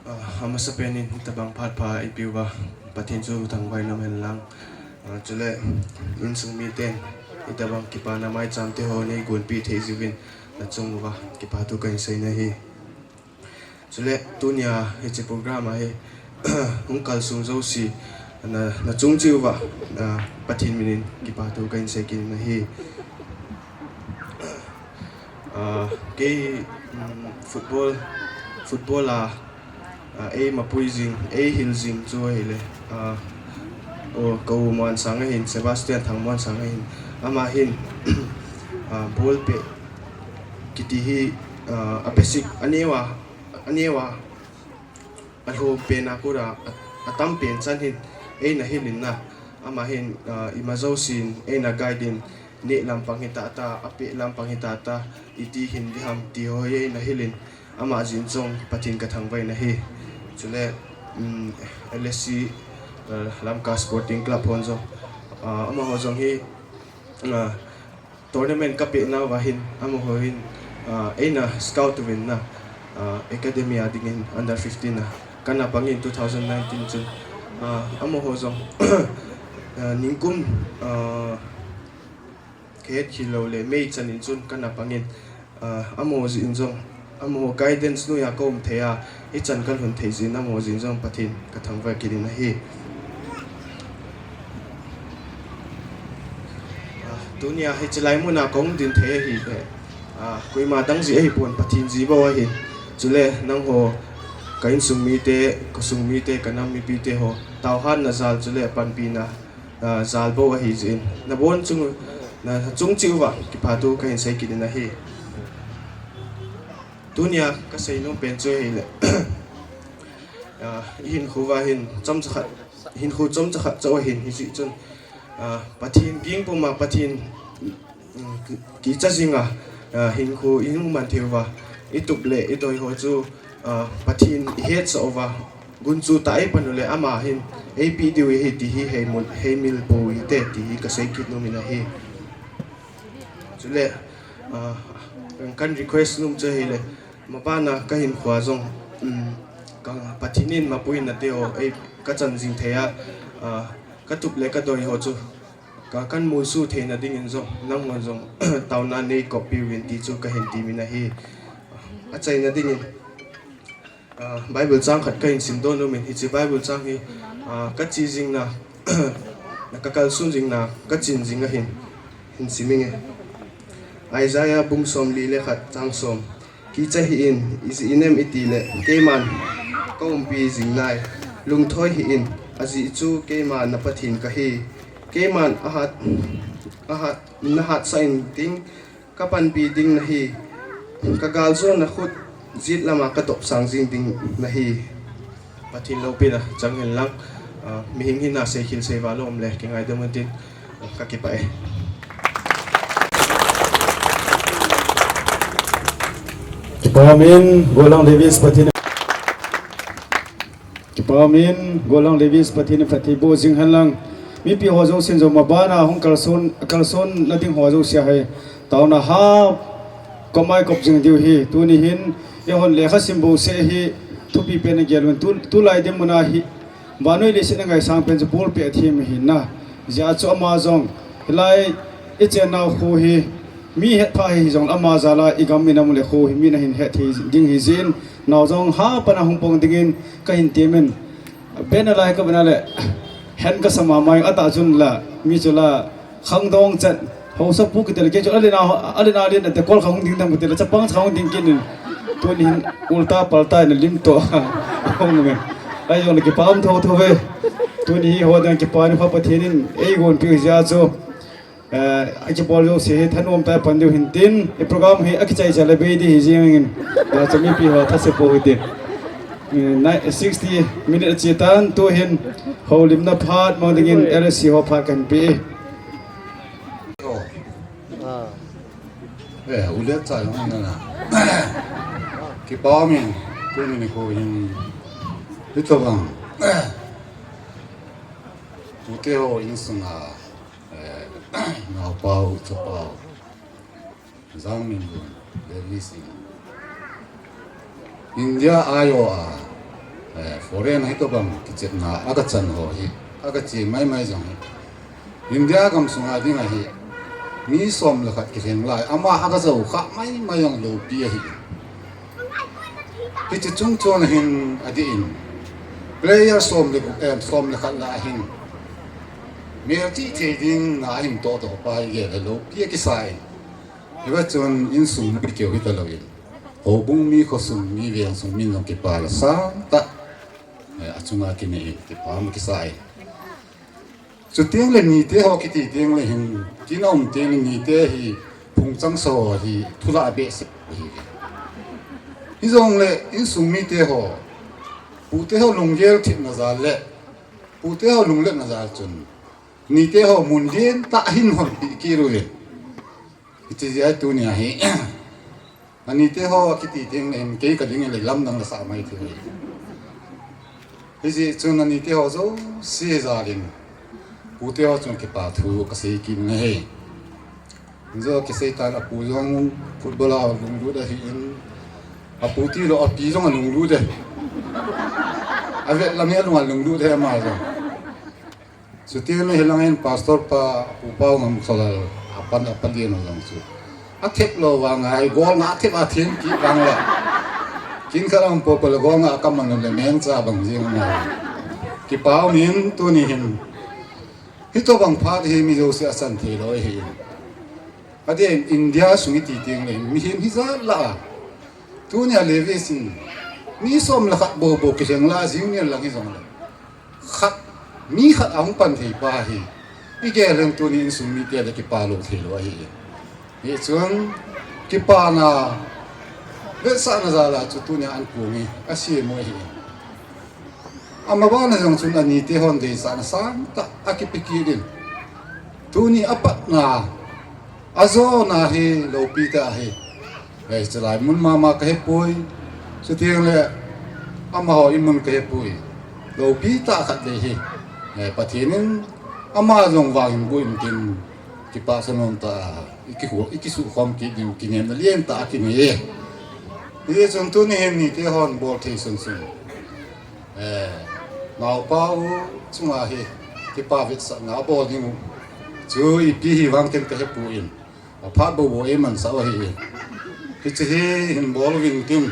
Ah, amasapen in hitobang phat pha eipeh uva, Pathen chu thangvah in um hen lang. Ah, chule, insung miten, hitobang kipana maicham te ho neigonpeh thei jeh uvin, nachung uva, kipa thu kahin seina ahi. Chule, tunia hiche program a hi, hung kalsung jouse, Na, na chung chiu va, na Pathin minin kipa thu ka hin sei kin na hi. Ah, kei, mm, football, football a, ah, ei mapui jing, ei hil jing chu ahile, ah, o, ka u Muansang ahin, Sebastian Thang Muansang ahin, ama hin, ah, ball pe kiti hi, ah, a basic, a neo a, a neo a, a lhom pen a kura, a, a tam pen chan hin, ei na hilin na, ama hin, ah, ima jousen, ei na guide in, neh lampang hi tata, a peh lampang hi tata, iti hin di ham, ti ho hi ei na hilin, ama jin jong Pathin ka thangvah in ahi. Chule, um, L S C, uh, Lamka Sporting Club hon jong, uh, amaho jong hi, uh, tournament ka peh nauva hin, amaho hin, uh, ei na scout uvin na, uh, academy a dingin under fifteen a, ka na pangin two thousand nineteen chun, uh, amaho jong, uh, ningkum, uh, ka het khel lou le, May chan in chun ka na pangin, ah, amaho jin jong, amaho guidance noiya ka um thei a, hichan ka lhun thei jin amaho jin jong Pathin ka thangvah kit in ahi. Ah, tunia hiche lai muna ka hung din thei ahi le, ah, koima dang jeh ahi pon, Pathin jeh bou ahi. Chule nangho ka insung mite, ka sung mite, ka nam mipite ho, taohatna jal chule panpina, ah, jal bou ahi jeh in, na bon chung, na chung chiu va, kipa thu ka hin sei kit in ahi. Tunia ka sei nom pen chu ahile, ah, i hinkho va hin chomcha khat, hinkho chomcha khat chauh ahin, hijeh chun, ah, Pathin ging puma Pathin um, ki, kicha jinga, ah, hinkho i hung man thei uva, i tup le i doi ho chu, ah, Pathin i hetsah uva, gunchu tah ei pan u le ama hin ei pe diu ahi ti hi hei mul, hei mil pou hite ti hi ka sei kit nom in ahi. Chule, ah, kan request nom chu ahile, mabana ka hinkho a jong, um, ka Pathin in mapuina te ho ei ka chan jing thei a, ah, ka tup le ka doi ho chu ka, kan molso theina dingin jong, nanghon jong taona nei kop piuvin ti chu ka hin temin ahi. Achaina dingin, ah, Bible chang khat ka hin simdoh nomin, hiche Bible chang hi, ah, ka che jing na, ka kalson jing na, ka chin jing a hin, hin sim inge. Isaiah bung somli le khat chang som. Kicha hih in, ijeh inem itile, keiman ka umpi jing nai. Lungthoi hih in, ajeh chu keima na Pathin kahi. Keiman ahat, ahat, na hatsah in ting, ka panpi ding nahi. Ka galjona khut jet lama ka topsang jing ding nahi. Pathen loupina chang hen lang, ah, mihem hina seikhel seival um le kingaidam un tin, ah, ka kipah e. Kipah umin, Gollhang Davis Pathen. Kipah umin, Gollhang Davis Pathen in phatthei boh jing hen lang. Mipi ho jousen jong mabana hung kalson, kalson na ding ho jouse hi. Taona hap, kop mai kop jing diu ahi, tuni hin, eihon lekha sim bouseh hi, thupi pen a gel un, tu, tulai dinmun a hi, vannoi leiset a ngaisang pen chu ball pet a them ahi na. Hijeh chun ama jong, hilai, i chennau kho hi, mi hetphah hi jong ama jal a, i gam i nam le kho hi, mi nahin hetthei ding ahi jeh in, nao jong hapan a hung pang dingin, kahin temin, Banner lai ka banner le, hen ka sa mama, atah chun la, mi chu la, khangdong chet, haosa pu kiti le, kei chu alen a, alen a alen a, te kol khang ding dang kiti le, chapang khang ding kit in, tuni hin ulta palta in lim to, hung me. Ai jong le kipah um tho tho ve. Tuni hi ho dang kipah ni pha Pathen in, eigonpiu jeh chun. Eh, akibol jouse hi thanom tah a pan diu hin tin, i program hi akichai chai le bei ding ahi jeng in, eh, chu mipi ho thase pou hite. Eh, nine, sixty minute ache tan, tu hin houlimna phat mang dingin L S C ho phat kahin pe e. Eh, u le cha jong na na. Kipah umin, tuni nikho hin, hitobang. Ute ho insunga. Eh, naopa u, chapa u. Jangminlun, Davis in. India a jo a, eh, foreign a hitobang kichetna a kachan ho hi, a kache mai mai jong hi. India gamsunga dinga hi, mi som le khat kilheng lai, ama a kajou kha mai mai jong loupi ahi. Hiche chungchon a hin adeh in, Player som le, eh, som le khat lah a hin, mel chih thei ding na hin toh toh pa hi gel helou pi a kisai. Hiva chun insung mi keu hi talou in, houbung mi, khosung mi, vengsung mi jong kipa la sang tah, eh, achunga kinei in kipa ma kisai. Chuteng le nite ho kiti teng le hin, kin a um teng le nite hi phung chang sa ho hi thulah behseh hi. Hijongle insung mite ho, pute ho lunggel thipna jal le pute ho lungletna jal chun nite ho mun lien tah hin hon pi kit uvin. Hiche jeh a tunia hi, anite ho kiti teng le hin kei ka ding le lamdang la sa mai thei. Hijeh chun anite ho jouse jal in, pute ho chun kipa thu kasei kit in ahi. Jou kisei tan, apu jong football a lunglut ahin, apu tilou api jong alunglut e. Avet lam hi alung alunglut e ama jong. Chuteng le hilang in pastor pa, Pu Pau Ngamkholal, apan, apan ding jong chu. Athep lou vang a, goal nga athep a thim kit vang la. Kin khat a um popo le goal nga akam man le meng cha bang jing ma. Kipa um in tuni hin. Hitobang phat hi mi jouse achan thei lou ahi. Adeh in India sung iti teng le mihem hijat lah a, tunia Levis in mi som le khat bou bou kilheng lah a jing ni lang hijongle, khat, mi khat ahung pan thei pa hi, igel leng tuni insung mite le kipa lou thei lou ahi. Hichun kipana vetsahna jal a chu tunia an pu mi asem u ahi. Ama bana jong chun anite hon deisahna sangtah akipe kit in, tuni apatna, ajona hi loupi tah ahi. Hichelai mun mama kahepoi, chuteng le amaho imun kahepoi. Loupi tah khat vei hi, eh, Pathen in ama jong vangin boh in tin, kipahsa nom tah a ikisuhkhom kit ding kinemna lentah akinei e. Hichun tuni hin nite hon bol thei sunsun, eh, naopa u chunga hi kipa vetsahna abol ding u chu ipi hi vang ken kahepoi, aphat bou bou eimansah u ahi. Hiche hi hin bol uvin tin,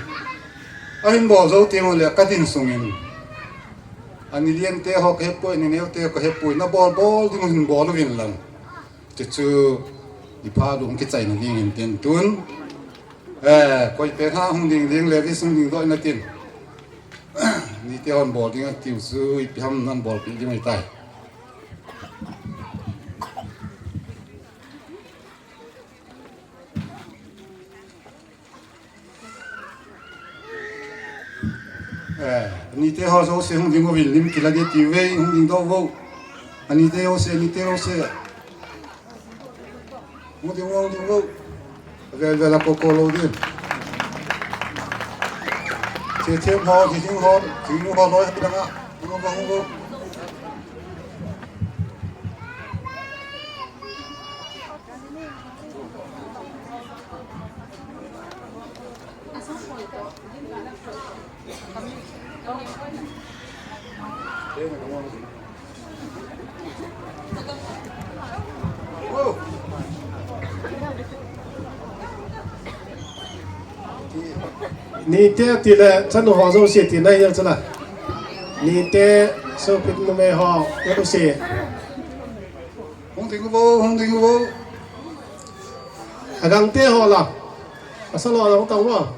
ahin bol jou teng ule kadin sungin, ani liente ho kahepoi, ani neote ho kahepoi, nabol bol ding u hin bol uvin lang. Chuchu iphat u hung kichaina dingin tin tun, eh, koipen ham hung ding ding, Levis hung ding doh in atin, nite hon bol ding atiu chu ipi ham nan bolpeh ding ahitai. Eh, anite ho jouse hung ding uvin, lim kila ding tiu ve, hung ding doh uvo. Anite jouse, anite jouse. Hung ding uvo, hung ding uvo. Vel vel a koko lou ding. Che che ho, che che ho, che che ho loi dang a. Hung uvo, hung uvo. Nite tile chanu ho jouse tina hijeng chula. Nite sopinu me ho jouse. Hung ding uvo, hung ding uvo. Agangte ho la. Asalo la hung tang uvo.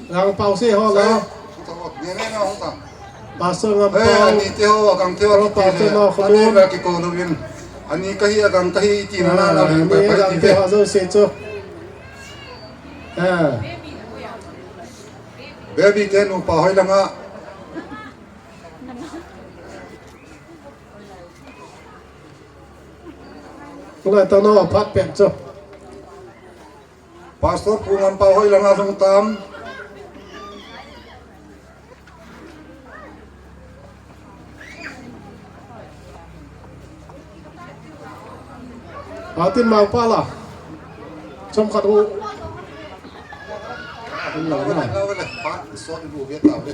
Agangpau se ho la. Pastor Ngampau. Eh, anite ho, agangte ho, pastor Ngampau. Ani la kikou louvin. Ani kahi, agang kahi tina na na. Ani agangte ho jouse chu. Eh. Baby te nupa hoi langa. Ngai ta no phat pen chu. Pastor Pu Ngampau hoi langa lhung tam. Atin mau pa la. Chom khat u. Lau le, lau le, pa, so di bu ve ta ve.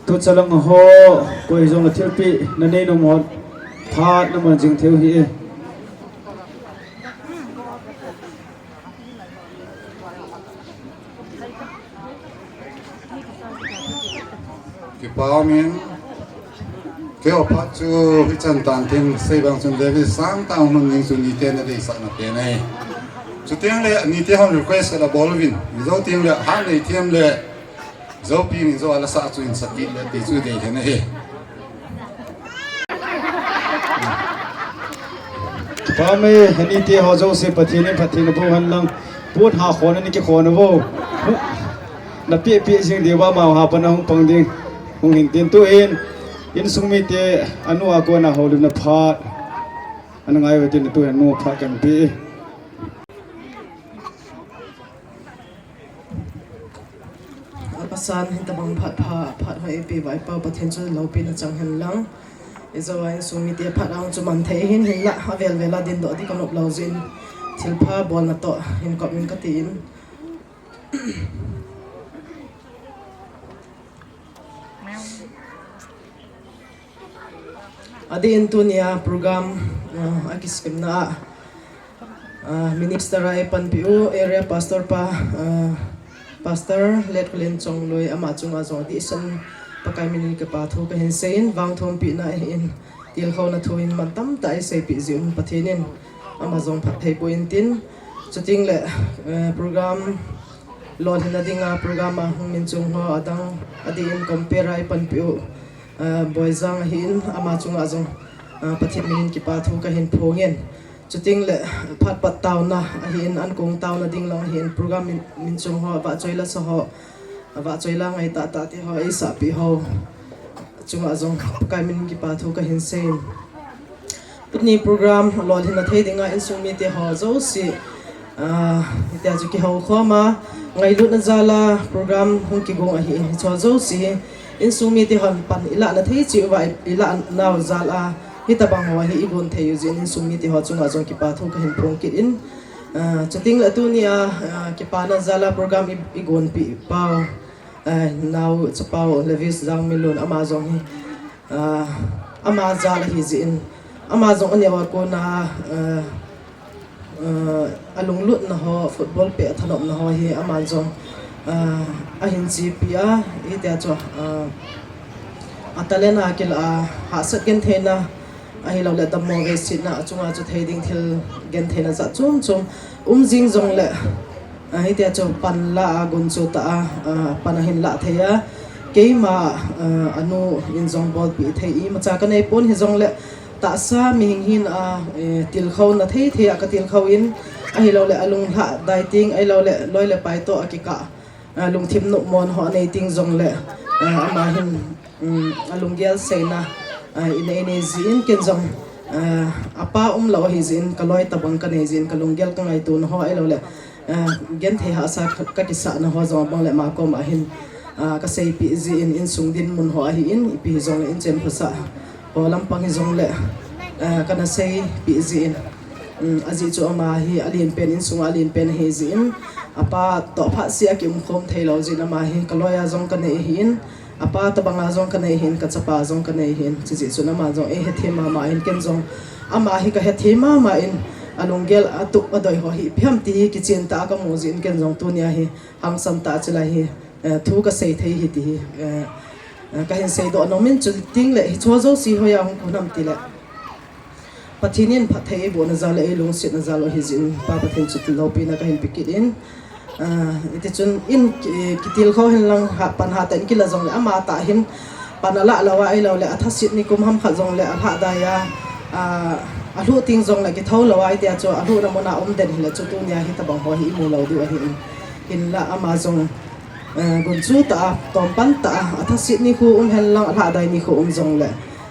Tuchalang ho, koi jong thilpeh nanei nom ho, phat naman jing thei u hih e. Kipa umin, kei phat chu hichan tan tin, sei bang chun David sang tang nun ning chu nite na deisah na pen ahi. Chuteng le, nite hon request ka la bol uvin, Mizo teng le, han nei thiam le, Zopi Mizo a la sa chu in sakit le, ti chu dei hen ahi. Pame, ani te ho jouse Pathen in phatthei naboh hen lang. Pon ha khon ani kikhon vo. Napeh peh jing diu va, amau ha pan ahung pang ding. Hung hin tin tuhin. Insung mite anu a kona houlimna phat ana ngai uve tin tuhin anu phat kahin pe. Apasan hitabang phat pha, phat hoi eipeh uva i Pa Pathen chu loupina chang hen lang. Ijou a insung mite phat a hung chu man thei hin hinlah, avel vel a dingdoh ding ka nop lou jeh in, thilpha bolna toh hin kop in kati in. Adeh in tunia program, ah, akiskemna a, ah, minister a eipanpi u, area pastor pa, ah, Pastor Letkulen Chongloi, ama chunga jong adeh in Pakai min in kipa thu kahin sei in, vangthompina ahin, tilkhouna thu in man tamtah eiseipeh jeh un Pathen in ama jong phatthei boh in tin, chuteng le, eh, program lolhinna dinga program a hung min chung ho adang adeh in compere a eipanpi u, ah, Boijang ahin, ama chunga jong, ah, Pathen min in kipa thu kahin phong in. Chuteng le phat pat taona ahin, ankong taona ding lang ahin, program min, min chung ho, vahchoi la sa ho, vahchoi la ngai tahtah te ho, eisahpeh ho chunga jong Pakai min in kipa thu kahin sei in. Tuni program lolhinna thei dinga insung mite ho jouse, ah, hitia chu kihoukhom a, ngailutna jal a program hung kigong ahin, hiche ho jouse hi insung mite hon pan ilahna thei cheh uva i, ilah nau jal a, hitabang ho hi igon thei u jeh in insung mite ho chunga jong kipa thu kahin phong kit in, ah, chuteng le tunia, ah, kipana jal a program i, igonpeh pau, ah, nao chapau Levis Jangminlun ama jong hi, ah, ama jal ahi jeh in, ama jong aneo a kona, ah, ah, alunglutna ho, football peh a thanopna ho hi ama jong, ah, ahin chepi a, hitia chu, ah, a talent a kilah a, hahsat gentheina, ahilou le dammo veisetna, achunga chu thei ding thil gentheina jat chom chom um jing jong le, ah, hitia chu pan la a gunchu tah a, ah, pan ahin lah thei a, keima, ah, anu in jong bolpeh thei imacha kanei pon hijong le, tahsa mihem hin a, eh, tilkhouna thei thei a katilkhou in, ahilou le alunglhah dai teng, ahilou le loi le pai toh akikah, ah, lungthim nopmona ho anei teng jong le, ah, ama hin, um, alunggel seina, ah, inei nei jeh in ken jong, ah, apa umlou ahi jeh in kaloi tabang kanei jeh in kalunggel kangaitona ho ahilou le, ah, genthei hahsa ka, kakisahna ho jong abang le ama koma hin, ah, kaseipeh jeh in insung dinmun ho ahin, ipi hijong le inchen phasah ho lampang hijong le, ah, kana seipeh jeh in, um, ajeh chu ama hi alen pen, insunga alen pen ahi jeh in, apa toh phatseh a kiumkhom theilou jeh in ama hi kaloi a jong kanei ahin, apa tabang a jong kanei ahin, kachapa jong kanei ahin, chujeh chun ama jong eihethem mama in ken jong ama hi kahethem mama in, alunggel atup adoi ho hi ipi ham ti hi kichen tah a kamu jeh in ken jong tunia hi hangsan tah a chulai hi, eh, thu kasei thei ahi ti hi, eh, eh, kahin seidoh nom in chuteng le hiche ho jouse hoiya hung kon ham tile Pathen in phatthei eibohna jal le eilungsetna jal u ahi jeh in Pa Pathen chu loupina kahin pe kit in, ah, hiti chun in ki, kitilkhou hen lang ha, pan hatah in kila jong le amatah hin pan alah lou a ahilou le athaset nikum ham khat jong le alhah dai a, ah, alhuh teng jong le kithou lou a hitia chu alhuhna mun a um den hile chu tunia hitabang ho hi imu lou diu ahin, hinla ama jong, eh, gunchu tah a, tompan tah a, athaset nikho um hen lang alhah dai nikho um jong le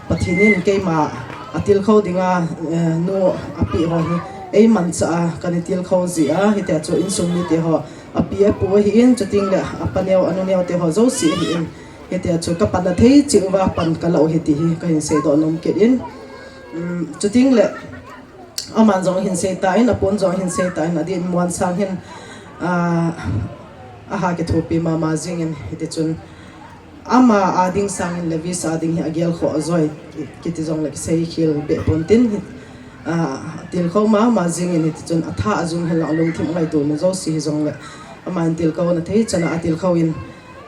Pathen in keima atilkhou dinga, eh, nu api ho hi eimanchah a kana tilkhou jia, hitia chu insung mite ho api apu ahin, chuting le apaneo anuneo te ho jouse ahin, hitia chu kapan athei cheh uva pan kala u ahi ti hi kahin seidoh nom kit in. Um, chuting le aman jong ahin seitan, apun jong ahin seitan, adin Muansang hin, ah, aha kithopi mama jingin, hiti chun ama ading sangin Levis ading hi agelkhoh joi kiti jongle kiseikhel be pontin, ah, tilkhou mama jingin, hiti chun atha ajung henlang alungthim angaitona jouse hijongle aman tilkhou na thei chana atilkhou in,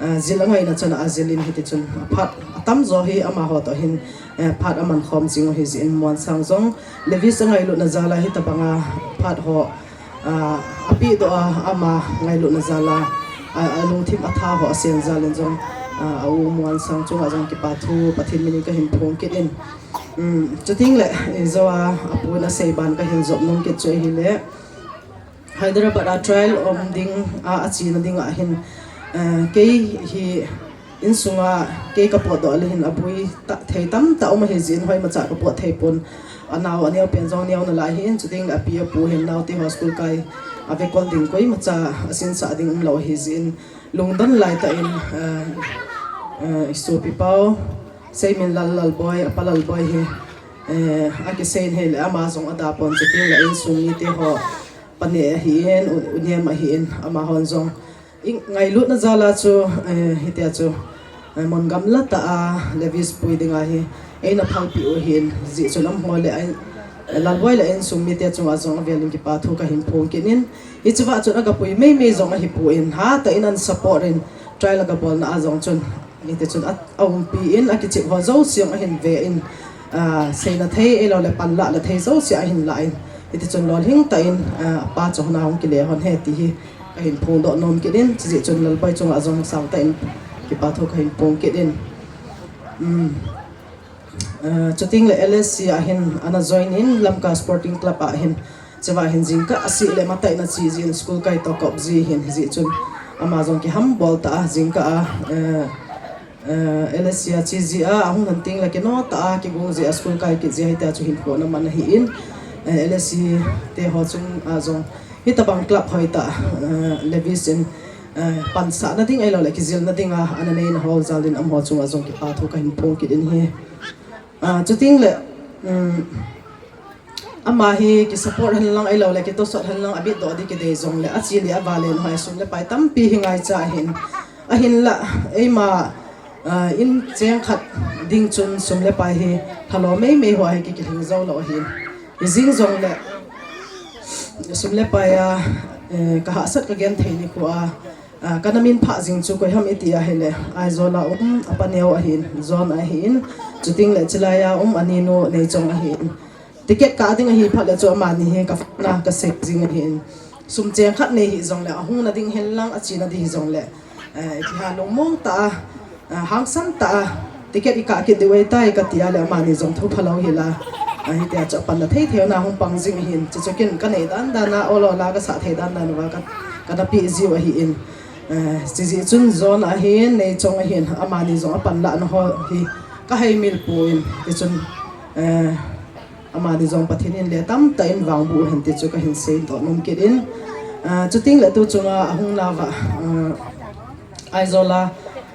ah, jil angaina chana ajil in, hiti chun aphat atamjo hi amaho toh hin, eh, phat aman khom jing u ahi jeh in Muansang jong Levis angailutna jala hitabanga phat ho, ah, apedoh a, ama ngailutna jala, ah, alungthim atha ho asen jal in jong, ah, a u Muansang chunga jong kipa thu Pathen minin kahin phong kit in. Um, chuting le, eh, joa apun asei ban kahin jop nom kit chu ahile, Hyderabad a trial um ding a, achena dinga hin, eh, kei hi insunga kei kapotdoh le hin aboi ta, thei tamtah um ahi jeh in hoimacha kapot thei pon. Anao aneo pen jong neo nalai ahin, chuting le api apu hin naote ho school kai, avekol ding koimacha asinsah ding umlou ahi jeh in, lungdon laitah in, eh, eh, isopi pau, Seiminlal Lalboi, apa Lalboi hi, eh, akisei in ahile ama jong ada pon, chuting le insung mite ho paneo ahin, u, unem ahin, amahon jong i ngailutna jala chu, eh, hitia chu, eh, mun gamla tah a Levis pui dinga hi eina phalpeh u ahin, jeh chun amaho le, eh, Lalboi le insung mite chunga jong avel in kipa thu kahin phong kit in, hichea chun agapui meimei jong ahipon, hatah in ana support in, trial agabolna a jong chun, hiti chun a, aumpi in, akichep ho jouse jong ahin ve in, ah, seina thei, ahiloule panlahna thei jouse ahin lah in, hiti chun lolhing tah in, ah, apa chu hon a hung kile hon ahi ti hi kahin phongdoh nom kit in, chujeh chun Lalboi chunga jong sangtah in kipa thu kahin phong kit in. Um, ah, chuting le L S C a hin ana join in, Lamka Sporting Club a hin, chua hin jingkah asih le mataina che jeh in school kai toh kop ji ahin, hijeh chun ama jong kihambol tah a jingkah a, eh, eh, L S C a che jeh a, ahung lhun teng le kino tah a kigong jeh a school kai kit jeh a hitia chu hinkho ana man ahin, eh, L S C te ho chunga jong hitabang club hoitah, eh, Levis in, eh, pansahna ding ahiloule kijilna dinga ana neina ho jal in amaho chunga jong kipa thu kahin phong kit in ahi. Ah, chuting le, um, ama hi kisupport henlang ahiloule kitosot henlang abitdoh ding kidei jongle ache le avale nahoi sum le pai tampi hi ngaicha ahin. Ahinla, eima, ah, incheng khat ding chun sum le pai hi lhalo meimei hoa hi ki, kilhing joulou ahin. Hijeng jongle sum le pai a, eh, kahahsat kagenthei nikho a, ah, kana minphah jing chu koiham iti ahile, Aizawl a um, apa neo ahin, John ahin, chuting le chulai a um, aninu Neichong ahin. Ticket kah ding ahi phat le chu amani hi ka phone a kasei jing ahin. Sum cheng khat nei hijongle, ahungna ding henlang, achena ding hijongle, eh, kiha lungmong tah a, ah, hangsan tah a, ticket ikah kit diu ahitai kati a le amani jong thu phalou hila, ah, hitia chu apanna thei thei na hung pang jing ahin. Chuchu ken kanei dan dan a, ol ol a kasah thei dan dan uva ka, kana pe jiu ahin. Eh, chujeh chun John ahin, Neichong ahin, amani jong apanlahna ho hi kaheimil pon, tichun, eh, amani jong Pathen in le tamtah in vangboh hen ti chu kahin seidoh nom kit in. Ah, chuting le tu chunga ahung nauva, ah, Aizawl a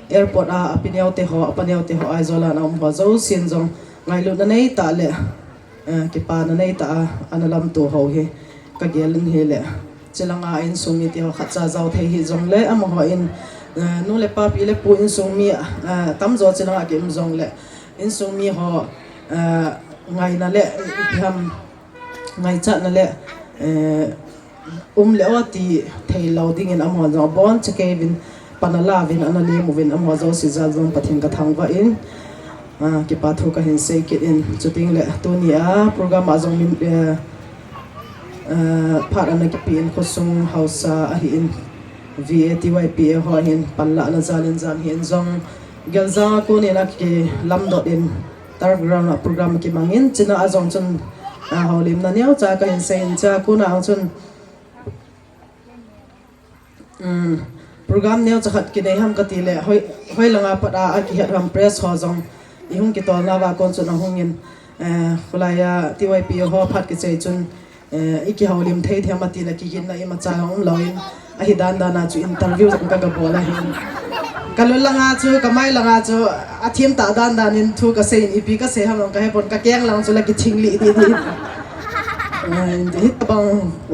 airport a api neo te ho, apa neo te ho Aizawl a ana um ho jousen jong ngailutna neitah le, eh, kipana neitah a ana lamto ho hi kagel in ahile, chulanga insung mite ho khatcha jao thei hijongle, amaho in, eh, nu le pa, pi le pu, insung mi, eh, tamjo chulanga ki um jongle, insung mi ho, eh, ngaina le, ipi ham, ngaichatna le, eh, um le o ti theilou dingin amaho jong abonchauvin, pan alauvin, ana lem uvin, amaho jouse jal jong Pathen kathangvah in, ah, kipa thu kahin sei kit in, chuting le tuni a program a jong min, eh, eh, phat ana kipe in khosung haosa ahin, V A T Y P A ho ahin, panlahna jal in jam hin jong, Geljang a konin akilamdot in, turf ground a program kimangin, chuna a jong chun, ah, houlimna neocha kahin seiyin, chua kona a chun, um, program neocha khat kinei ham kati le, hoi, hoilanga pat a akihet ham press ho jong, ihung kitolna uva kon chun ahungin, Eh, khulai a T Y P ho phat kichai chun, eh, i kihoulim thei thei mati la kigin na imacha um lou in, ahi dan dan a chu interview jong ka ga bol ahin. Ka lung langa chu, ka mai langa chu, a thim ta dan dan in thu ka sei in ipi ka sei ham ka he pon ka keng lang chu la kithing li di di. Eh, hitabang,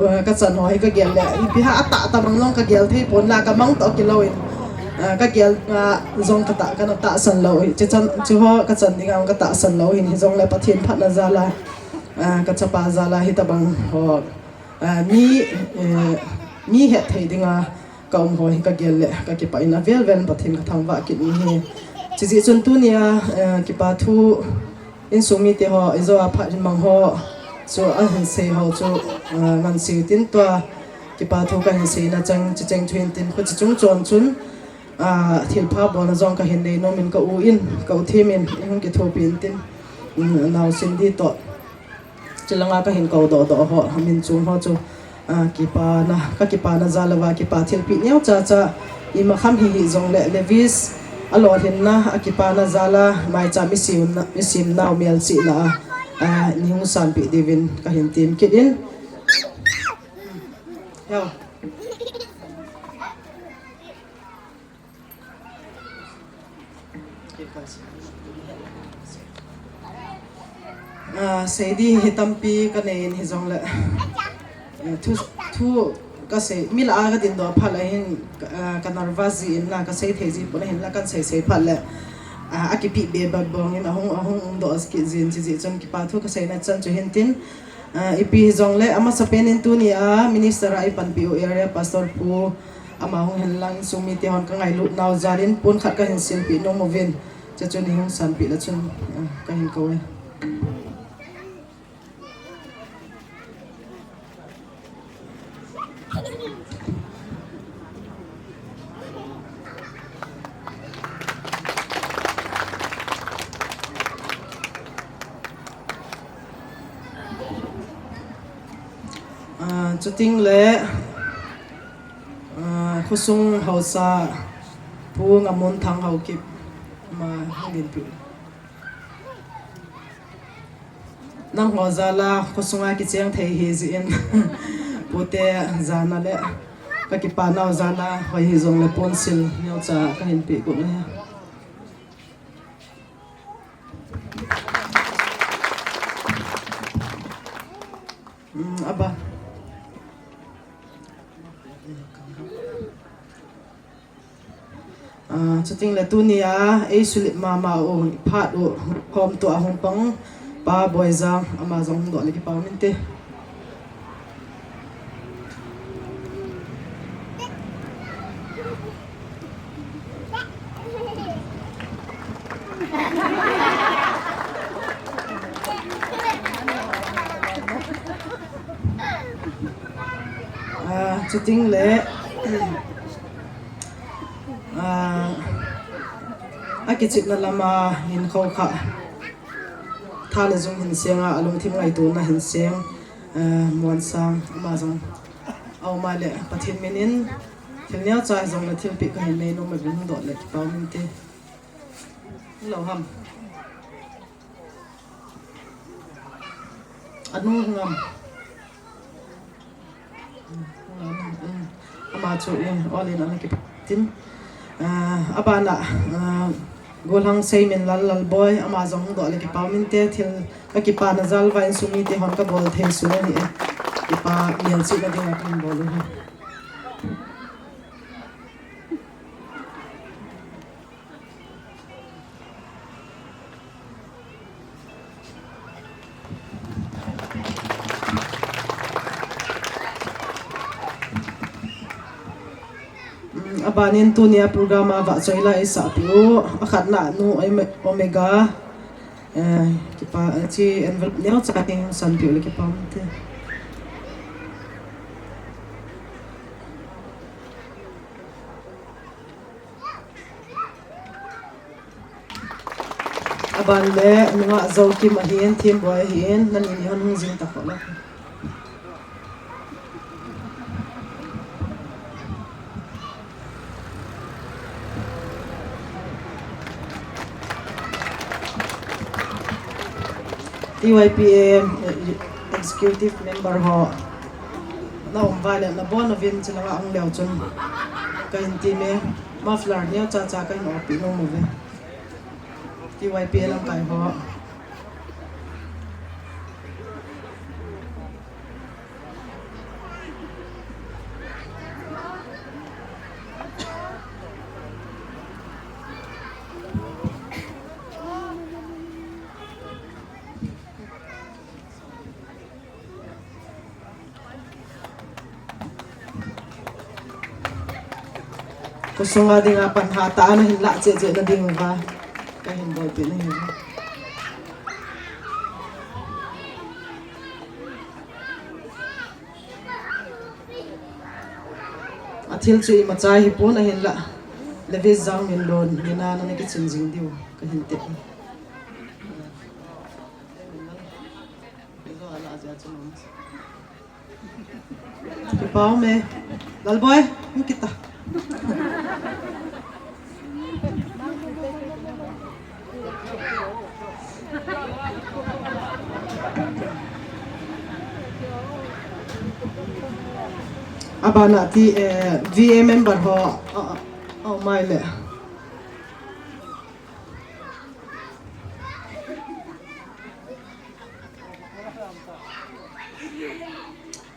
eh, ka chan ho hi ka gel le, ipi ha a ta ta bang long ka gel thei pon la ka mang to kilou in. Ah, ka gel, ah, jong ka ta, ka na tahsan lou hi. Chi chan, chi ho ka chan ding a ka tahsan lou hin hi jong le Pathen phatna jal a, ah, ka chapa jal a hitabang ho, ah, mi, eh, mi het thei ding a ka um ho hi ka gel le ka kipah in avel vel Pathen ka thangvah kit ni hi. Chi jeh chun tuni a, eh, kipa thu insung mite ho, i jo a phat in mang ho chu a hin sei ho chu, ah, ngan sei tin tua kipa thu ka hin sei na chang, chi chang thu in tin khu chi chung chon chun, ah, thilpha bolna jong ka hin nei nom in ka u in, ka u thim in, i hung kithopi in tin, mm, nau sin di to. Chilanga ka hin ko do do ho, min chung ho chu, ah, kipana, ka kipana jal a va kipa thilpi neo cha cha, ima kham hi hi jong le, Levis, a lolhinna, a kipana jal a, maicham i sim na, i sim nau mel chi na, ah, ni hung sanpi diuvin ka hin tim kit in. Yo. Ah, sei di hi tampi ka nei in hi jong le. Eh, thu, thu ka sei, mi la a ka din do pha la hin, ah, ka nervous ji in la ka sei thei ji pon hin la kan sei sei pha le. Ah, a kipi be ba bong in a hung, a hung um do as ki jin chi ji chun kipa thu ka sei na chan chu hin tin. Ah, ipi hi jong le, amasa pen in tuni a Minister a i panpi u Area Pastor Pu, ama hung hen lang sung mite hon ka ngailut nau jal in pon khat ka hin silpi nom uvin. Cha chun i hung sanpi la chun, ah, ka hin ko e. Ah, chuting le, ah, khosung haosa Pu Ngamunthang Haokip, ama hung dinpi. Nangho jal a khosunga kicheng thei hi jin, pute jal a le ka kipa nau jal a hoi hi jong le ponsil neocha ka hin pe got le. Hmm, aba. Ah, chuting le tuni a, ei sulip mama u, phat u, khom tu a hung pang, Pa Boijang, ama jong hung doh le kipa um inte. Ah, chuting le, ah, a kichepna lama hin kho kha. Tha le jung hin seng a, a lungthim ngaitona hin seng, ah, Muansang, ama jong. Auma le, Pathen min in, thil neocha jong le thilpeh ka hin nei nom uvin hung doh le kipa um inte. Lo ham. Anu ngam. Ama chu, eh, all in ana kipa tin. Ah, abana, ah, Golhang Seiminlal Lalboi, ama jong hung doh le kipa um inte, thil ka kipana jal uva insung mite hon ka bol thei sun ahi e. Kipa melchihna dinga ka hin bol u ahi. Um, abanin tunia program a vahchoi la eisahpeh u, akhatna Nu Ome-, Omega, eh, kipa, eh, chi envelope neocha hin sanpeh u le kipa um inte. Aban le, nungah Zokim ahin, Thimboi ahin, nani ni hon hung jing ta kho la. T Y P A, eh, executive member ho. Na um vai le, na bon na vin chilanga ang leo chun. Ka hin ti me, muffler nia cha cha ka hin opi no mo ve. T Y P A lamkai ho. Kosunga dinga pan ha ta ana hin la che che na ding va. Ka hin bol pi na hin. A thil chu ima chai hi pon a hin la. Levis jang min lon, mina na ki chin jing diu, ka hin te. Kipa um e. Lalboi, hung kit ta. Abana ti, eh, V A member ho, ah, ah, oh, mai le.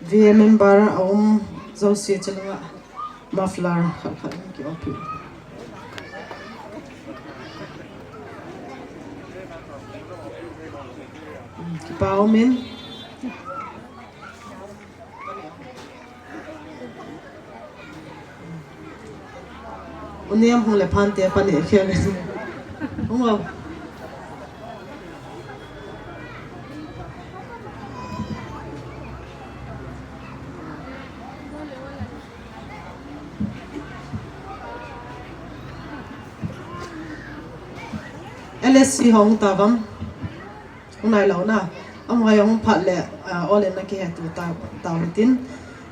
V A member a um jouse chilanga muffler khat khat in ki opi. Kipa um in. Uniam hung le phante pani khel. Hung lo. L S C hung tavam. Hung nai lo na. Amahon phat le, ah, all in na kihe tu ta, tau hitin.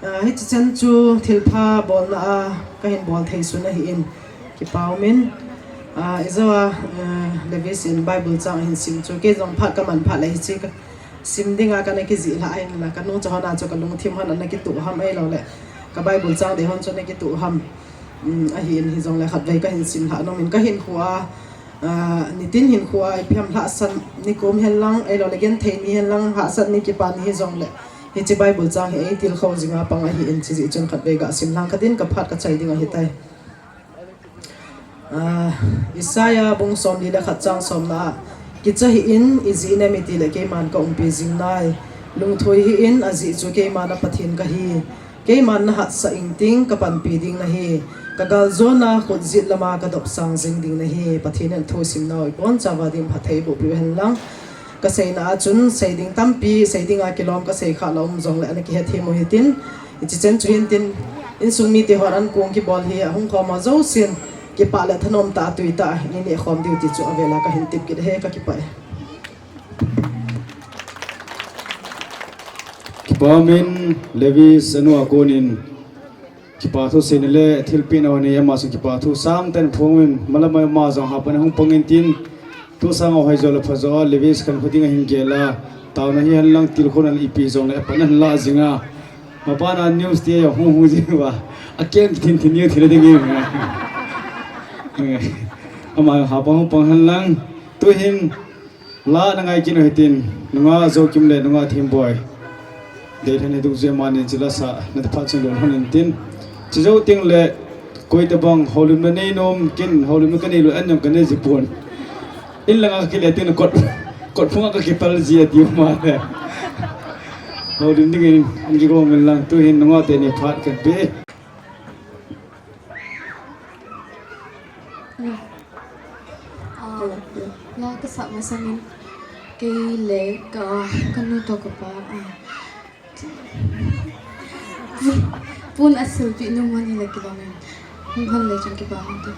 Ah, hichi chen chu thilpha bolna a ka hin bol thei sun ahi in. Kipa um in. Ah, ijo a, ah, Levis in Bible chang hin sim chu. Kei jong phat ka man phat le hichi ka sim dinga ka na kijih lha ahin la. Ka nung cha hon a chu ka lungthim hon a na kitu ham ahi lo le. Ka Bible chang de hon chu na kitu ham. Um, ahi in hi jong le khat vei ka hin sim lha nom in ka hin khu a. Ah, nitin hin khu a, i phiam hahsat ni kum hen lang, ei lo le genthei ni hen lang, hahsat ni kipa ni hi jong le. Hichi Bible chang hi ei til kho jinga pang ahi in chi jeh chun khat vei ga sim lang khat in ka phat ka chai ding ahi tai. Ah, Isaiah bung som li le khat chang som na a. Kicha hih in, i jih nem iti le keiman ka umpi jing nai. Lungthoi hih in, ajeh chu keiman a Pathen ka hi. Keiman na hatsah ing ting ka panpi ding na hi. Ka galjona khut jet lama ka dopsang jing ding na hi. Pathen in thu sim nau i pon chauva ding phatthei boh piu hen lang. Ka seina a chun sei ding tampi, sei dinga kilom ka sei kha la um jong le ana kihethem u hitin. Hichi chen chu hin tin insung mite hon an kong kibol hi ahung khom a jousen kipah le thanom tah a tui tah a i neh khom diu ti chu avela ka hin tep kit e, ka kipah e. Kipa um in Levis anu a konin kipa thu seina le thilpeh na hon in ama sung kipa thu sangtah in phong in malam a ama jong hapan a hung pang in tin thu sang a hoi jo le pha jo a Levis khankho ding a hin gel a taona hi hen lang tilkhou na le ipi jong le pan a hin la jing a. Mapan a news te a hung hung jing uva. A keng thin thin ni thin ding in. Ama hapan hung pang hen lang. Tu hin La na ngai kit u hitin, nunga Jokim le nunga Themboi. Dei than hi duk jeh mani chila sa, na phat chun lon hon in tin. Chi jou teng le, koi tabang, houlimna nei nom, ken houlimna ka nei lou, an jong ka nei ji pon. In langa ka kile teng kot, kot phunga ka kipal ji a tiu ma le. Houlim ding in, an kigong in lang, tu hin nunga teni phat kan pe. Hello. Ah, la ka sah masang in kei le ka, ka nu toh ka pa, ah, pon a silpeh nom mani le kilom in. Hung hon le chun kipa hon te.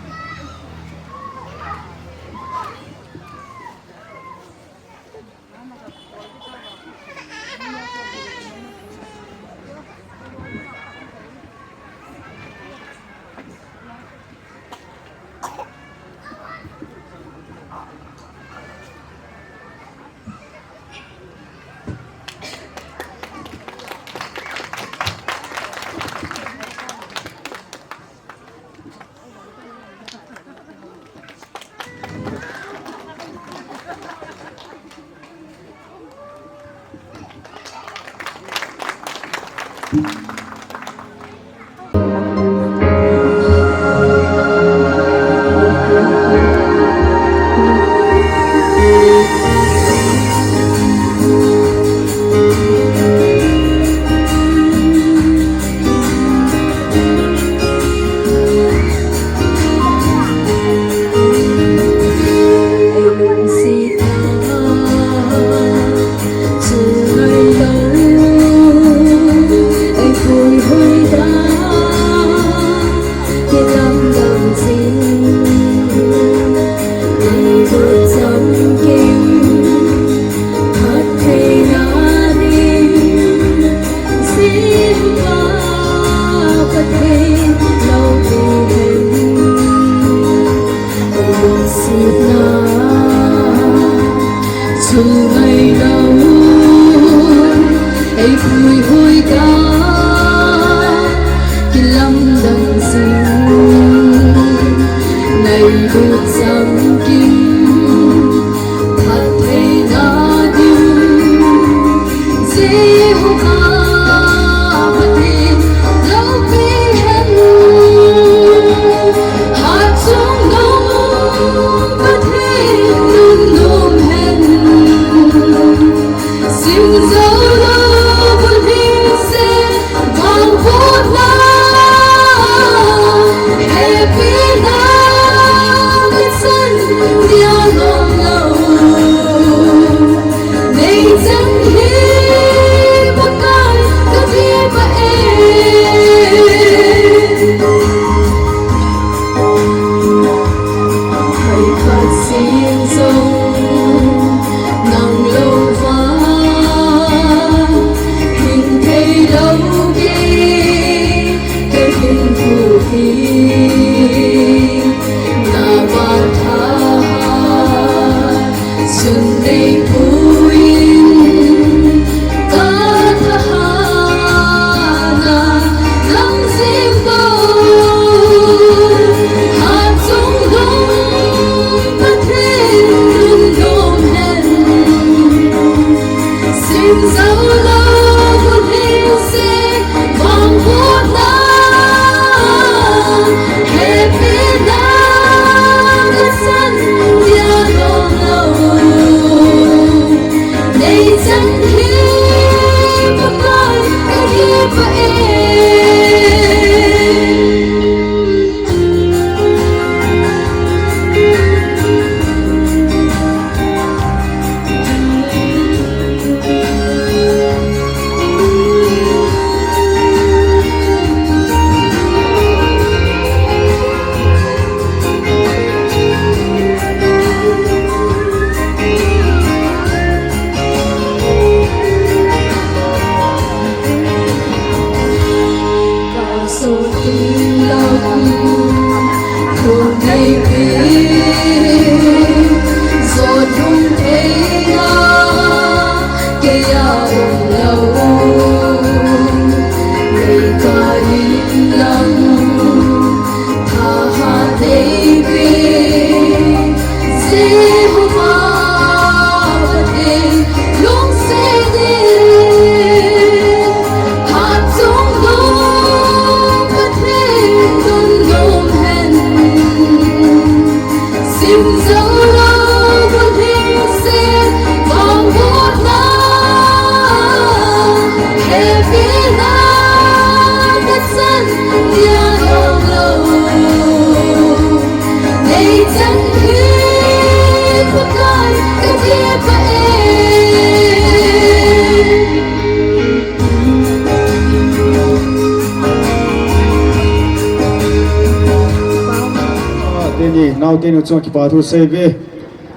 Teni, nao teni chung kipa thu sei ve.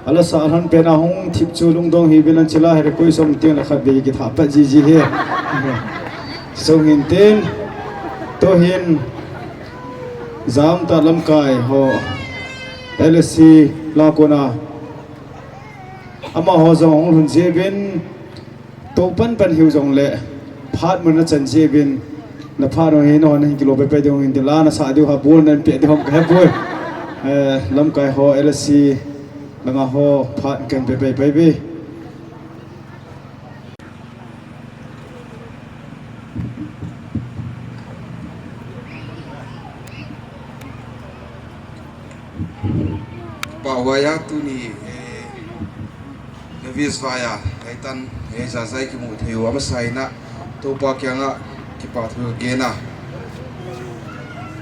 Ala sa alhan pen a hung thip chu lungdong hi ve nan chila he koi som tiang la khat ve kithah pat jiji he. Song hin tin. To hin. Jam ta lamkai ho. L S C la kona. Amaho jong hung lhun jeh uvin. To pan pan hiu jongle, phat mun na chan jeh uvin, na phat ho hi na hon hin kilo pai pai ding hung in ti la na sa diu ha bol nan pe diu ham ka he poi. Eh, lamkai ho L S C, langa ho phat kan pe pai pai ve. Pahhuai a tuni, eh, Levis vai a, hei tan, hei zazai kimu thei u, amasa in a, Toupa kiang a, kipa thu ka gen a.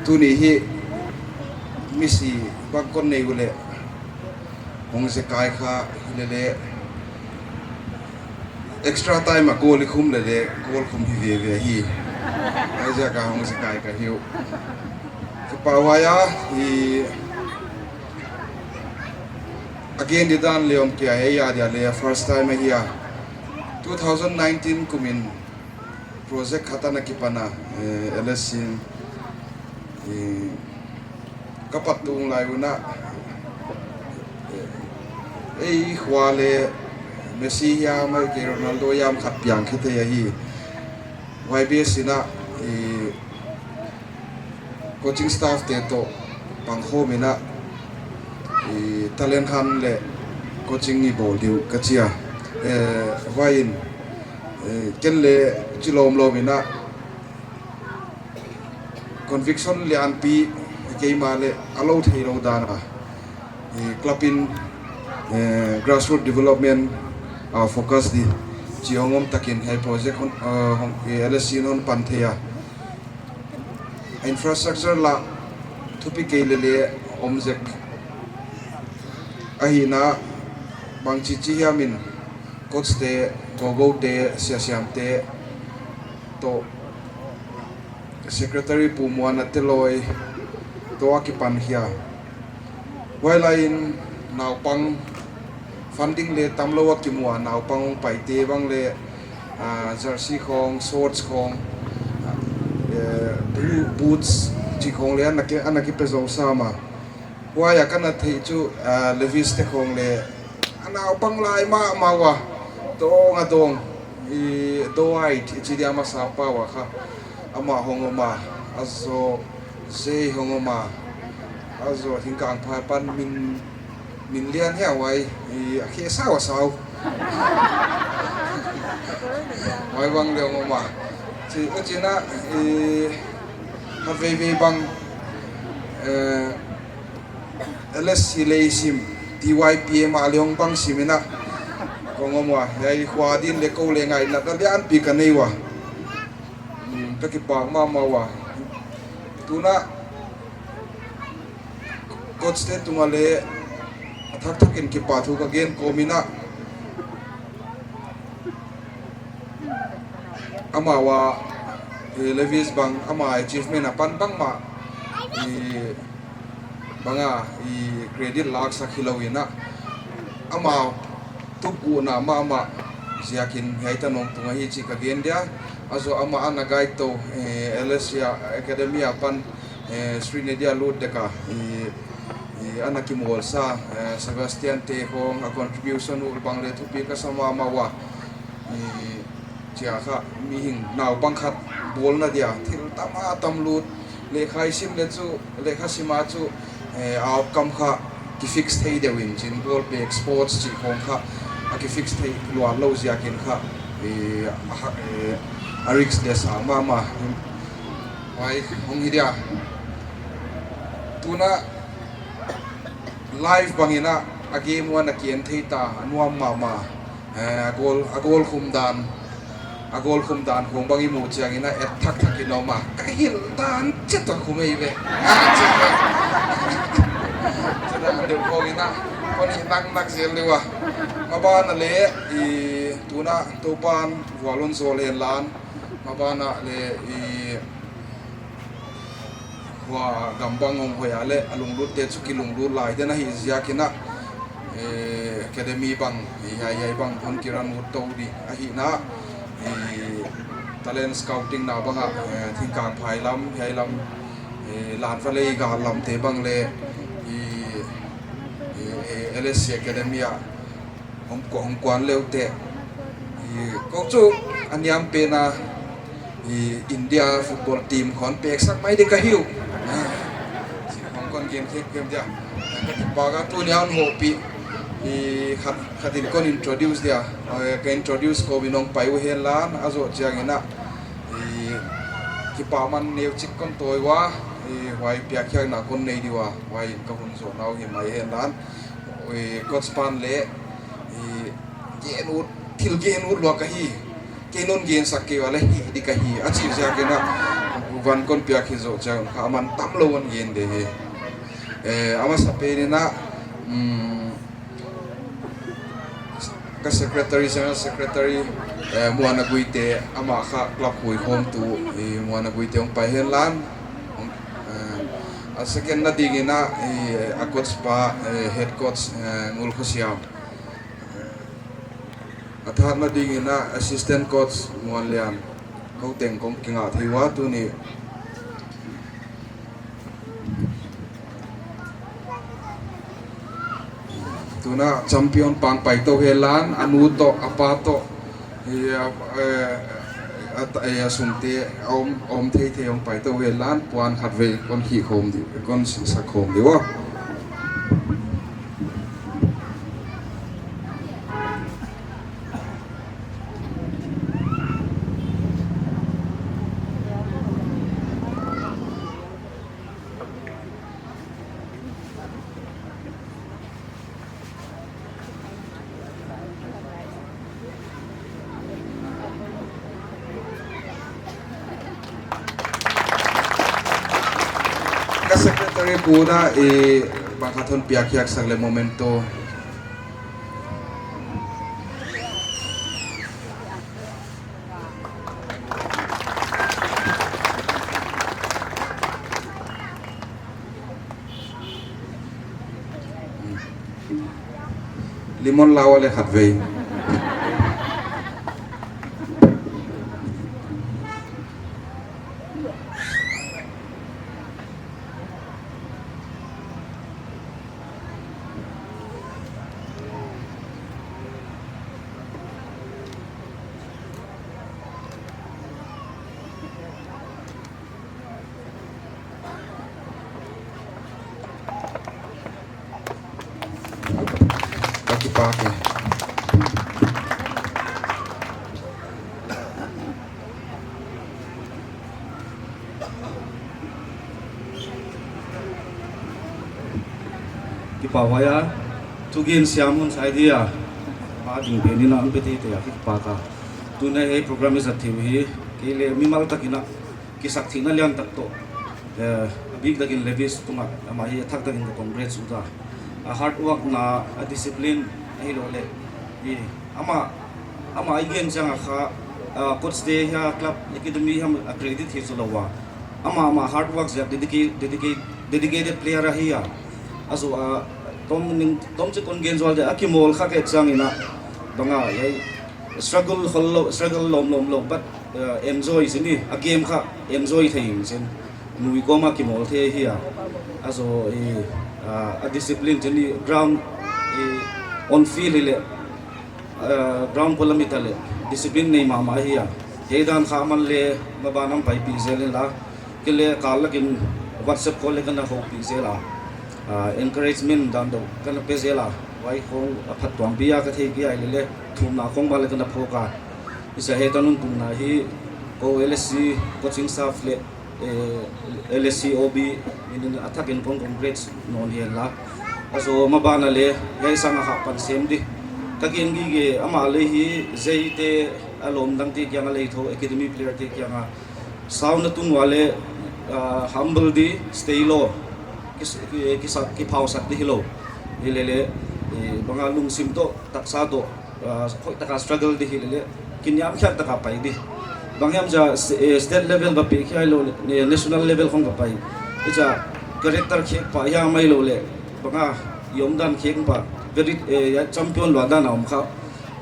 Tuni hi, misi bang kon nei u le, hung zekai kha, hi le le, extra time a goal i khum le le, goal khum hi ve ve hi. Ahi zia ka hung zekai ka hiu. Kipahhuai a, i, again di dan le om kia, hei a dia le first time ahi a. Two thousand nineteen kum in project khat ana kipan a, eh, L S C in, eh, ka pat tung lai un a, eh, ei khua le Messi hiam, ei kei Ronaldo hiam khat piang khe thei ahi. Y B S in a, eh, coaching staff te toh pang khom in a, eh, talent hunt le coaching i bol diu ka chi a. Eh, vai in, eh, ken le chi lom lom in a, conviction lianpi keima le a lo thei lo dan a, eh, club in, eh, grassroots development a focus di chi hong om takin hei project hon, eh, hong, eh, L S C in hon pan thei a. Infrastructure la thupi kei le le om zek ahi na, bang chi chi hiam in coach te, gogo te, sia siam te toh Secretary Pu Muana Teloi toh a kipan hi a. Huai lai in naupang funding le tam lo a kimu a, naupang hong pai te bang le, ah, jersey khong, shorts khong, ah, eh, blue boots chi khong le ana ki, ana kipe zo sam a. Huai a ka na thei chu, ah, Levis te khong le, a naupang lai mama ua, dong a dong, i, Dwight, i chi dia masa pa ua kha, ama hong om a, a zo, Zay hong om a, a zo, Thingkangphai pan min, min lian hia huai, i, a khe sau a sau. Huai bang le hong om a. Chi, u chi na, i, kha vei vei bang, eh, L S C lei sim, T Y P M a le hong bang sim in a, kong om ua, hiai khua din le kou le ngaina ka lianpi ka nei ua. Hmm, ka kipak mama ua. Tuna, coach te tunga le, a thak thak in kipa thu ka gen kawm in a, ama ua, eh, Levis bang, ama achievement a pan bangma, eh, banga, i credit lak sak hi lo in a, ama tup u na mama ziakin hiai ta nong tunga hi chi ka gen dia, a zo ama ana guide to, eh, L S C a academy a pan, eh, Sri Nadia lut deka, i, i ana kimol sa, eh, Sebastian te khong a contribution u bang le thupi ka sa mama ua. I, chia kha, mihing naupang khat bolna dia, thil tam a tam lut, lekha i sim le chu, lekha sim a chu, eh, outcome kha ki fix thei deuh in chin ball pek sports chi khong kha, a ki fix thei luat lo ziakin kha, eh, a ha, eh, a risk le sang mama, huai hong hi dia. Tuna live bang in a, a game one a ki en thei ta, a nuam mama. Eh, a goal, a goal khum dan, a goal khum dan khong bang i mu chiang in a et thak thak in om a, ka hil dan chet a khum ei ve. A, chet a. Chet a, deuh khong in a, kon hi nak nak zel deuh a. Maban a le, i, tuna, Toupan, vualun zol hen lan. Maban a le, i, Hua gam bang hong hoih a le, a lunglut te chu ki lunglut lai den ahi ziakin a, eh, academy bang, eh, hiai, hiai bang hon ki run ut to di ahi na, eh, talent scouting na bang a, eh, Thingkangphai lam, hiai lam, eh, Lanvalei gal lam te bang le, eh, eh, eh, L S C academy a, hong kua, hong kuan leu te. I, ko chu a niam pen a, i, India football team khon pek sak mai de ka hiu. Ah, si hong kon gen khek kem dia. Ka kipak a tuni a hon hopi. I, khat, khat in kon introduce dia. Ah, ka introduce ko min hong pai u hen lan, a zo chiang in a. I, kipa man neu chik kon toi ua. I, huai piak hiak na kon nei di ua. Huai in ka hun zo nau hi mai hen lan. Eh, coach pan le, eh, gen ut, thil gen ut lou kahi. Kei non gen sak kei vale hi, di kahi. Achi ja kei na, van kon pia ki zo cha, ka man tam lou an gen de he. Eh, ama sa pe ni na, mm, ka secretary, general secretary, eh, Muana Guite, ama kha club hui home tu, eh, Muana Guite ong pai hen lan. Eh, a second na ding ina, eh, a coach pa, eh, head coach, eh, Ngul Khosiam. Eh, a third na ding ina assistant coach Muan Lian. Ko teng kong kinga thei uva tuni. Tuna champion pan pai to he lan, anu to, apa to, he, eh, at, eh, asung te, om, om thei thei om pai to he lan, puan khat vei, kon hi khom di, kon sak khom di wa. Ka secretary pu na, eh, bang khat hon pia khiak sak le memento. Limon lawa le khat vei. Ka kipah e. Kipah e, thugen siam hun sai dia. Pa ding pe ni na an pe te te a kipah ka. Tuna hi program i jat thei hi, kei le mimal tak ina kisak theina lian tak toh, eh, a bik takin Levis tunga ama hi a thak takin ka congrats u ta. A hard work na, a discipline, ahilou le, i, ama, ama i gen chang a kha, ah, coach te hi a club academy ham a credit hi chu lou a. Ama, ama hard work jeh a dedica-, dedica-, dedicated player ahi a. A jo a, tom ning, tom chi kon gen jol de, a kimol kha ke chang ina, banga, yai, struggle hol lou, struggle lom lom lou, but, uh, enjoy sin ni, a game kha enjoy thei in sin. Nui koma kimol thei hi a. A jo i, uh, a discipline sin ni, ground i, on field hi le, uh, ground polam i ta le, discipline nei mama hi a. Hei dan kha man le, ma ba nam pai pi jel la. Kile kal lakin WhatsApp call le kana houpi jel a, ah, encouragement dan dou kana pe jel a, vai khong a phattuam pi a ka thei kei a le le, thumna khong ba le kana phok a. Isa he tanun tumna hi ko L S C coaching staff le, eh, L S C O B in a thakin kong congrats non hi la. A jo ma ba na le, yai sang a ha pan sem di. Ka gen gige ama le hi jei te a lom dang te kiang a le tho academy player te kiang a Sauna tun uva le, ah, humble di, stay low. Kis-, ki-, kisa-, kiphausak di hilou. Hi le le, eh, banga lungsim toh, taksa toh, ah, khoi taka struggle di hi le le, kiniam khiak taka pai di. Bang hiam ja, s-, eh, state level va pe khia hilou le, eh, national level khong va pai. Icha character khek pa hiam mai lou le, banga i omdan khek pa, very, eh, ya champion lou dan a om kha.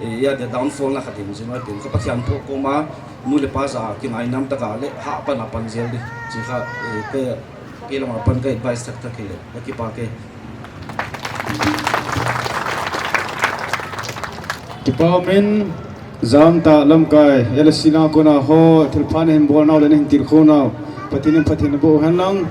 Eh, ya, the downfall na khatin jin wa tin, ka Pathian pho koma, nu le pa ja, kingainam taka le, ha pan a pan jel di, chi kha, eh, ke, ke lama pan ka advice thak thak hi le, ka kipah ke. Kipah min, jam ta lamkai, L S C na kona ho, thilpha nahin bol nau le nahin tilkhou nau, Pathian in phatthei naboh hen lang,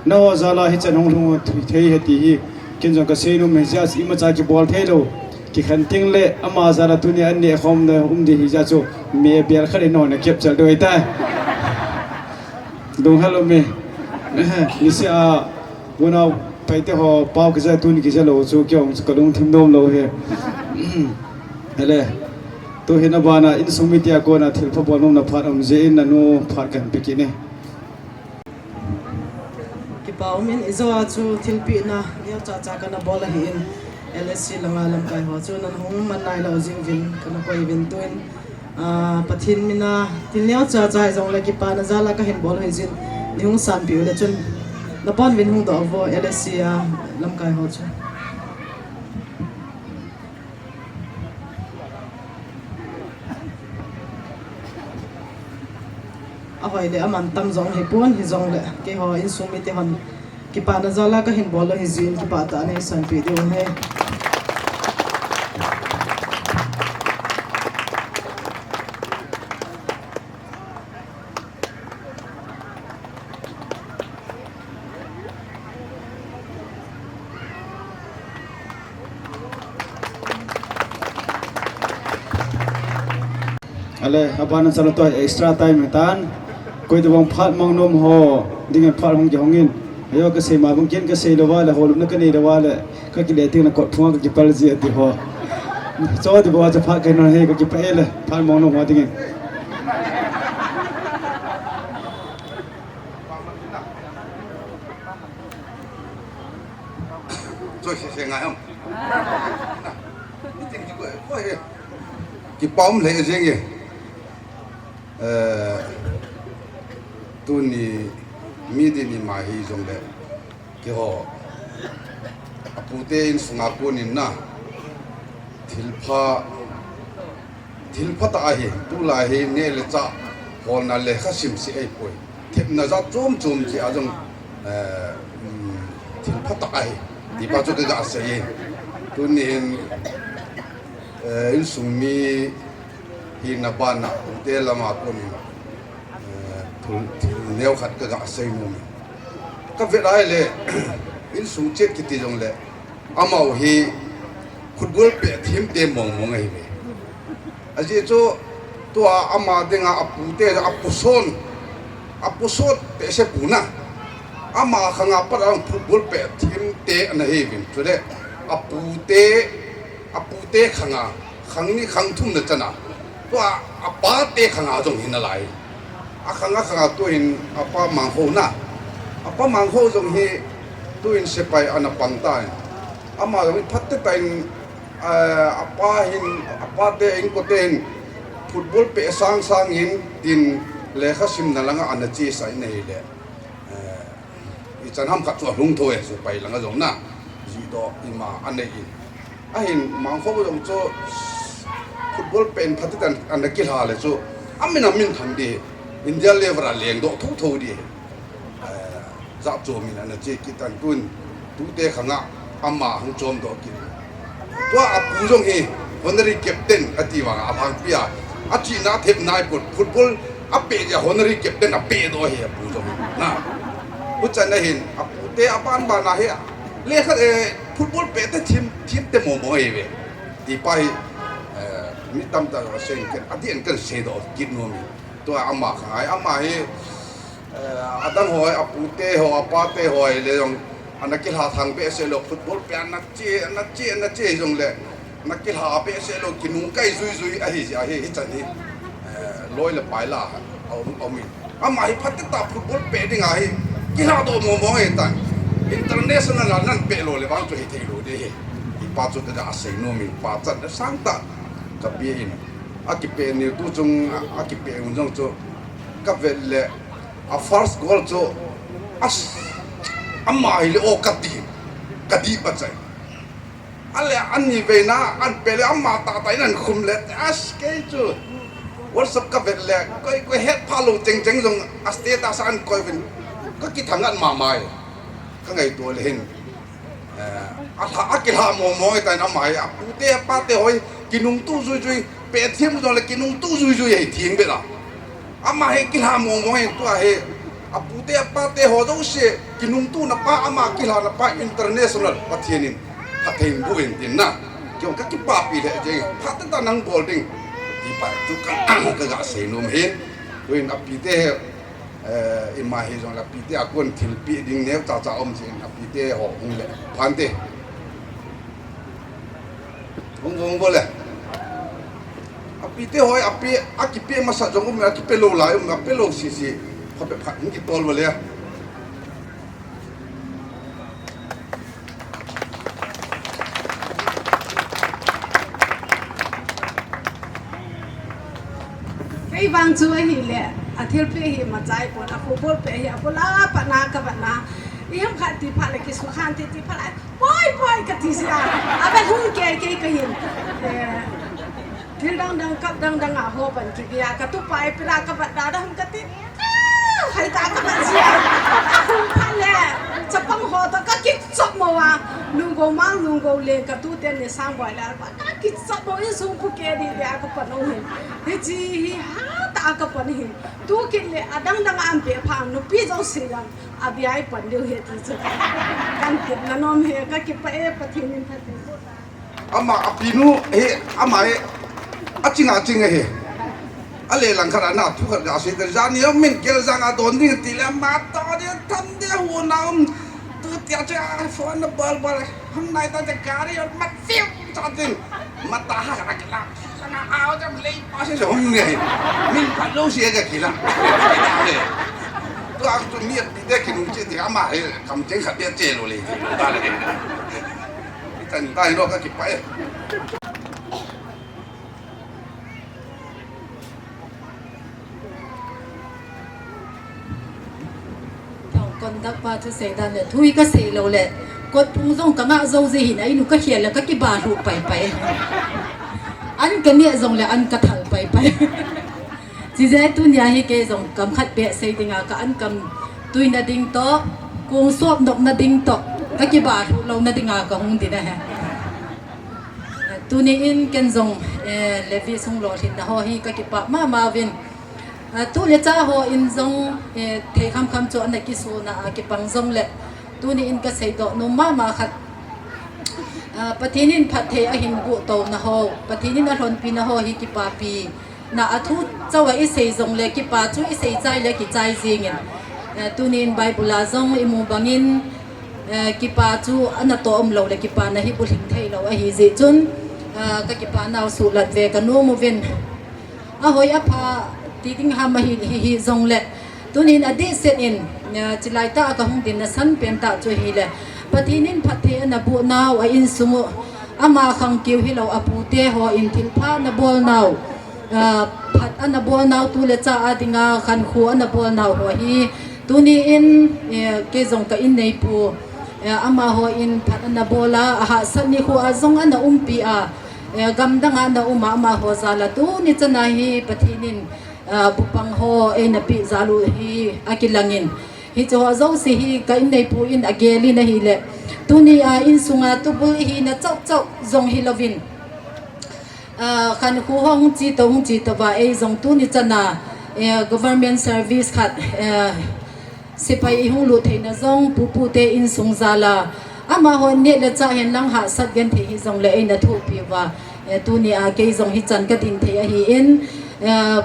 na ho jal a hichan hung lhung thei, thei he ti hi, ken jong ka sei nom e, jia imacha kibol thei lou. Kikhen teng le ama jal a tuni an neh khom na um di hi jeh chun mi bel khat in non a capture doi ta. Dong hello me. Nisi a, unau, Paite ho pao kija tuni kija lou chu kei jong chu kalungthim nom lou hi. Ele. Tuhin abana insung mite a kona thilpha bol nomna phat um jeh in nanu phat kahin pe kit e. Kipa um in, ijou a chu thilpehna neocha cha kana bol ahin, L S C langa lamkai ho chu nana hung man nailou jeh uvin kana koi uvin, tuin, ah, Pathen mina thil neocha cha hijongle kipana jala kahin bol ahi jeh in, nei hung sanpeh ule chun, napon uvin hung doh uvo L S C a lamkai ho chu. Ahoi le aman tam jong hipon, hijongle keiho insung mite hon kipana jala kahin bol u ahi jeh in kipah tah a nei sanpeh diu ahi. Ale, abana chala toh extra time hitan. Koi tobang phat mang nom ho dingin phat hung kihong in. Ajo kasei ma bang ken kasei lou va le, holupna kanei lou va le, kakile teng le kot phunga kakipal ji ati ho. Cho ti bou a cha phat kahin hon e, kakipah e le, phat mang nom ho dingin. Choi se se ngai ham. Kipah um lheh jeng e. Eh, tuni May day ni ma hijongle, keiho apute insunga konin na, thilpha, thilpha tah ahi, tulai hi neh le chah holna lekha sim seh ahipoi. Thepna jat chom chom cheh a jong, eh, um, thilpha tah ahi. Tipa chu kaga sei e. Tunin, eh, insung mi hina bana, pute lama konin, eh, thil, thil neo khat kaga sei nom e. Kavet a ahile, insung chet kiti jongle, amaho hi football peh themte mong mong ahiuve. Ajeh chu, tua ama dinga apute, apu son, apu sot pehse pu na. Ama khanga pat a football peh themte ana hiuvin. Chule, apute, apute khanga, khang ni khang thum na chana. Tua apate khanga jong hi nalai. Akhang akhanga tuhin apa Mangkho na. Apa Mangkho jong hi tuhin sepai ana pang tan. Ama jong hi phatecha in, eh, apa hin, apate inkote hin football peh sang sang in tin lekha simna langa ana chesa in ahile. Eh, ichan ham khat chu alhung tho e, sepai langa jong na. Jihdoh ima anei in. Ahin Mangkho jong chu football peh in phatecha in ana kilha le chu amin amin thang di. India level a lengdoh thotho di. Eh, jat chom in ana che kit tan tun, tute khanga ama hung chomdoh kit. Tua apu jong hi honorary captain ati vang a, alhangpi a, achihna thepna ahipon, football apeh dia honorary captain apehdoh ahi apu jong hi. Na. Huchan ahin apute aban ban a hi lekha, eh, football peh te themte mong mong ahiuve. Tipa hi, eh, mi tamtah jong asei in, ken adeh in kahin seidoh kit nom e. Tua ama khang ahi, ama hi, eh, adang ho, apute ho, apate ho le jong, ana kilha thang behseh lou, football peh ana che, ana che, ana che jongle, ana kilha behseh lou, kinungkai jui jui ahi, ahi, hichan hi, eh, loi le pai la, aum, aum in. Ama hi phatecha football peh dinga hi, kilhadoh mong mong ahitan. International a nan peh lou le vang chu hithei lou ding ahi. Hipa chu kaga sei nom in, pachatna sangtah kapeh in. Akipeh ni tu chung, a, akipeh un jong chu, kavet le, a first goal chu, as, ama hile o kati, kadih pachai. Ale, ani veina, an peh le ama tahtah in an khum le, as, kei chu, World Cup kavet le, koi, koi het phalou cheng cheng jong, a status a an koi uvin, kakithangat mama e, kangaito le hin. Eh, alha, akilha mong mong ahitan ama hi, apute, apate ho hi, kinungtuh jui jui, peh them jongle kinungtuh jui jui ahi theng beh a. Ama hi kilha mong mong ahi tua hi, apute, apate ho jouse, kinungtuhna pa, ama kilhana pa international, Pathen in, phatthei boh in tin na. Kei jong kakipapi lheh jeng, phatecha nang bol ding. Tipa chu ka, kaga sei nom hin. Tuin apite hi, Eh, ima hijongle apite a kon thilpeh ding neocha cha um jin, apite ho hung le phante. Hung, hung bol le. Apite ho, ape, akipeh masat jong um, akipeh lou lai um, apeh lou sese. Khope phat hung kitol bol le. Kei vang chu ahile, athilpeh hi machai pon, a football peh hi, a bol a pat na kavet na. Iham khat ti phat le kisukhan ti, ti phat le, poi, poi, kati jia. Avet hung kei, kei kahin. Eh, thil dang dang, cup dang dang a ho ban kivea, katupa ipira kavet da da hung kati. Hai ta kavet jia. Ahung phat le, chapang ho toh kakichop mo a. Lunggou mang, lunggou leng, katute Nesang boi le, kakichop mo, insung khu kei di dia kapan u hin. Hiche hi hatah a kapan hin. Tu kit le, adang dang a ampeh pha, nupi jouse jong, abia ipan diu ahi ti chu. Kan kipah nom e, kakipah e, Pathen in phatthei boh ta. Ama apinu hi, ama hi, aching aching ahi. Ale lang khat a na thu khat gasei te, jani a min gel jang a don ding ti le, ama toh ding, tham ding, hu na um. Tu tia chu a phone na bal bal, hum nai ta te gari mat fiu cha tin. Mata ha ka kila, langa au jam lei pa se jong ne. Min phat lou se ka kila. Tu ang tu mi te kinung che ti ama he kam cheng khat bia che lou le ti ta le. Itan ta hi lo kakipah e. Thang conduct pa thusei dan le, thu hi kasei lou le, kot phung jong kangah jou ji hin, a inu kakhel le kakiba lhuh pai pai. An kaneh jong le, an kathal pai pai. Chijeh a tunia hi kei jong kam khat beh sei dinga ka an kam tuina ding toh, kong sop nopna ding toh, kakiba lhuh louna dinga kahung din ahi. Tuni in ken jong, eh, Levi sung lolhinna ho hi kakipah mama uvin. Ah, tu le cha hon jong, eh, thei kham kham chu ana kisun a, ah, kipang jongle. Tuni in kasei doh nom mama khat. Ah, Pathen in phatthei ahin boh touna ho, Pathen in alhonpina ho hi kipapi. Na a thu chauva isei jongle kipa chu isei chai le kichai jingin. Eh, tuni in Bible a jong imu bangin, eh, kipa chu ana toh umlou le kipana hi bulhing thei lou ahi jeh chun, ah, kakipah nau suhlat ve kanom uvin. Ahoi apha ti ding ham ahi, hi, hi jongle. Tunin adehset in, eh, chilai tah a kahung dinna san pen tah chu ahile. Pathen in phatthei ana boh nau a insung u. Ama khang keu hilou apute hon thilpha ana bol nau. Ah, phat ana bol nau tu le cha a dinga khankho ana bol nau ho hi. Tuni in, eh, kei jong ka in neipu, eh, amahon phat ana bol a, ahahsat nikho a jong ana umpi a, eh, gamdang a ana um a, amaho jal a tuni chan a hi Pathen in, ah, bupang ho eina peh jal u hi akilangin. Hiche ho jouse hi ka in neipu in agel in ahile. Tuni a insung a tubul ihina chauh chauh jong hilouvin. Ah, khankho hung chi to, hung chi to va, ei jong tuni chan a, eh, government service khat, eh, sepai ihung lut theina jong, pupu te insung jal a. Amahon neh le chah hen lang hahsat genthei hijongle eina thohpi uva. Eh, tuni a kei jong hichan kadin thei ahin, eh,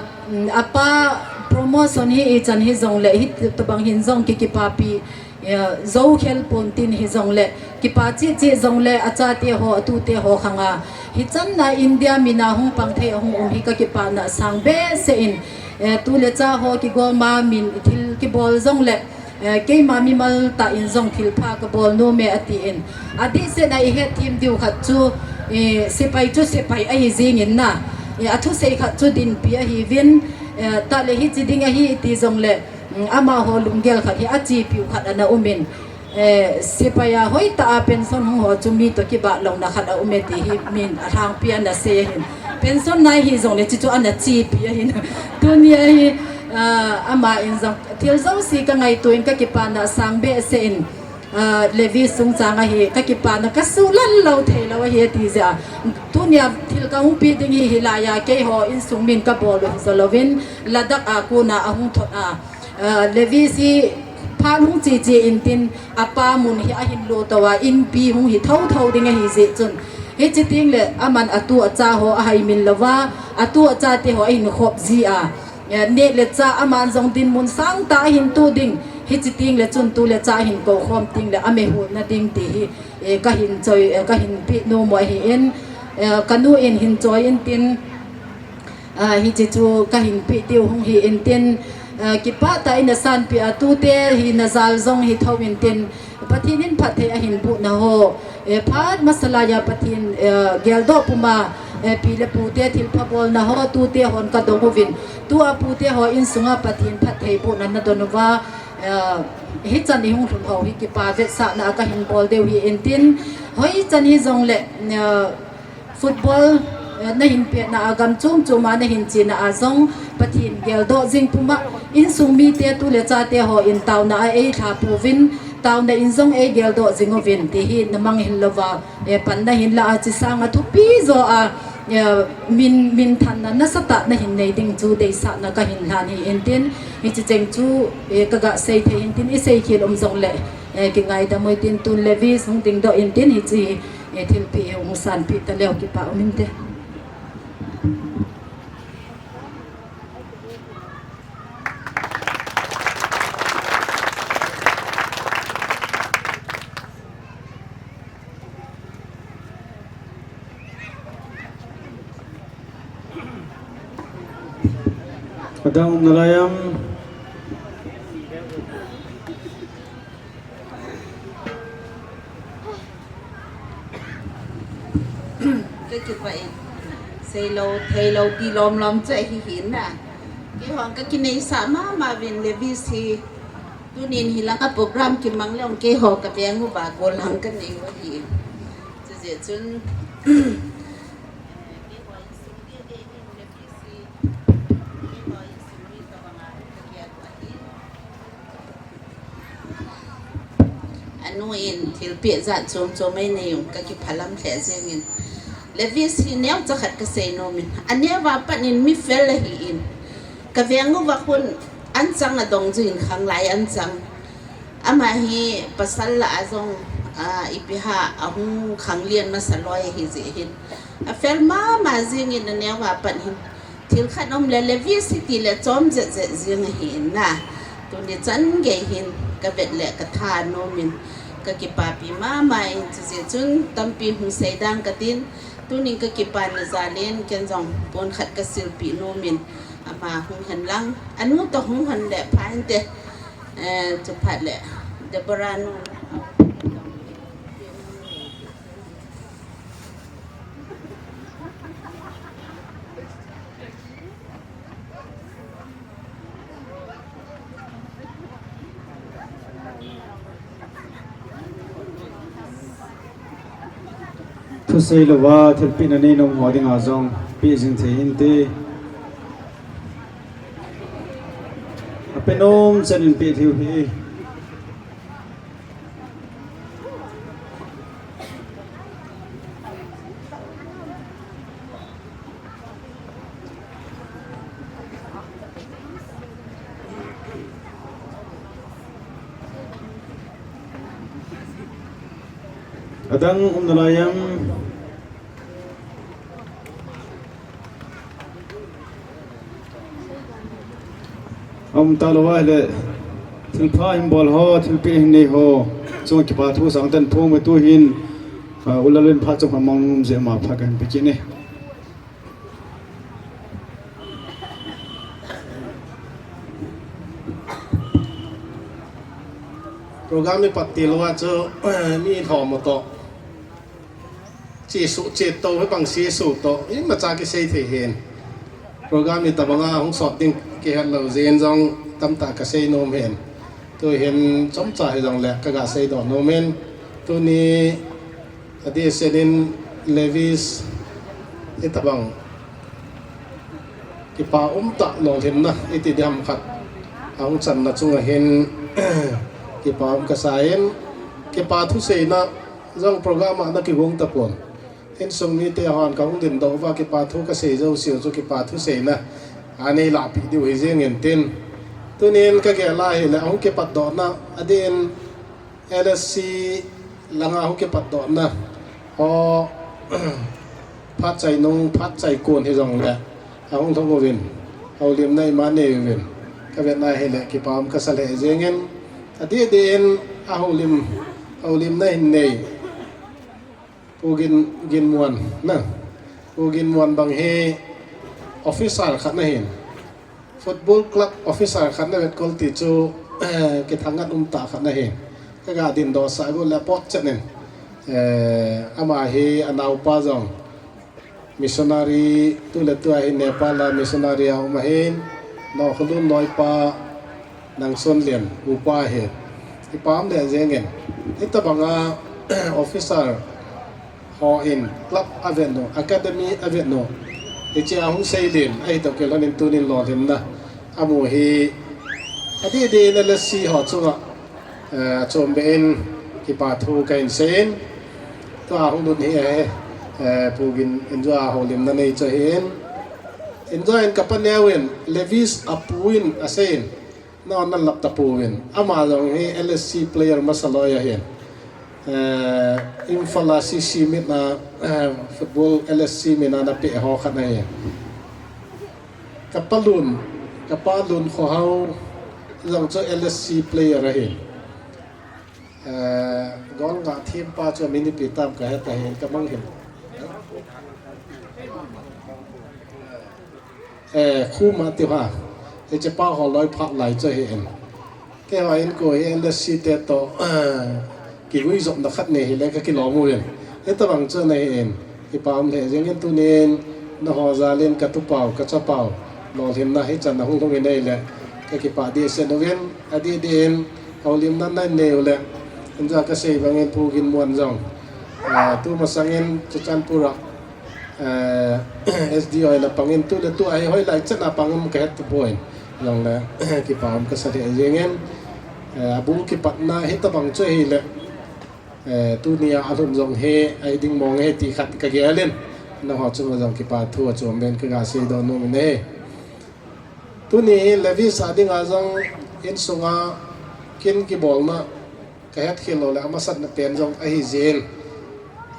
apa promotion hi ichan hijongle, hitobang hin jong ki, kipapi, eh, jou khel pon tin hijongle, kipa cheh cheh jongle, achate ho, atute ho khang a. Hichan a India min a hung pang thei ahung um hi kakipana sang behseh in, eh, tu le cha ho kigom a min thil kibol jongle, eh, keima mimal tah in jong thilpha kabol nom e atin. Adehset a ihet them diu khat chu, eh, sepai chu sepai ahi jingin na. Eh, athusei khat chu dinpi ahiuvin, eh, tah le hiche ding ahi iti jongle, mm, amaho lunggel khat hi achepiu khat ana umin. Eh, sepai a hoitah a pension hung ho chu mi toh kibah louna khat aume ti hi min alhangpi ana sei ahin. Pension nai hijongle chuchu ana chepi ahin. Tuni a hi, ah, ama in jong thil jouse kangaito in kakipana sang behseh in, ah, Levi sung chang a hi kakipana kasuhlat lou thei lou ahi ati jeh a. Tunia thil kahung pe ding hi hilai a keiho insung min kabol u hijo louvin, Ladakh a kona ahung thot a. Ah, Levi hi phat hung che che in tin, apa mun hi ahin lo tou a, inpi hung hi tho tho ding ahi jeh chun. Hiche teng le aman atu acha ho ahai min louva, atu achate ho ahin khop ji a. Eh, neh le chah aman jong dinmun sangtah ahin tu ding, hichi teng le chun tu le chah ahin kou khom teng le amehut na ding ti hi, eh, kahin choi, eh, kahin peh nom u ahin, eh, kanu in hin choi intin, ah, hichi chu kahin peh diu hung hi intin, ah, kipah tah in nasanpeh a tute hi najal jong hi thou intin, Pathen in phatthei ahin boh na ho, eh, phat masa laiya Pathen, eh, geldoh puma, eh, pi le pute thilpha bolna ho tute hon kadong uvin. Tua pute ho insunga Pathen phatthei bohna nadon uva, eh, hichan ihung lhun ho hi kipa vetsahna a kahin bol diu hi intin, hoichan hijongle, eh, Football, eh, nahin petna a gam chom chom a nahin chena a jong Pathen geldoh jing puma insung mite tu le chate ho in taona a eilha pouvin, taona in jong eigeldoh jing uvin ti hi namang hin louva, eh, pan nahin la a chi sanga thupi jo a, eh, min, minthanna nasatah nahin nei ding chu deisahna kahin lhan hi intin, hichi cheng chu, eh, kaga sei thei intin, isei khel um jongle, eh, kingaidam u intin tun Levis hung dingdoh intin hichi hi, eh, thilpeh hi hung sanpeh taleu kipa um inte. Adang um nalai am? Kakipah e. Seilou, theilou ti lom lom chu ahi hin na. Keihon kakineisah mama uvin Levis hi. Tunin hilanga program kimang leh keiho kaveng uva gollhang kanei u ahi. Chujeh chun, Anu in thilpeh jat chom chom einei uvin kakipah lam lheh jengin. Levis hi neocha khat kasei nomin. Aneo a pat in mi fel ahin. Kaveng uva khun anchang adong jin khanglai anchang. Ama hi pasal lah a jong, ah, ipi ham ahung khanglien masa loi ahi jeh hin. Afel mama jingin aneo a pat hin. Thil khat um le Levis hi ti le chom jet jet jing ahi in na. Tuni chan gei hin kavet le katha nomin kakipapi mama in chujeh chun tampi hung seidang katin tunin kakipana jal in ken jong pon khat kasilpi nomin ama hung hen lang anu toh hung hen le pha inte. Eh, chuphat le Deborah nu. Thusei louva thilpeh nanei nom ho dinga jong peh jing thei inte. Apenom chan in peh thei u hi. Adang um nalai am? Aum talou ahile, thilpha hin bol ho, thilpeh hin nei ho chunga kipa thu sangtah in phong ve tuhin, ah, U Lalvin phat chom khat mang jeh ma phat kahin pe kit e. Program i pat til uva chu, mi thom u toh. Chesuh chetou hibang chesuh toh imacha kisei thei hin. Program itobanga hung sot ding kihet lou jeh in jong tamtah kasei nom hin. Tuhin chomcha hijongle kaga seidoh nom in. Tuni adeh sel in Levis itobang kipa umtah lolhinna iti diham khat ahung channa chunga hin kipa um kasa in, kipa thuseina jong program a nakigong tapon. Insung mite hon kahung dingdoh uva kipa thu kasei jouseu chu kipa thuseina anei lahpeh diu hi jeng intin. Tunin kagel a hile ahung kipatdohna adeh in L S C langa hung kipatdohna ho phat chai nung, phat chai kon hijongle ahung lhung uvin. Houlimna ima nei uvin, ka vetna hileh kipa um ka sa lheh jengin, adih dih in a houlim, houlimna hin nei Pu Gin, Ginmuan na. Pu Ginmuan bang hi officer khat na hin. Football club officer khat na vet kol ti chu, eh, kithang ngat um tah khat na hin. Ka ga din doh sah got le pot chet nin. Eh, ama hi a naupa jong missionary tu le tu a hi Nepal a missionary a um ahin, Nokhulun noipa Nangson Lian upa hi. Kipa um lheh jengin. Hitabanga officer ho in club a vet u, academy a vet u. Hiche a hung sei lin, ahi toh kilhon in tunin lolhinna amu hi. Adih dih in L S C ho chunga eh, achom beh in kipa thu ka hin seiyin. Tua hung lut hi ahi, eh, Pu Gin in jong a houlimna nei chu ahin. In jong in ka pa neo in, Levis a pu in aseiyin, na, na lap ta pu in. Ama jong hi L S C player masa loi ahin. Eh, Imphal a C C meet na, eh, football L S C meet na na pe ho khat na hi. Ka pa Lun, ka pa Lun Khohau jong chu L S C player ahi. Eh, gol nga thim pa chu min ipi tam ka het ahin ka mang hin. Eh, Khuma ti ha. Hiche pa ho loi phat lai chu ahin. Keiho in ko hi L S C te toh, eh, kiguijopna khat nei hile ka kilom uvin. Hitabang chu na hin, kipa um lheh jengin tunin, nangho jal in ka tupau, ka chapau lolhinna hichan a hung lhung in ahile, ka kipah dehset uvin, adih dih in, houlimna na nei u le, in jong ka sei bangin Pu Ginmuan jong, eh, tu masang in Churachandpur a, eh, S D O in apang in tu le tu a hi hoilai chan a pang um ka het tapon. Jong le, kipa um ka sa lheh jengin, eh, abul kipatna hitabang chu ahile, eh, tunia alhun jong hi, ahi ding mong ahi ti khat ka gel in, nangho chunga jong kipa thu achom beh in ka ga seidoh nom in ahi. Tuni hi Levis a dinga jong insunga kin kibolna ka het khel lou le, amasatna pen jong ahi jin,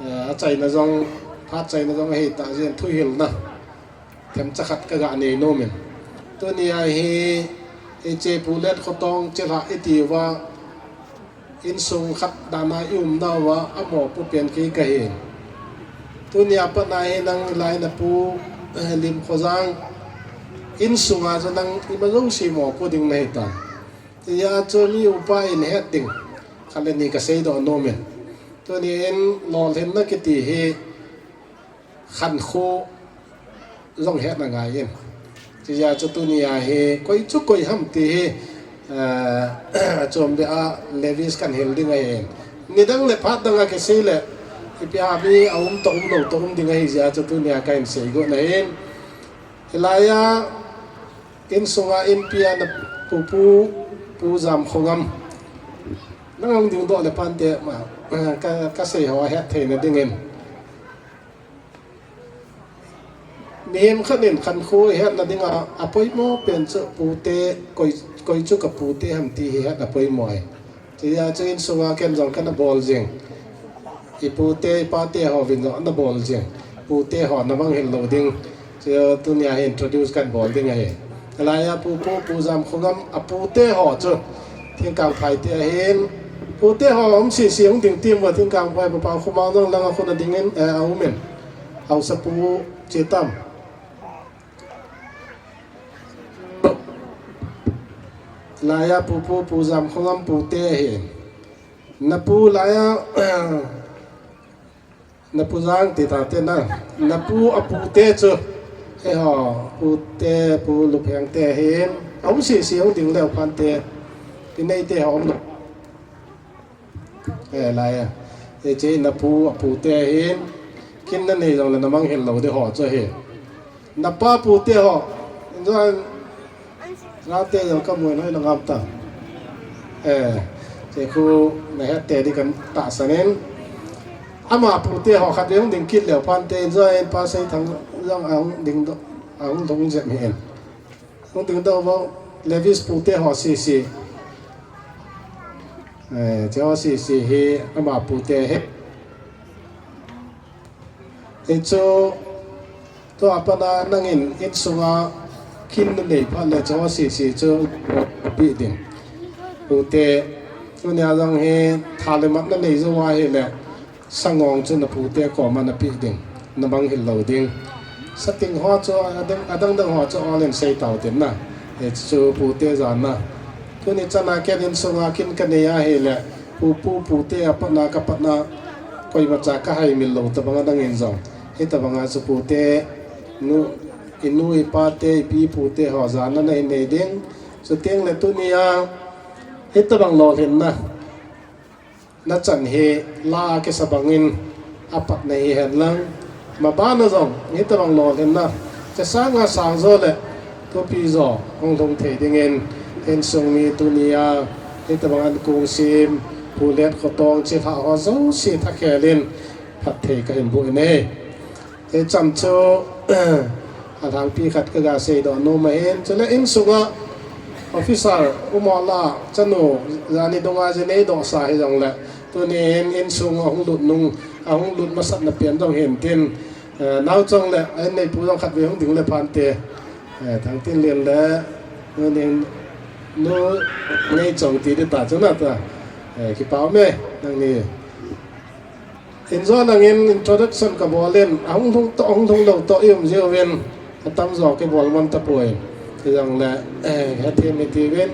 eh, achaina jong, phat chaina jong ahi ta jin, thuhilna themcha khat ka ga nei nom in. Tunia hi, hiche Pu Lenkhohtong chilhah i ti uva, insung khat dan a i umna uva, amopo pen kei ka hin. Tunia pat na hi nang lai na pu, eh, Limkhojang, insunga chu nang ima jouse mopo ding na hi tan. Hijeh a chu mi upa in het ding khat le ni ka seidoh nom in. Tuni in lolhinna kiti hi khankho jong hetna ngai in. Hijeh a chu tunia hi koi chu koi ham ti hi, eh, achom beh a Levis kan hil ding ahin. Nidang le phat dang a kisei le, ipi a mi aum toh um lou toh um ding ahi jeh a chu tunia ka hin seigot na hin. Hilai a insunga inpi a na pupu, Pu Jamkhongam. Nang hung dingdoh le phante ma, ka, ka sei ho ahet theina dingin. Mihem khat in khankho hetna dinga apoimo pen chu pute, koi, koi chu ka pute ham ti hi hetna poimo ahi. Hijeh a chu insunga ken jong kana bol jing. I pute, i pate hovin jong ana bol jing. Pute ho na manghil lou ding. Chu tunia hi introduce kan bol ding ahi. Hilai a pupu, Pu Jamkhongam, apute ho chu Thingkangphai te ahin. Pute ho um sese hung ding tim uva Thingkangphai, Pu Pangkhomang jong langa khun a dingin, eh, aum in. Haosapu Chitam. Hilai a pupu, Pu Jamkhongam pute ahin. Na pu lai a, na pu Jang ti tate na. Na pu apute chu. Eiho, pute, Pu Lupheng te ahin. Aum sese hung ding leu phante. Pinei te ho um lou. Eh, lai a. Hiche na pu apute ahin. Kin na nei jong le na manghil lou ding ho chu ahi. Na pa pute ho. Injo Rate jong ka mu in hoilang ham ta. Eh, che khu na het te di kan tahsan in. Ama pute ho khat hung ding kit leu phante in jong in Pa Seithang jong ahung dingdoh, ahung dong jep hi in. Hung dingdoh uva Levis pute ho sese. Eh, che ho sese hi ama pute hi. Hichu, tua pat a nangin insunga Kin na nei phat le cho si si chu pi ding. Pute, tunia jong hi tha le mat na nei jo wa hi le, sangong chu na pute koma na pi ding. Na bang hil lo ding. Sating ho chu adang, adang dang ho chu all in sei tau tin na. E chu pute jan na. Tuni chana ken insunga kin ka nei a hi le, pu, pu, pute a patna ka patna koima cha ka hai mil lo ta bang adang in jong. Hi ta banga chu pute nu, i nu, i pa te, i pi, i pu te ho jan na nei nei ding. Chuteng le tunia, hi ta bang lolhin na. Na chan hi la a kisa bangin a pat na hi hen lang. Ma ba na jong, hi ta bang lolhin na. Cha sanga sang jo le, thupi jo, hung lhung thei dingin, insung mi tunia, hi ta bang an kung sim, pu let khotong, chi lha ho jo si tha khelin, phat thei ka hin bu in e. Hichan chu, a thangpi khat ka ga sei doh nom ahin. Chule insunga officer, u mo la, chanu, jani donga je nei doh sa hi jong le. Tunin insung a hung lut nung, a hung lut masat na pian jong hin tin. Eh, nau chong le, a in nei pu jong khat ve hung ding le phan te. Eh, thang tin lien le, tunin nu nei chong ti de ta chu na ta. Eh, kipau me, nang ni. Injo nangin introduction ka bol in, a hung lhung to, a hung lhung lo to, i um jiu vin, a tam jo ki bol man ta poi. Ti jong le, eh, he thim i ti vin,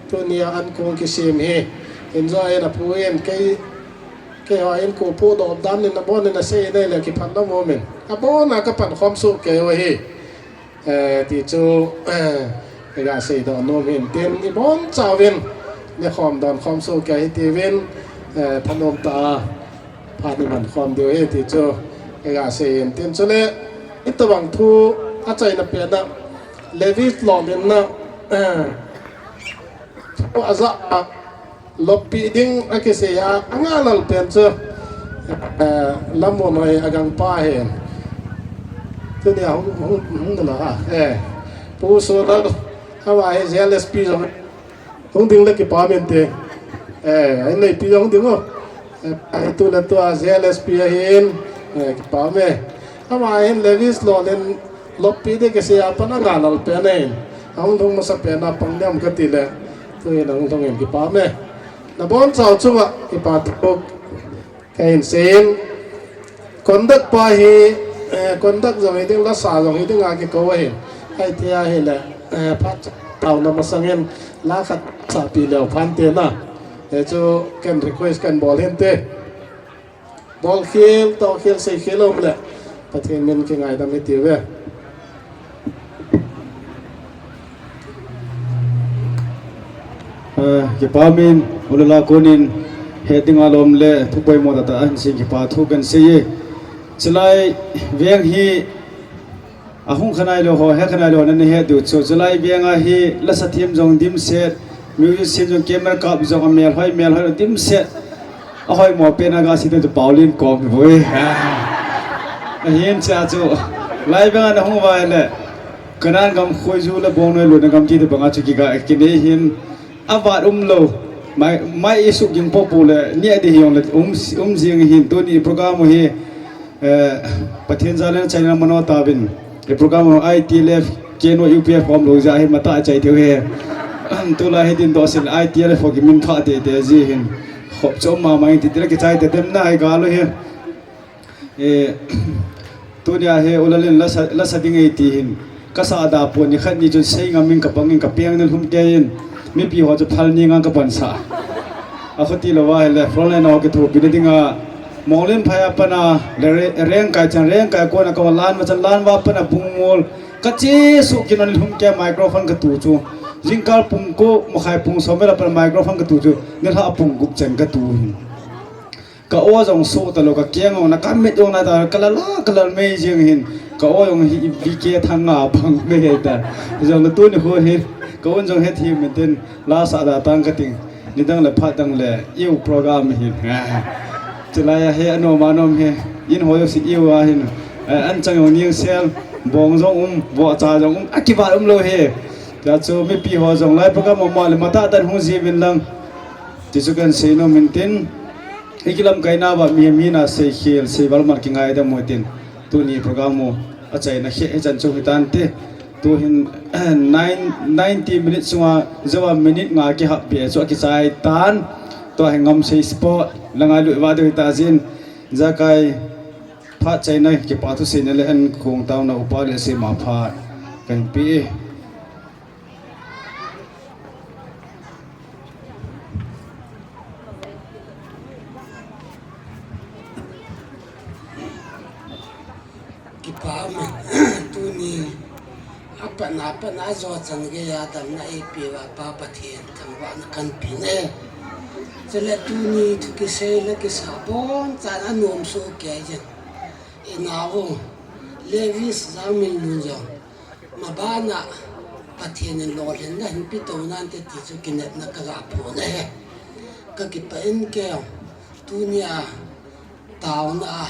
tunia an kung ki sim hi, injo in a pu in, kei, kei ho in ku pu do dan in a bon in a sei nei le ki phan lo mo min. A bon a ka pan khom su kei o hi. Eh, ti chu, eh, ka ga sei doh nom hin tin i bon chauvin, ne khom don khom su kei hi ti vin, eh, thanom ta a, phat ni man khom diu hi ti chu, ka ga sei hin tin chule, i ta bang thu, a chaina pen a, Levis lolhin na, eh, thu a ja a, loppi ding a kisei a, a nga lal pen chu, eh, Lammun hoi a gang pa hi. Tunia hung, hung, hung na la ha, eh. Pu Solal, ama hi J L S P jong. Hung ding le kipa min te. Eh, a in nei pi jong ding o. Eh, a hi tu le tu a J L S P ahin, eh, kipa me. Ama hin Levis lolhin loppi de kisei a pan a nga lal pen ahin. A hung lhung masa pen a pang niam ka ti le. Tuin a hung lhung in kipa me. Na bon chau chunga kipa thu ka hin sei in. Conduct pa hi, eh, conduct jong hi ding, la sa jong hi ding a kikou ahin. Ai ti a hi le, eh, phat tau na masang in la khat sa pi leo phan te na. Eh, chu ken request kan bol hin te. Bol khel, to khel, sei khel um le. Pathen min kingaidam hi ti ve. Eh, kipa min, u le nao konin, he ding a lom le, thu poimo tah tah ahin sei kipa thu kan sei e. Chulai veng hi, a hung khanai lo ho, he khanai lo ho, nan he diu chu. Chulai veng a hi, la sa thim jong dimset, music sin jong camera kap jong a mel hoi, mel hoi lo dimset. A hoimo pen a ga sei diu chu Paulin kom hi boi. Ahin cha chu. Lai veng a na hung vai le. Kanan gam khoi ju le bong noi lo na gam ti te bang a chu ki ga ki nei hin. A vat um lo. Mai, mai i suk ging po po le. Ni a di hiong le um, um jing hin tuni program hi. Eh, Pathen jal in a chaina mano tauvin. E program ho I T L F, K N O U P F hom lo ja hi mata a chai theu he. Tu la hi din do sil I T L F ho ki min tha te te ji hin. Khop chom ma ma in ti te la ki chai te tem na ai ga lo he. Eh, tunia he u Lalin la sa, la sa ding ei ti hin. Ka sa da pon ni khat ni chun sei ngam in ka pang in ka peng ni lhum kei in. Mipi ho chu phal ni ngang ka pan sa. A khuti lo va hi le frontline ho kithopi na dinga, Monglenphai a pan a le Re-, Rengkai chan, Rengkai kon a ka va lan ma chan, lan va pan a Bungmol. Ka che su kin on lhum ke microphone ka tu chu. Jingkal pung ko makhai pung som vel a pan a microphone ka tu chu. Nilhah a pung gup chan ka tu hin. Ka aw jong so ta lo, ka keng jong na, ka mit jong na ta, ka la la, ka la mei jing hin. Ka aw jong hi V K Thanga bang mei ta. Jong la tu ni ho hi. Ka un jong he thi min tin. La sa da tang ka ting. Ni dang le phat dang le, iu program hi. Chulai a he anom anom he. In ho yo si iu a hin. Eh, an chang jong ning sel, bong jong um, vo cha jong um, a kibat um lo he. Tia chu mipi ho jong lai program ma le mata tan hung ji vin lang. Ti chu kan sei nom in tin. Hi kilam kaina ba mi mi na sei khel, sei val man ki ngai da mo tin. Tuni program mo a chaina he, he chan chu hi tan te. Tuhin nine, ninety minutes sunga jouva minute nga kihap pi chu akichai tan. Tua hi ngamsei sport langa lut va deu ta jin. Jakai phat chaina kipa thuseina le an kong tauna upa le sema phat kan pi. Kipa amen. Tuni apatna, apatna ajo chan geiya damna eipeuva Pa Pathen thangvahna kanpe e. Chule tuni thu kisei le kisa abonchan anom soh kei jeng. Inao Levis Jangminlun jong mabana Pathen in lolhinna hinpe tou nante ti chu kinepna kaga phong e. Kakipah in kei jong tunia taona a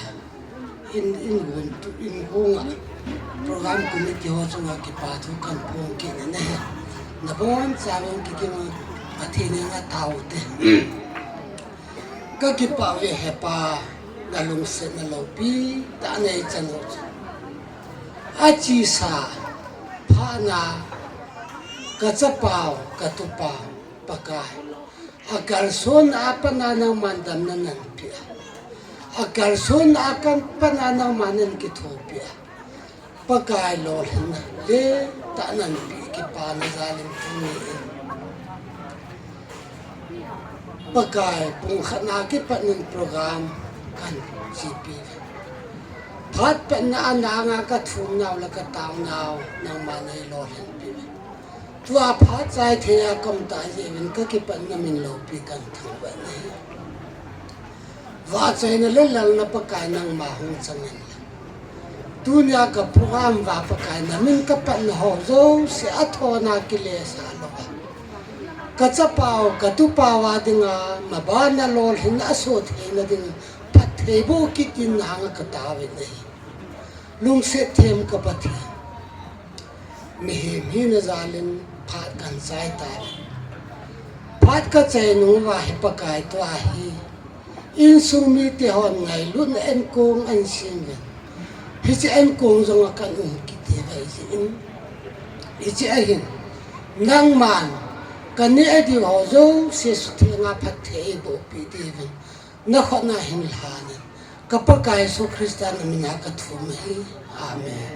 in, in gon tu, in gonga program committee ho chunga kipa thu kan phong kit in ahi. Nabonchauvin kikim Pathen henga taote. Kakipah uve Hepa, nalungsetna loupi tah neichan u chu. Achesa phatna kachapau, katupau, Pakai. Akalsonna apatna nangman damna nanpeh a. Akalsonna apatna nangman nankithopi a. Pakai lolhinna lentah nanpeh kipana jalin tuni in Pakai pung khatna kipat in program kanchepi. Phat patna a nanga kathumnau le kataonau nangman neilolhinpi. Tua phat chai thei a kaum tah jeh uvin kakipatna min loupi kan thangvah e. Vahchoina le lalna Pakai nangma hung chang hen lang. Tunia ka program uva Pakai namin kapatna ho jouse athona kilesa louva, kachapau, katupau a dinga mabana lolhinna asoh theina dinga phatthei boh kit in nanga kataovin ahi. Lungset them ka Pathen. Mihem hina jalin phat kanchai tai. Phat kachai nung uva hi Pakai tua hi insung mite hon ngailutna ankong ansemin, hiche ankong jonga kaum kit uve. Hiche in, hiche ahin nangman kaneh diu ho jouse suthenga phatthei eibohpi diuvin nakhutna hin lhanin, ka Pakai Jesu Christa namina kathum ahi. Amen.